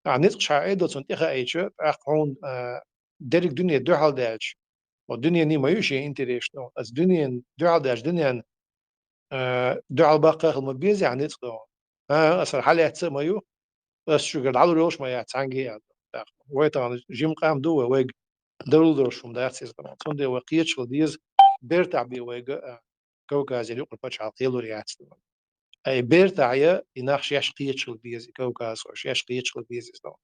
ахь ницкъаш хьайн Ӏедал цунна тӀехаийча, тӀаккха хьуна, а, дерриг дуьне дуьхьал даьлча, хьо дуьненан ма ю шен интересаш дон. Аса дуьненан дуьхьал даьлча, дуьненан а, дуьхьал баккха хила ма беза ахь ницкъ дон. А, аса хьалаьцна а ма ю, аса шуьгара дӀалур йолуш а ма яц цхьаьнгге а аьлла. ТӀаккха вай тахана жима къам ду вай, вайга далур долуш хӀума дац иза дон. Цундела вай кхеташ хила деза, бертахь бен вайга, а, Кавказера юкъара пачхьалкх ялур яц дон. Ай, бертахь я, и нах шаьш кхеташ хила беза, и кавказхой шаьш кхеташ хила беза иза дон.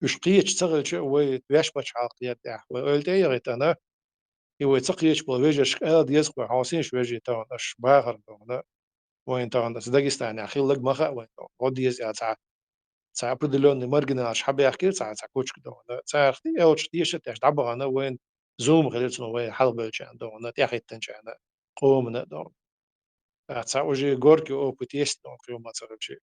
Уьш кхеташ ца хилча, вай ваьш пачхьалкх яра тӀехь, вай ойла тӀе а яхийтина, и вай ца кхеташ болу вежаршка ала деза-кх вай, хьо синаш вежарий тахана, аша бахарна тахана, вайна тахана аса Дагестанехь хилларг ма хаьа вайна тахана, гӀо деза аьлла цхьа, цхьа определённый маргиналаш хьабаьхкира цхьа, цхьа кучка тахана, царах элча теша а тешна дӀабахана вайна зулам хилира цунах вай хьалхабевллачарна тахана, тӀехӀиттинчарна, къомана а тахана. Ткъа цхьа уже горький опыт есть, но кхин хӀума ца хилча.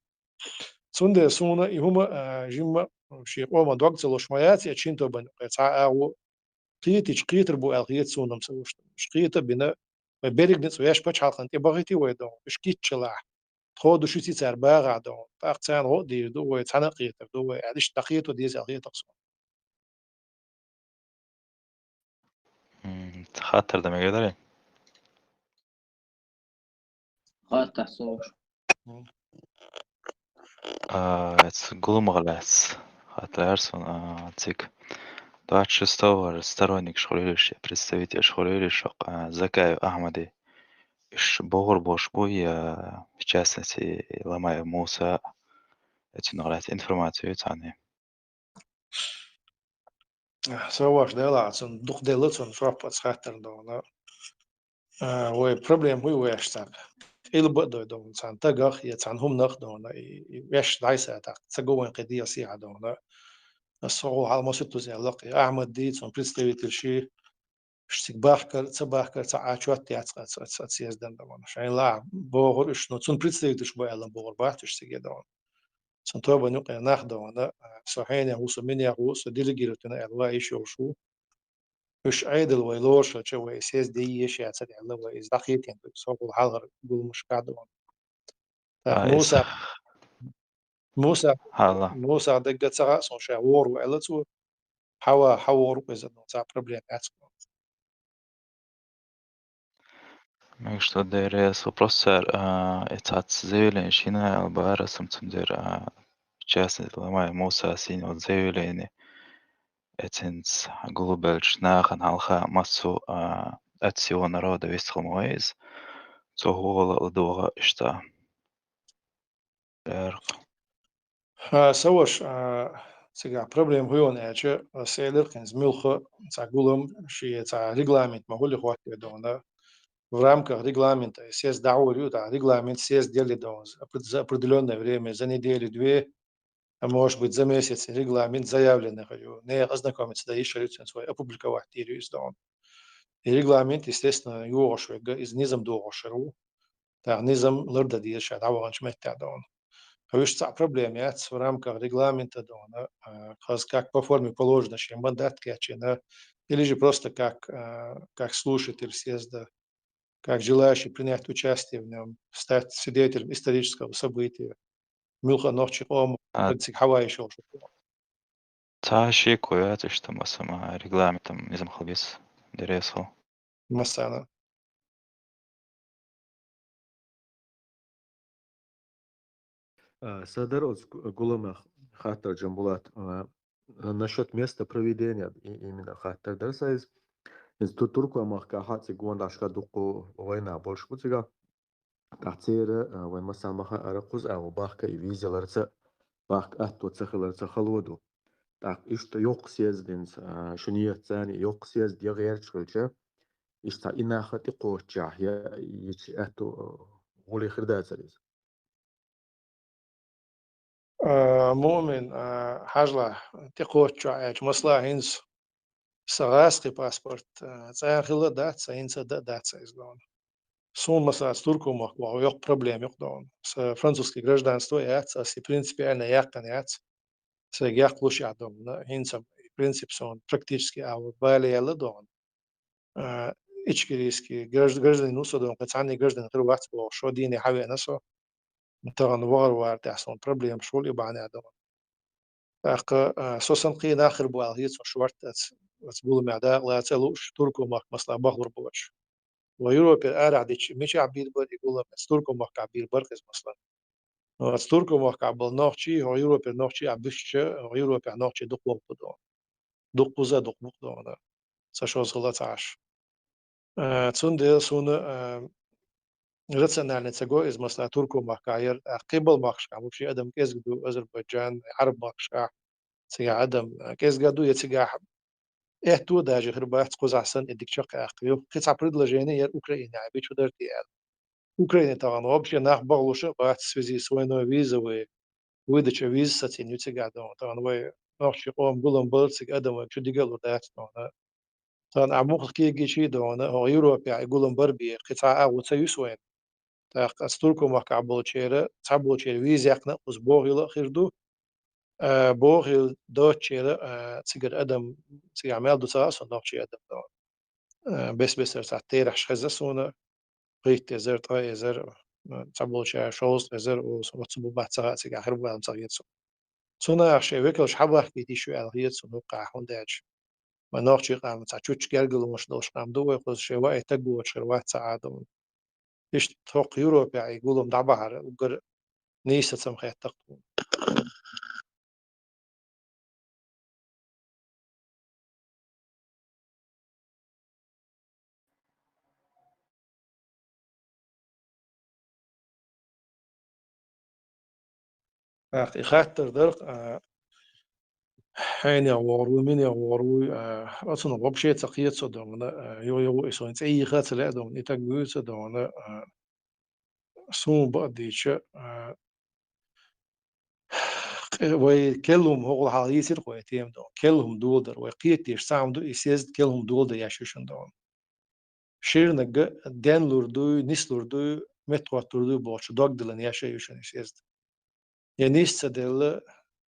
Цундела суна и хӀума, а, жимма шен къоман дог ца луш ма яц, я шина тобанна юкъе цхьа а агӀо кхетийча кхетар бу аьлла хета суна-м ца луш. Уьш кхета а бина, вай берриг ницкъ ваьш пачхьалкхана тӀе бахийтий вай дон, уьш кийча лахь, тхо ду шуьца цара багахь дон, тӀаккха царна гӀо а дийр ду вай, цхьаьна а кхетар ду вай, аьлла иштта дӀакхето деза аьлла хета-кх суна. М, хаттар дан мегар дарий? Хаттар со ваш. А, эцу гуламах лаьцна хаттар яр суна, а, цига. Двадцать шестого сторонникаш хуьлийла уьш, представителаш хуьлийла уьш, а, Закаев Ахьмади. Уьш богӀур болуш бу, я, в частности, Ламаев Муса, эцунах лаьцна информаци ю царна? Со ваш делахь, цунна дукха делла, цунна жоп аца хаттар догӀна. А, вай проблема хӀу ю вешан цхьа? Къилба а дой догӀна, цхьана тагах я цхьана хӀуманах догӀна, и, и вешан дӀайса тӀаккха ца го вайн кхин дела сехьа догӀна. Аса хьо хьал маситтаза аьлла, и Ахьмад дий, цунна представитель ши, уьш цига бахкар, ца бахкар, ца Ӏачот яц аца, аца, аца съездан догӀна. Шайн лахь бохур уьш, ну, цунна представитель шу бу аьлла бохур бац уьш цига догӀна. Цунна тобанна юкъе нах догӀна, а, со хьенех ву, со минех ву, со делегировать вина аьлла, ва йиш йолуш ву. Уьш Ӏедал вай лоруш хилча, вай съезд де еш яцара аьлла, вай иза дӀакхетийна ду, со гул хьалхара гуламашкахь догӀна. ТӀаккха А, Муса, иза. Муса, Хьала. Муса дагга ца хаьа суна ша вогӀур ву аьлла цо, хьава, хьавогӀур ву иза, ну, цхьа проблема яц. Мегаш ду дера, со просто цара, а, и цхьацца заявление шина аьлла бара, сам цундела, а, в частности, Ламаев Муса сийна вот заявление, эцинца гулбеллачу нахана хьалха массо а, от всего народа вистхула ма вай иза. Цо хӀугӀала а ладогӀа иштта. Яркъа. А, са ваша, а, цигахь проблема хӀун йоьна аьлча, аса элира хӀинца муьлхха цхьа гулам, шен цхьа регламент ма хуьлий хӀоттаве догӀна. В рамках регламента съезд дӀахьур ю, тӀаккха регламент съезд делли догӀна. За опред-, за определённое время, за неделю-две, а может быть, за месяц регламент заявленный хир ю. Нехан ознакомиться дан йиш хир ю, цуьнца вай опубликовать дийр ю иза догӀна. И регламент, естественно, йогӀуш верг, иза низам догӀуш хир ву. ТӀаккха низам лардан деза ша дӀаваханчу меттехь догӀна. Уьш цхьа проблема яц в рамках регламента догӀна, а, хаза как по форме положено шен мандат кечйина, или же просто как, а, как слушатель съезда, как желающий принять участие в нём, стать свидетелем исторического события. Муьлхха нохчийн къоман А, цига хьавайша йолуш. Цхьа шеко яц иштта масала регламентан низам хила беза, деррес хила. Массарна. А, са дара оцу гу-, гуламах хаттар, Джамбулат, а, насчёт места проведения и-, именно хаттар дара са иза. Иза ту-, Туркойн махкахь цига гондӀашка дуккха вайнах болуш бу цига. ТӀаккха церан, а, вайн массарна ма хаъара, кхуза агӀо бахка и виза яларца, бахка атто ца хиларца хало ду. ТӀаккха иштта йоккха съездинца, а, шун еза царна йоккха съезд ян гӀерташ хилча, иштта и нах тӀекхоччехь, я, ечу аьтту, а, гӀуле хир дацара иза. А, Муъмин, а, хьажал, тӀекхоччехь аьлча, масала хӀинца сан гӀазкхийн паспорт, а, цӀена хилла а дац, сан хӀинца а дан а дац сан иза догӀна. Суна, масала, аса Туркойн махка вахар йоккха проблема ю-кх догӀна. Сан французский гражданство яц, аса и принципиально яьккхина яц. Сайга яккхалуш яц догӀна. ХӀинца и принцип суна практически агӀор бале яьлла догӀна. А, ичкерийский гражд-, гражданин ву со догӀна, кхин цхьанне гражданин хир вац бохуш, шо дийне хьавеана со. Тахана вахар вара тӀехь суна проблемаш хуьлу и бахьанехь догӀна. ТӀаккха, а, со санна кхин нах хир бу аьлла хета суна шортта аца, аца гуламехь дакъа лаца а лууш, Туркойн махка, масала, бахалур боцуш. Вай Европера арахь дича, мичахь бийр бара и гулам, аца Туркойн махкахь бийр бара иза, масала. Аца Туркойн махкахь болу нохчий, хӀо Европера нохчий а буьстича, хӀо Европехь нохчий дукха вовху догӀна. Дукха кхуза а дукха бу-кх догӀна. Ца шозза хила ца Ӏаш. Э, цундела суна, э, рационально ца го иза, масала, Туркойн махкахь яр, а, кхин болу махкашкахь вообще адам кӀезиг ду, Азербайджан, Ӏараб махкашкахь, цигахь адам, э, кӀезиг а ду, я цигахь аьтту а даже хир бац, кхузахь санна и дика чекхъяккха ю. Кхин цхьа предложение яр Украинехь, бича хӀу дара те аьлла. Украине тахана вообще нах бахалуш а бац в связи с войной, визовой выдача виза сацийна ю цигахь догӀна. Тахана вай нохчийн къоман гулам бара цига, адам вайга чу дигалур дац догӀна. Тахана ахь муха кегийчий а догӀна, хӀокху Европехь и гулам бара бен, кхин цхьа а агӀо ца юьсу вайна. ТӀаккха аса Туркойн махкахь болчеран, цхьаболчеран виза яьккхина а кхуза бохийла а хир ду. А, бохийла доцучеран, а, цигара адам, цигахь мел ду ца хаьа суна, нохчийн адам догӀна. А, бес-бесара цхьа терахьаш хезна суна, пхийтта эзар, ткъа эзар, а, цхьаболчара шовзткъа эзар, оцу бу бац ца хаьа, цигахь хир бу аьлла ца хета суна. Цунах шайн векалш хьабахкийта йиш ю аьлла хета суна хӀокхахь, хӀунда аьлча вайн нохчийн къам цхьа чучча гергарлонаш долуш къам ду вай, кхуза шайн ваий таг воцуш хир вац цхьа а догӀна. Иштта тхокху Европехь и гулам дӀабахьара, уггар нийса сацам хеттакх тхуна. ТӀаккха и хаттар дара, а, хьенех вогӀур вуй, минех вогӀур вуй, а, оцунах вообще ца кхета со дона, а, юха-юха и сон цӀе йийха а ца лаьа дона, и таг вуьйцу дона, а, суна бакъдийча, а, кхе-, вай керла хӀума хӀокхул хьалха йийцира вай тема дона, керла хӀума доладар, вай кхетадеш цхьа хӀума ду, и съезд керла хӀума доладар еш ю шуна дона. Ширнага денлур дуй, нислур дуй, меттахӀотталур дуй бохучу дог диллина еш а ю шуна и съезд. Я нийса ца делла,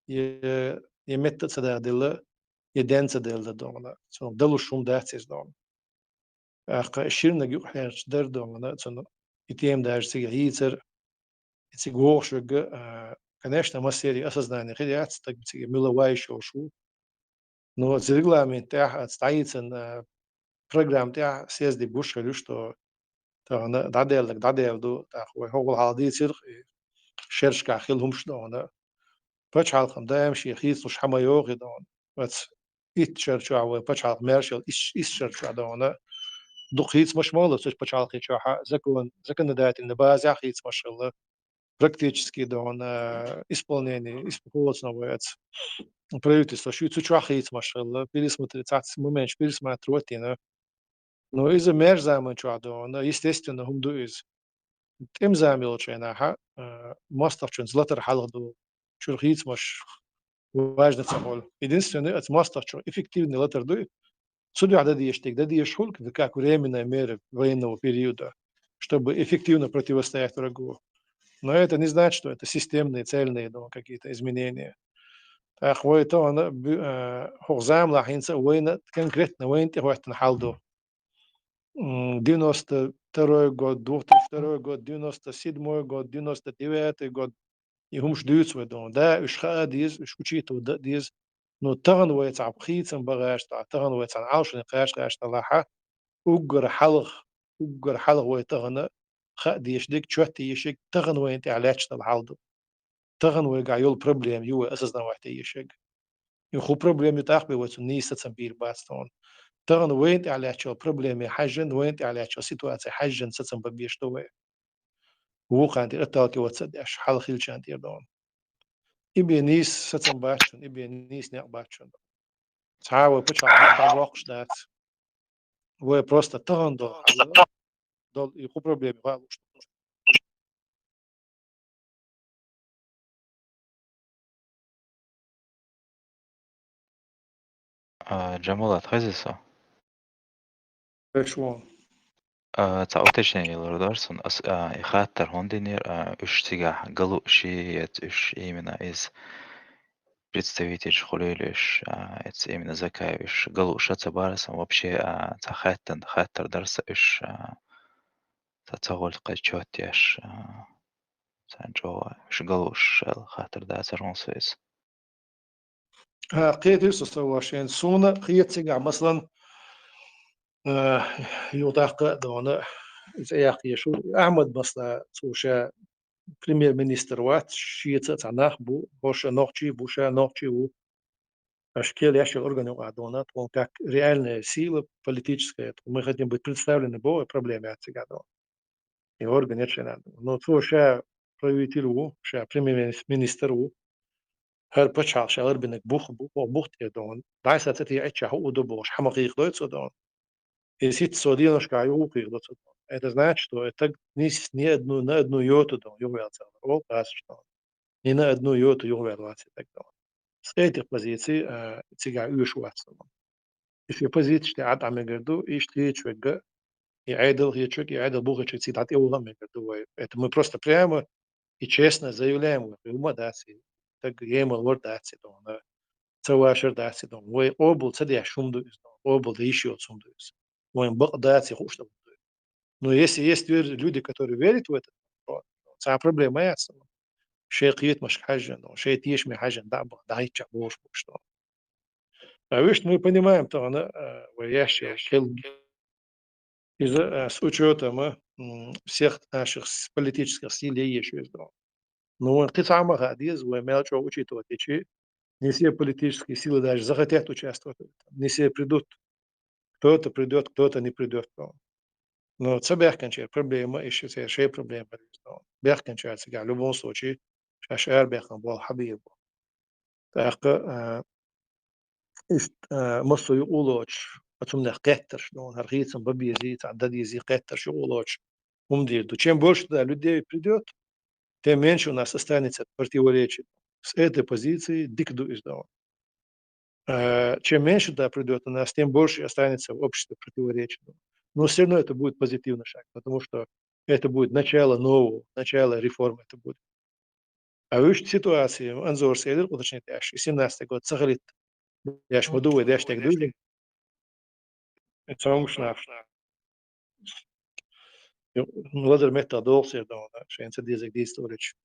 я, я метта ца дахделла, я ден ца делла дона. Цунах далуш хӀума дац иза дона. ТӀаккха ширнага юкъахьерча дара дона, цунах и тема даже цига йийцар, и цига вогӀуш верг, а, конечно, массеран осознание хир яц, стаг цига мила вайша йолуш ву. Но оцу регламент тӀехь, оцу дӀайийцина, а, программа тӀехь съезде гуш хир ю, что тахана дӀаделларг дӀаделла ду, тӀаккха вай хӀокхул хьалха дийцира, и шерашкахь хилла хӀумаш дона. Пачхьалкхана даим шен хийцалуш хьан ма йогӀу дона. Оцу итт шар чохь вай пачхьалкх маьрша йолу исс, исс шар чохь дона. Дукха хийцамаш ма хилла цу пачхьалкхе чохь, закон, законодательный базехь хийцамаш хилла. Практически дона, исполнение, исполнение вай оцу правительство, шу цу чохь хийцамаш хилла, пересмотреть, цхьацца моменташ пересматривать йина. Но иза маьрша заман чохь дона, естественно, хӀума ду иза. ТӀеман зама йолчу хенахь, а, мостагӀчуьнца латар хьалха ду, чуьра хийцамаш важно ца хуьлу. Единственное, оцу мостагӀчух эффективный латар дуй, цу дуьхьа дан дезаш дерг дан дезаш хуьлу, как временная мера военного периода, чтобы эффективно противостоять врагу. Но это не значит, что это системные, цельные, ну, какие-то изменения. ТӀаккха вай тахана бу-, а, хӀокху заманахь хӀинца а вайна, конкретно вайна тӀехӀоьттина хьал ду. М, девяносто второй год, две тысячи второй год, девяносто седьмой год, девяносто девятый год, и хӀумаш дуьйцу вай дона. Да, уьш хаа деза, уьш учитывать дан а деза. Но тахана вай цхьа хийцам бан гӀерташ, тахана вай цхьана Ӏалашонна кхача гӀерташ далахь, уггар хьалха, уггар хьалха вай тахана хаа дезаш дерг, чот езаш дерг, тахана вайна тӀехь лаьтташ долу хьал ду. Тахана вайгахь йолу проблема ю вай осознавать дан езаш ерг. И хӀун проблема ю тӀаккха бен вай цунна нийса сацам бийр бац тхуна. Тахана вайна тӀехь лаьтташ йолу проблеме хьаьжжина, вайна тӀехь лаьтташ йолу ситуаци хьаьжжина сацам бан безаш ду вай. Вукхарна тӀера отталкиваться а деш, хьалха хиллачарна тӀера дона. И бен нийса сацам бац шуна, и бен нийса некъ бац шуна. Цхьа а вай пачхьалкх дӀабоккхуш дац. Вай просто тахана долу хьал, долу и хӀун проблема ю хаа лууш. А, Джамалат, хезий со? Эш вон. А, цхьа уточнение лур дара сан. Ас, а, и хаттар хӀунда динера, а, уьш цигахь галуш я, я уьш именно иза представитель хуьлийла уьш, а, эца именно Закаев уьш галуш ца бара сан вообще, а, цхьа хаттан-, хаттар дара сан уьш, а, цхьа ца гӀуллакх кхайчот еш, а, цхьаьна чӀогӀа уьш галуш аьлла хаттар дацара хӀун со иза. А, кхетира со, со вашен. Суна кхета цигахь, масалан, а, юха даккха а дона, иза яхъеш ву. Ахьмад, масала, цо ша премьер-министр вац, шеца а цхьа нах бу, хӀорш нохчий бу, ша нохчий ву. Аша кхел еш йолу орган юкъахь дона, тхуна как реальная сила политическая, тхо, мы хотим быть представлены боху, проблема яц цигахь дона. И орган яц шайна. Но цо ша правитель ву, ша премьер-министр ву. ХӀара пачхьалкх ша ларбинарг бух бу, хӀокху бух тӀера дона. ДӀасаца тӀе эчча хӀу ду бохуш, хьан ма кхайкхадой цо дона. И сица со деношкахь юха кхайкхадо цо дона. Это значит, что это не с-, не одну, на одну йоту дона, юхаваьлла царна. Ол кхасаш дона. Ни на одну йоту юхаваьлла вац и стаг дона. С этих позиций, а, цигахь оьшуш вац дона. И шен позицеш тӀе Ӏа дӀа мегар ду, иштта хеташ верг, и Ӏедал хеташ верг, и Ӏедал бу хеташ верг цига дӀа тӀе ваха а мегар ду вай. Это мы просто прямо и честно заявляем вай. Хьума дац и, стаг емал вар дац и дона, ца вашар дац и дона. Вай къобал ца деш хӀума ду иза дона, къобал дан йиш йоцу хӀума ду иза. Вайн бакъ дац и хууш долу хӀума ду иза. Но если есть вер-, люди, которые верят в это, то цхьа проблема яц. Шайн кхетамашка хьаьжжина, шайн тешаме хьаьжжина дӀа а баха, дӀахӀиттича бохуш бу уьш дона. А вуьшта мы понимаем тахана, а, вай еш, еш хила. Иза, а, с учётом, а, м, всех наших с-, политических сил еш везде. Ну, вайн кхин цхьа а ма хаьа деза, вай мел чӀогӀа учитывать дичи, не все политические силы даже захотят участвовать в этом. Не все придут. Кто-то придёт, кто-то не придёт. Но ца баьхкинчеран проблема, и ши-, ши-, шоай проблема. Баьхкинчара цигахь, в любом случае, шаьш арабаьхна болх хьабийр бу. ТӀаккха, а, иштта, а, массо а юкъа лоацаш, оцу хӀуманах кхеттарш, ну, хӀара хийцам бан безий, цхьа дан дезий кхеттарш юкъа лоацаш хӀума дийр ду. Чем больше туда людей придёт, тем меньше у нас останется противоречий. С этой позиции дика ду иза, да. Э, чем меньше туда придёт у нас, тем больше останется в обществе противоречий. Но всё равно это будет позитивный шаг, потому что это будет начало нового, начало реформ это будет. А уж ситуация, Анзорс элира уточнить деш, и семнадцатый год ца хилийта деш ма ду вай, деш дерг ду иза. Э, цомгуш нах. Лазар меттах долу сера догӀна, шайна ца дезарг дийца лорича.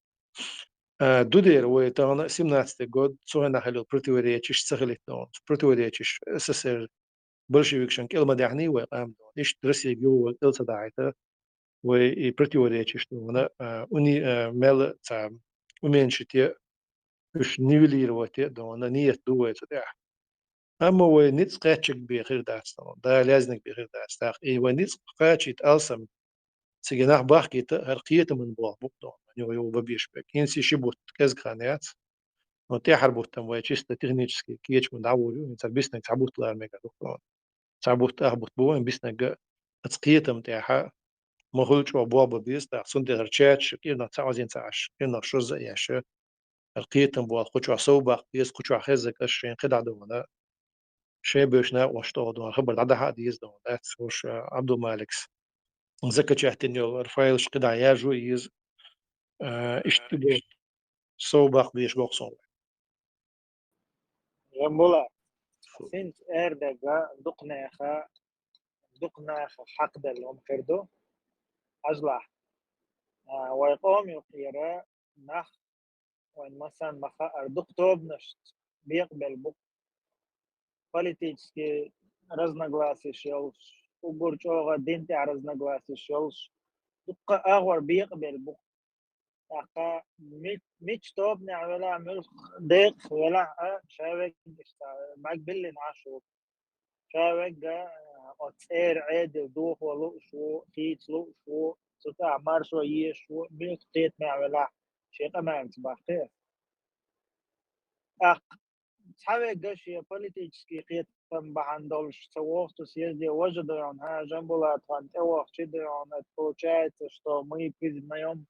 Э, ду дера вай тахана семнадцатый год, цу хенахь хилла противоречиш ца хилийта догӀна. Противоречиш СССР большевикашна кӀел ма даьхний вай къам догӀна. Иштта Россияга юха вай кӀел ца дахьийта, вай и противоречиш догӀна, а, уни-, а, мел ца уменьшить е, уьш нивелировать е догӀна, ниет ду вай цу тӀехь. Амма вай ницкъ кхаччиг бен хир дац догӀна, Дала яздинарг бен хир дац. ТӀаккха и вай ницкъ кхачийта алсам цига нах бахкийта, хӀара кхетаман болх бу-кх догӀна, юха-юха бан безаш берг. ХӀинца ши бутт кӀезиг хан яц. Но тӀаьхьара бутт-м вай чисто технически кечам дӀагӀур ю, хӀинца биснарг цхьа бутт лара мегар ду-кх догӀна. Цхьа бутт, ах бутт бу вайн биснарг а, оцу кхетам тӀехь ма хуьллу чӀогӀа болх бан беза, тӀаккха цунна тӀехь хӀара чаташ кӀирнах цхьа озийна ца Ӏаш, кӀирнах шозза а еш, хӀара кхетам болх кху чохь сов баккха беза, кху чохь хеззарг аш шайна кхидӀа догӀна. Шайн бевзачу накъосташна тӀехь догӀна хабар дӀадахьа а деза догӀна дац, хӀорш, а, Ӏабдулмаликс закачать дина йолу хӀара файлаш кхидӀа яржо а еза. А, иштта бу, сов баккха безаш боху суна. Жамбула, хӀинца арадерг дукха нехан, дукха нехан хьакхаделла хӀума хир ду. Хьажалахь, а, вай къоман юкъара нах вайн массарна ма-хаъара, дукха тобанашца бекъабелла бу-кх. Политически разногласеш йолуш, уггар чӀогӀа дин тӀехь разногласеш йолуш, дуккха агӀор бекъабелла бу-кх. ТӀаккха ми-, мичча тобанехь велахь, муьлхха декъах велахь а, ша вегга иштта маг биллина Ӏаш ву. Ша вегга, а, оцу цӀера Ӏедал дохо лууш ву, хийца лууш ву, цу тӀехь маршо езаш ву, муьлхха кхетамехь велахь, шен къамелаца баккхий ас. ТӀаккха цхьа вегга шен политический кхетам бахьана долуш ца вогӀу цу съезде, важа ду хьуна, хьан Жамбулатхан тӀевогӀучи ду хьуна, получается, что мы признаём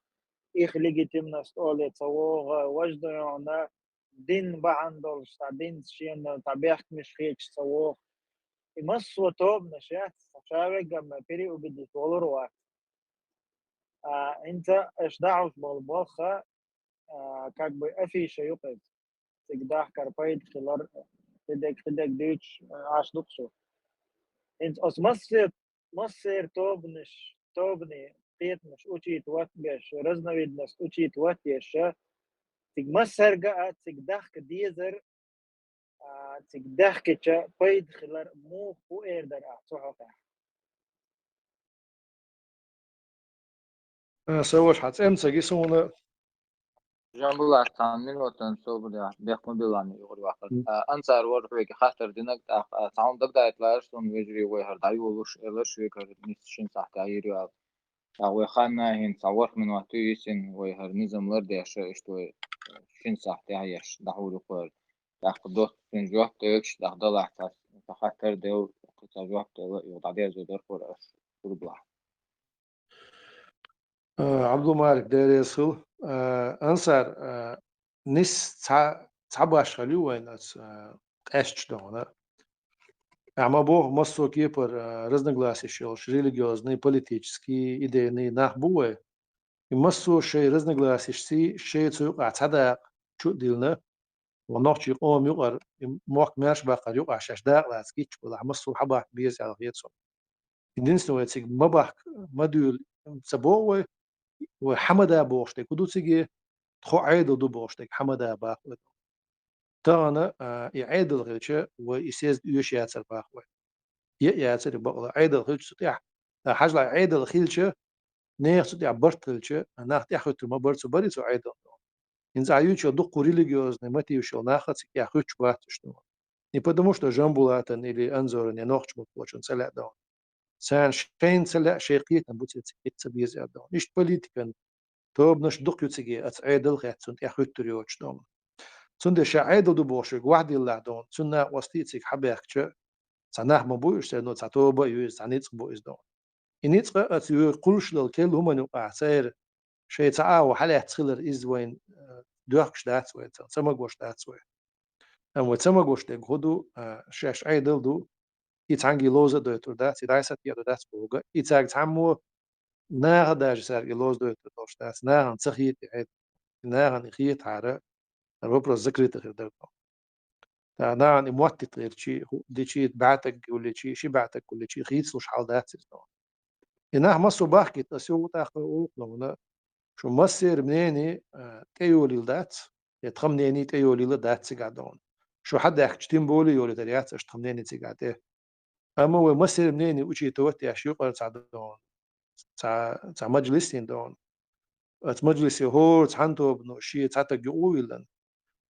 их легитимность олий ца вогӀу, важа ду хьуна, дин бахьана долуш, цхьа динца шена цхьа бехкамаш хеташ ца вогӀу. И массо а тобанаш яц, ша вегга-м переубедить волур вац. А, хӀинца аша дахьуш болу болх а, а, как бы афиша ю-кх иза. Цига дахкар пайда хилар, кхидерг, кхидерг дуьйцуш, а, Ӏаш ду-кх шу. ХӀинца оцу массер-, массеран тобанаш, тобанийн кхетамаш учитывать беш, разновидность учитывать еш, цига массаьрга а, цига дахка дезар, а, цига даьхкича пайда хилар муха бу эр дара ахь цу хьокъехь? Э, сан ваша, хьан цӀе-м ца ги суна. Жамбулат, цхьана минотан собарехь бехк ма билла, юкъара вахар. М. А, Ансар вара хьоьга хаттар динарг, тӀаккха, а, цхьа хӀума дагадайталаш суна, вежарий, вай хӀара дӀайолуш, элаш, вай хӀара нийса шина сахьтехь йийр ю аьлла. ТӀаккха вай хан а хӀинца цхьа ворхӀ минот ю йисина, вай хӀара низам лардеш, иштта вай, э, шина сахьтехь еш, дӀахьур ю кху хӀара. ТӀаккха доцца цуьнан жоп тӀевегаш, тӀаккха далахь цхьа, цхьа хаттар а делла, цхьа жоп делла, юха дӀадерзо дара кхура ас, гурбалахь. Э, Ӏабдулмалик, Дела реза хуьлда. Э, Ансар, э, нийса цхьа, цхьа башхалла ю вайн оцу, э, къаьсташ догӀна. Ахьа ма боху, массо а кепара, э, разногласеш йолуш, религиозный, политический, идейный нах бу вай. И массо а шайн разногласешций, шайн цу юкъахь цхьа дакъа чу а диллина, вайн нохчийн къоман юкъара, и мохк маьрша баккхар юкъахь шаьш дакъа лаца гича балахь, массо а хьабахка беза аьлла хета суна. Единственное, вай цига ма бахка, ма дуьйла ца боху вай, вай хьа ма да бохуш дерг хӀун ду цига, тхо Ӏедал ду бохуш дерг хьа ма да боху вай. Тахана, а, и Ӏедал хилча, вай и съезд оьшуш яцара боху вай. Е а яцара бакъ, Ӏедал хилча цу тӀехь. Ткъа хьажал, Ӏедал хилча, нехан цу тӀехь барт хилча, нах тӀехьахӀуьттур ма бара цу бари цу Ӏедал. ХӀинца а юучу дуккха религиозный мотиваш йолу нах а цига тӀехьахӀуьттуш бац уьш. Не потому, что Жамбулатан или Анзоран я нохча муталгӀачун ца лаьа дона. Царна шайна ца лаьа, шайн кхетам бу цига ца беза аьлла дона. Иштта политикан тобанаш дукха ю цига, оцу Ӏедал хецна тӀехьахӀуьттур йоцуш дона. Цундела ша Ӏедал ду бохуш верг вахдиллахь дона, цуьнан накъостий а цига хьабаьхкича, цхьа нах ма бу уьш, церан цхьа тоба а ю иза, цхьа ницкъ бу иза дона. И ницкъ а оцу йоьгӀу кхуллуш долу керла хӀуманна юкъахь церан шайн цхьа агӀо хьалаьцна хилар иза вайна, э, доьхкуш дац вай, ца, ца магош дац вай. Амма вай ца магош дерг хӀун ду, э, шаьш Ӏедал ду, и цхьаьнгге ловза а дойтур дац, и дӀасатеӀа ду дац бохург, и цаьрга цхьаммо наха даже цаьрга и ловза дойтур долуш дац, нахана ца хета и Ӏедал. Нахана и хетахьара, вопрос закрытый хир дара. Ткъа нахана и моттийта гӀирчий, хӀу-, дичий, баьӀтаг гулличий, ши баьӀтаг гулличий, хийцалуш хьал дац иза дона. И нах массо бахкийта, ас юха тӀаккха олу дона, шу массеран мнение, а, тӀейолийла дац, я тхан мнение тӀейолийла дац цигахь дона. Шу хьадаьхкича тем более йолуьйтур яц аша тхан мнение цигахь тӀе. Амма вай массеран мнение учитывать деш юкъара цхьа дона, цхьа, цхьа маджлис йина дона. Оцу маджлисе хӀора цхьана тобано шен цхьа таг юкъавиллина,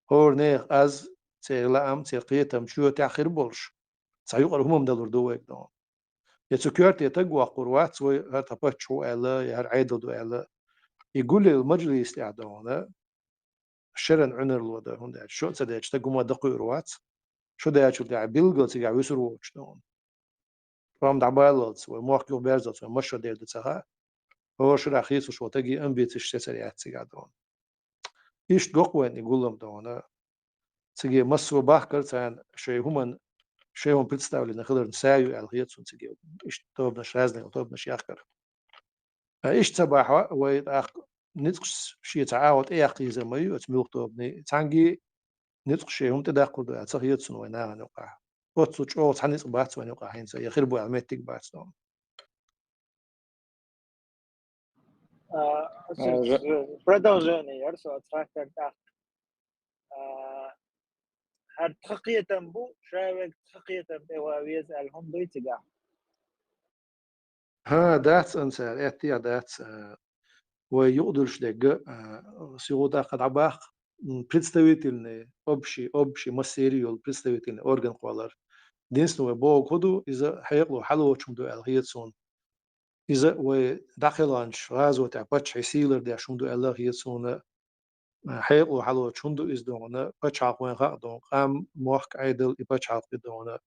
хӀора нехан аз, церан лаам, церан кхетам чоьтехь хир болуш, цхьа юкъара хӀума ма далур ду вайга дона. Я цу коьрте таг воккхур вац вай, хӀара тхан паччахь ву аьлла, я хӀара Ӏедал ду аьлла. И гулъелла маджлис тӀехь дона, шеран Ӏуьнар ло дан, хӀунда аьлча шо а ца дечу стаг хӀума дакхуьур вац. Шо дечул тӀаьхьа билггал цигахь вуьсур воцуш дона. Тхо-м дӀабаллалц, вай мохк юхаберзалц, вай массо а дер ду ца хаьа. ХӀора шарахь хийцалуш волу стаге амбицеш сецар яц цигахь дона. Иштта го-кх вайн и гулам дона. Цига массо а бахкар царна шайн хӀуманна, шайн хӀума представлена хиларна са ю аьлла хета суна цига. Иштта тобанаш, разные тобанаш яхкар. Ткъа иштта ца бахьа, вай тӀаккха ницкъаш шен цхьа агӀо тӀеяккха езар ма ю оцу муьлхха тобанийн. Цхьаьнгге ницкъаш шайн хӀума тӀедаккхур ду аьлла ца хета суна вайн нахана юкъахь. Оццул чӀогӀа цхьа ницкъ бац вайн юкъахь хӀинца, я хир бу аьлла меттиг бац дона. А, А, жа- продолжение яра со оцу хаттарна тӀаккха. А, хӀара тхан кхетам бу, ша верг тхан кхетам тӀе ван веза аьлла хӀума дуй цигахь? ХӀан, дац, Ансар, аьттехьа дац, а, вай юкъадуьллуш дерг, а, сигӀу тӀаккха дӀабаккха, м, представительный, общий, общий массеран йолу представительный орган кхоллар. Единственное, вай бохург хӀун ду, иза хьекъало хьалоцуш хӀума ду аьлла хета суна. Иза вай дӀакхелхинчу гӀазотехь паччахье сий лардеш хӀума ду аьлла хета суна. Хьекъало хьалоцуш хӀунда ду иза дона, пачхьалкх вайн хаьа дона, къам, мохк, Ӏедал и пачхьалкх ю дона.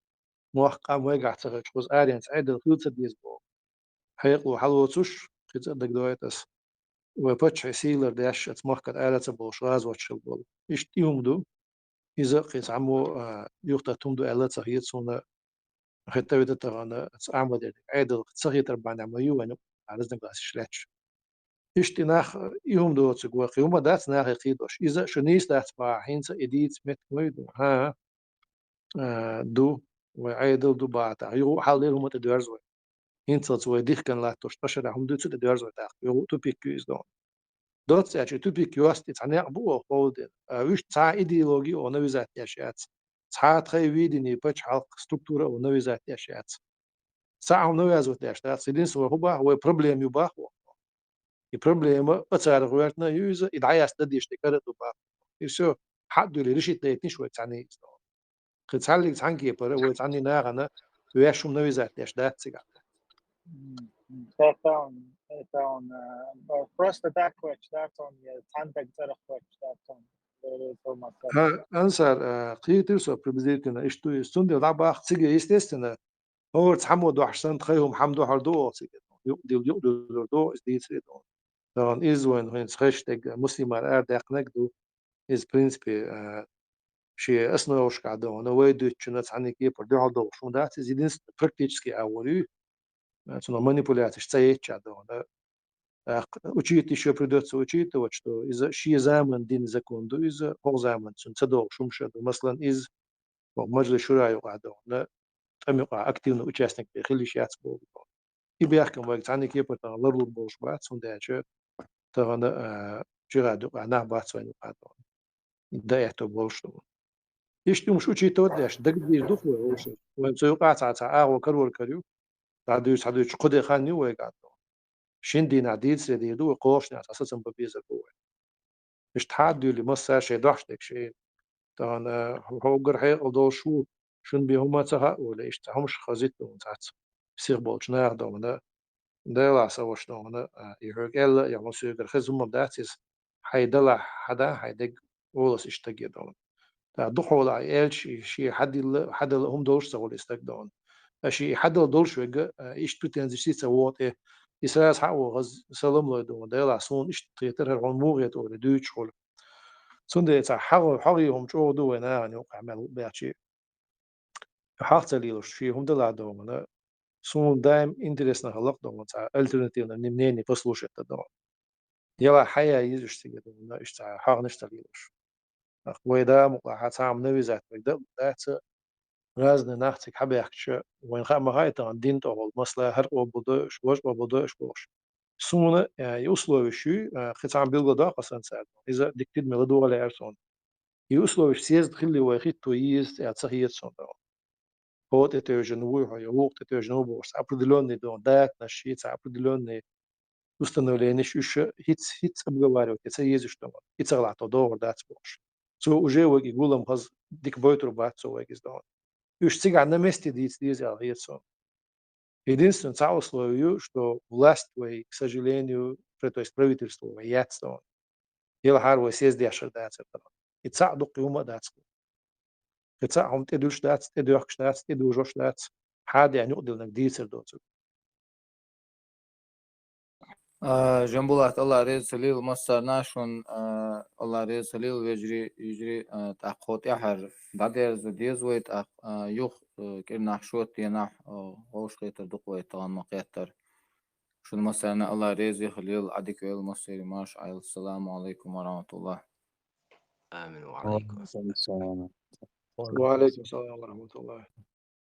Мохк, къам вайгахь ца хилча, кхуза аренца Ӏедал хила ца деза боху. Хьекъало хьалоцуш, кхин цкъа дагадоуьйту ас, вай паччахье сий лардеш, оцу махкара ара ца болуш, гӀазотехь хилла болу. Иштта и хӀума ду. Иза кхин цхьаммо, а, юхататта хӀума ду аьлла ца хета суна, хӀетта а вита тахана, оцу Ахьмаде Ӏедал ца хетар бахьанехь ма ю вайн юкъахь разногласеш лаьтташ. Иштта и нах, и хӀума доцург вай, кхин хӀума дац нахе кхийдош. Иза шу нийса дац бахьа, хӀинца и дийца меттиг ма ю ду. ХӀан, а, ду, вай Ӏедал ду бахьа тӀаккха. Юха а хьаллера хӀума тӀедоьрзу вай. ХӀинцалц вай дихкина латтош, ткъа шарахь хӀума дуьйцу тӀедоьрзу вай тӀаккха. Юха а тупик ю иза дона. Доцца аьлча, тупик йоста, и цхьа некъ бу оха ховдина. А, уьш цхьа идеологи оха навязать деш яц. Цхьа тхайн видение пачхьалкх структура оха навязать деш яц. Цхьа хӀума навязывать деш дац. Единственное, вай хӀун боху, вай проблема ю боху. И проблема а цара гӀоьртина а ю иза, и дӀаяста дан дезаш дерг а ду боху. И всё, хьаъ дуьллий, решить дайтинаш вай цхьаьний иза. Кхин цхьаллиг цхьаьна кепара, вай цхьаьний нахана ваьш хӀума навязать деш дац цигахь. М, м. Это он, это он, э, просто так хочет, да, он, э, цхьаьна таг цӀарах хочет, да, он. Э, это он, ХӀан, Ансар, э, кхийтира со приблизительно, иштта ду иза. Цундела дӀабаккха цига, естественно, хӀора цхьаммо дохьуш санна, тхайн хӀума хьан дохьур ду оха цига. Юкъадилла, юкъадуьллур ду, иза дийцаре ду. Тахана иза вайн хӀинца хезаш дерг, Муслимара арадаьккхинарг а ду. Иза, в принципе, а, шен основашкахь дона, вай дуьйцучунна цхьаьна кепара дуьхьал догӀуш хӀума дац, иза единственный практически агӀор ю, а, цунах манипуляцеш ца етташ дона. ТӀаккха учитывать ещё придётся учитывать, что иза шен заманан дина закон ду иза, хӀокху заманан цуьнан ца догӀуш хӀумаш а ду. Масалан, иза хӀокху Маджлис шура юкъахь дона, тӀам юкъахь активный участник бен хила йиш яц боху. И бехкам вайга цхьаьна кепара тахана ларлур болуш бац, хӀунда аьлча тахана, а, джихӀад юкъахь нах бац вайн юкъахь дона. Даьтто болуш ду. Иштта хӀумаш учитывать деш, дагадийр ду-кх вай вовшашка. Вайн цу юкъахь цхьа, цхьа агӀо карор кара ю. Цхьа дуьйцу, цхьа дуьйцу, кху де хан ю вайгахь дона. шин дийнахь дийцаре дийр ду вай, кхоалгӀачу дийнахь цхьа сацам бан безар бу вай. Иштта хьа а дуьйлий, массара шайн дохьуш дерг шайн. Тахана хьо-, хьо уггар хьекъал долуш ву, шуна бен хӀума ца хаьа олий, иштта хӀумаш хазийта догӀун цхьацца. Сиха болчу наха догӀун, Делахь сан ваша догӀун, а, и хьоьга аьлла, я хьуна соьгара хеза хӀума дац иза, хьайн далахь хьада, хьайн дерг олуш иштта стаге догӀун. ТӀаккха дукхахьолахь и аьлча, и шен хьадилла, хьадала хӀума долуш ца хуьлу и стаг догӀун. Ткъа шен и хьадала долуш верг, а, иштта претензеш ца вогӀу тӀе, и сразу хьа а вахаза, салам лой догӀун, Делахь суна иштта хетара, хӀара хьуна муха хета олий дуьйцуш хуьлу. Цундела цхьа хьагӀ-, хьагӀ хӀума чӀогӀа ду вай нахана юкъахь мел баьхчи. ХьагӀ ца лелош, шен хӀума далахь догӀун, суна даим интересно хилла-кх догӀун, цхьа альтернативное мнение послушать дан догӀун. Яла хьая йизаш цига догӀун, иштта цхьа хьагӀнаш ца лелош. Ах, вай да мукъа хьа цхьа хӀума навязать вай дан дац, разный нах цига хьабаьхкича, вайна хаа ма хаьа тахана дин тӀехула масала хӀара къобалдой уьш, важа къобалдой уьш бохуш. Суна, э, и условиш юй, э, кхин цхьа хӀума билгалдоккху сан цаьрга. Иза дика тидаме ладогӀа лаьара суна. И условиш съезд хилли вай хӀитто йийза цӀе ца хета суна тахана. ХӀо тӀетевжина вуй хьо, я вукху тӀетевжина ву бохуш, цхьа определённый догӀун датанаш, ши цхьа определённый установленеш уьш хӀиц-, хӀиц обговаривать ца езаш догӀун. И ца гӀалахь тхо догӀур дац бохуш. Цо уже вайга и гулам хаза дика бойтур бац цо вайга иза догӀун. Уьш цигахь на месте дийца деза аьлла хета суна. Единственное, цхьа условие ю, что власть вай, к сожалению, пр-, то есть правительство вай яц догӀун. Елхьара вай съезд дешар дацар тахана. И цхьаъ дуккха хӀума а дац. И цхьаъ хӀума тӀедуьлуш дац, тӀедоьхкуш дац, тӀедужош дац. Хьа а деана юкъадиллинарг дийцар доцург. А, Жамбулат, Алла реза хилийла массарна шун, а, Алла реза хилийла вежарий, йижарий, а, тӀаккха хӀо тӀаьхьара дӀадерза деза вай, тӀаккха, а, юха, а, кӀирнахь шота денахь, а, вовшахкхетар дукха вай тахана ма кхеттара. Шуна массарна Алла реза хилийла, Ӏадика йойла массеран, марша Ӏойла. Ассаламу Ӏалайкум ва рахьматуллахӀ. آمين وعليكم. وعليكم السلام. وعليكم السلام ورحمة الله.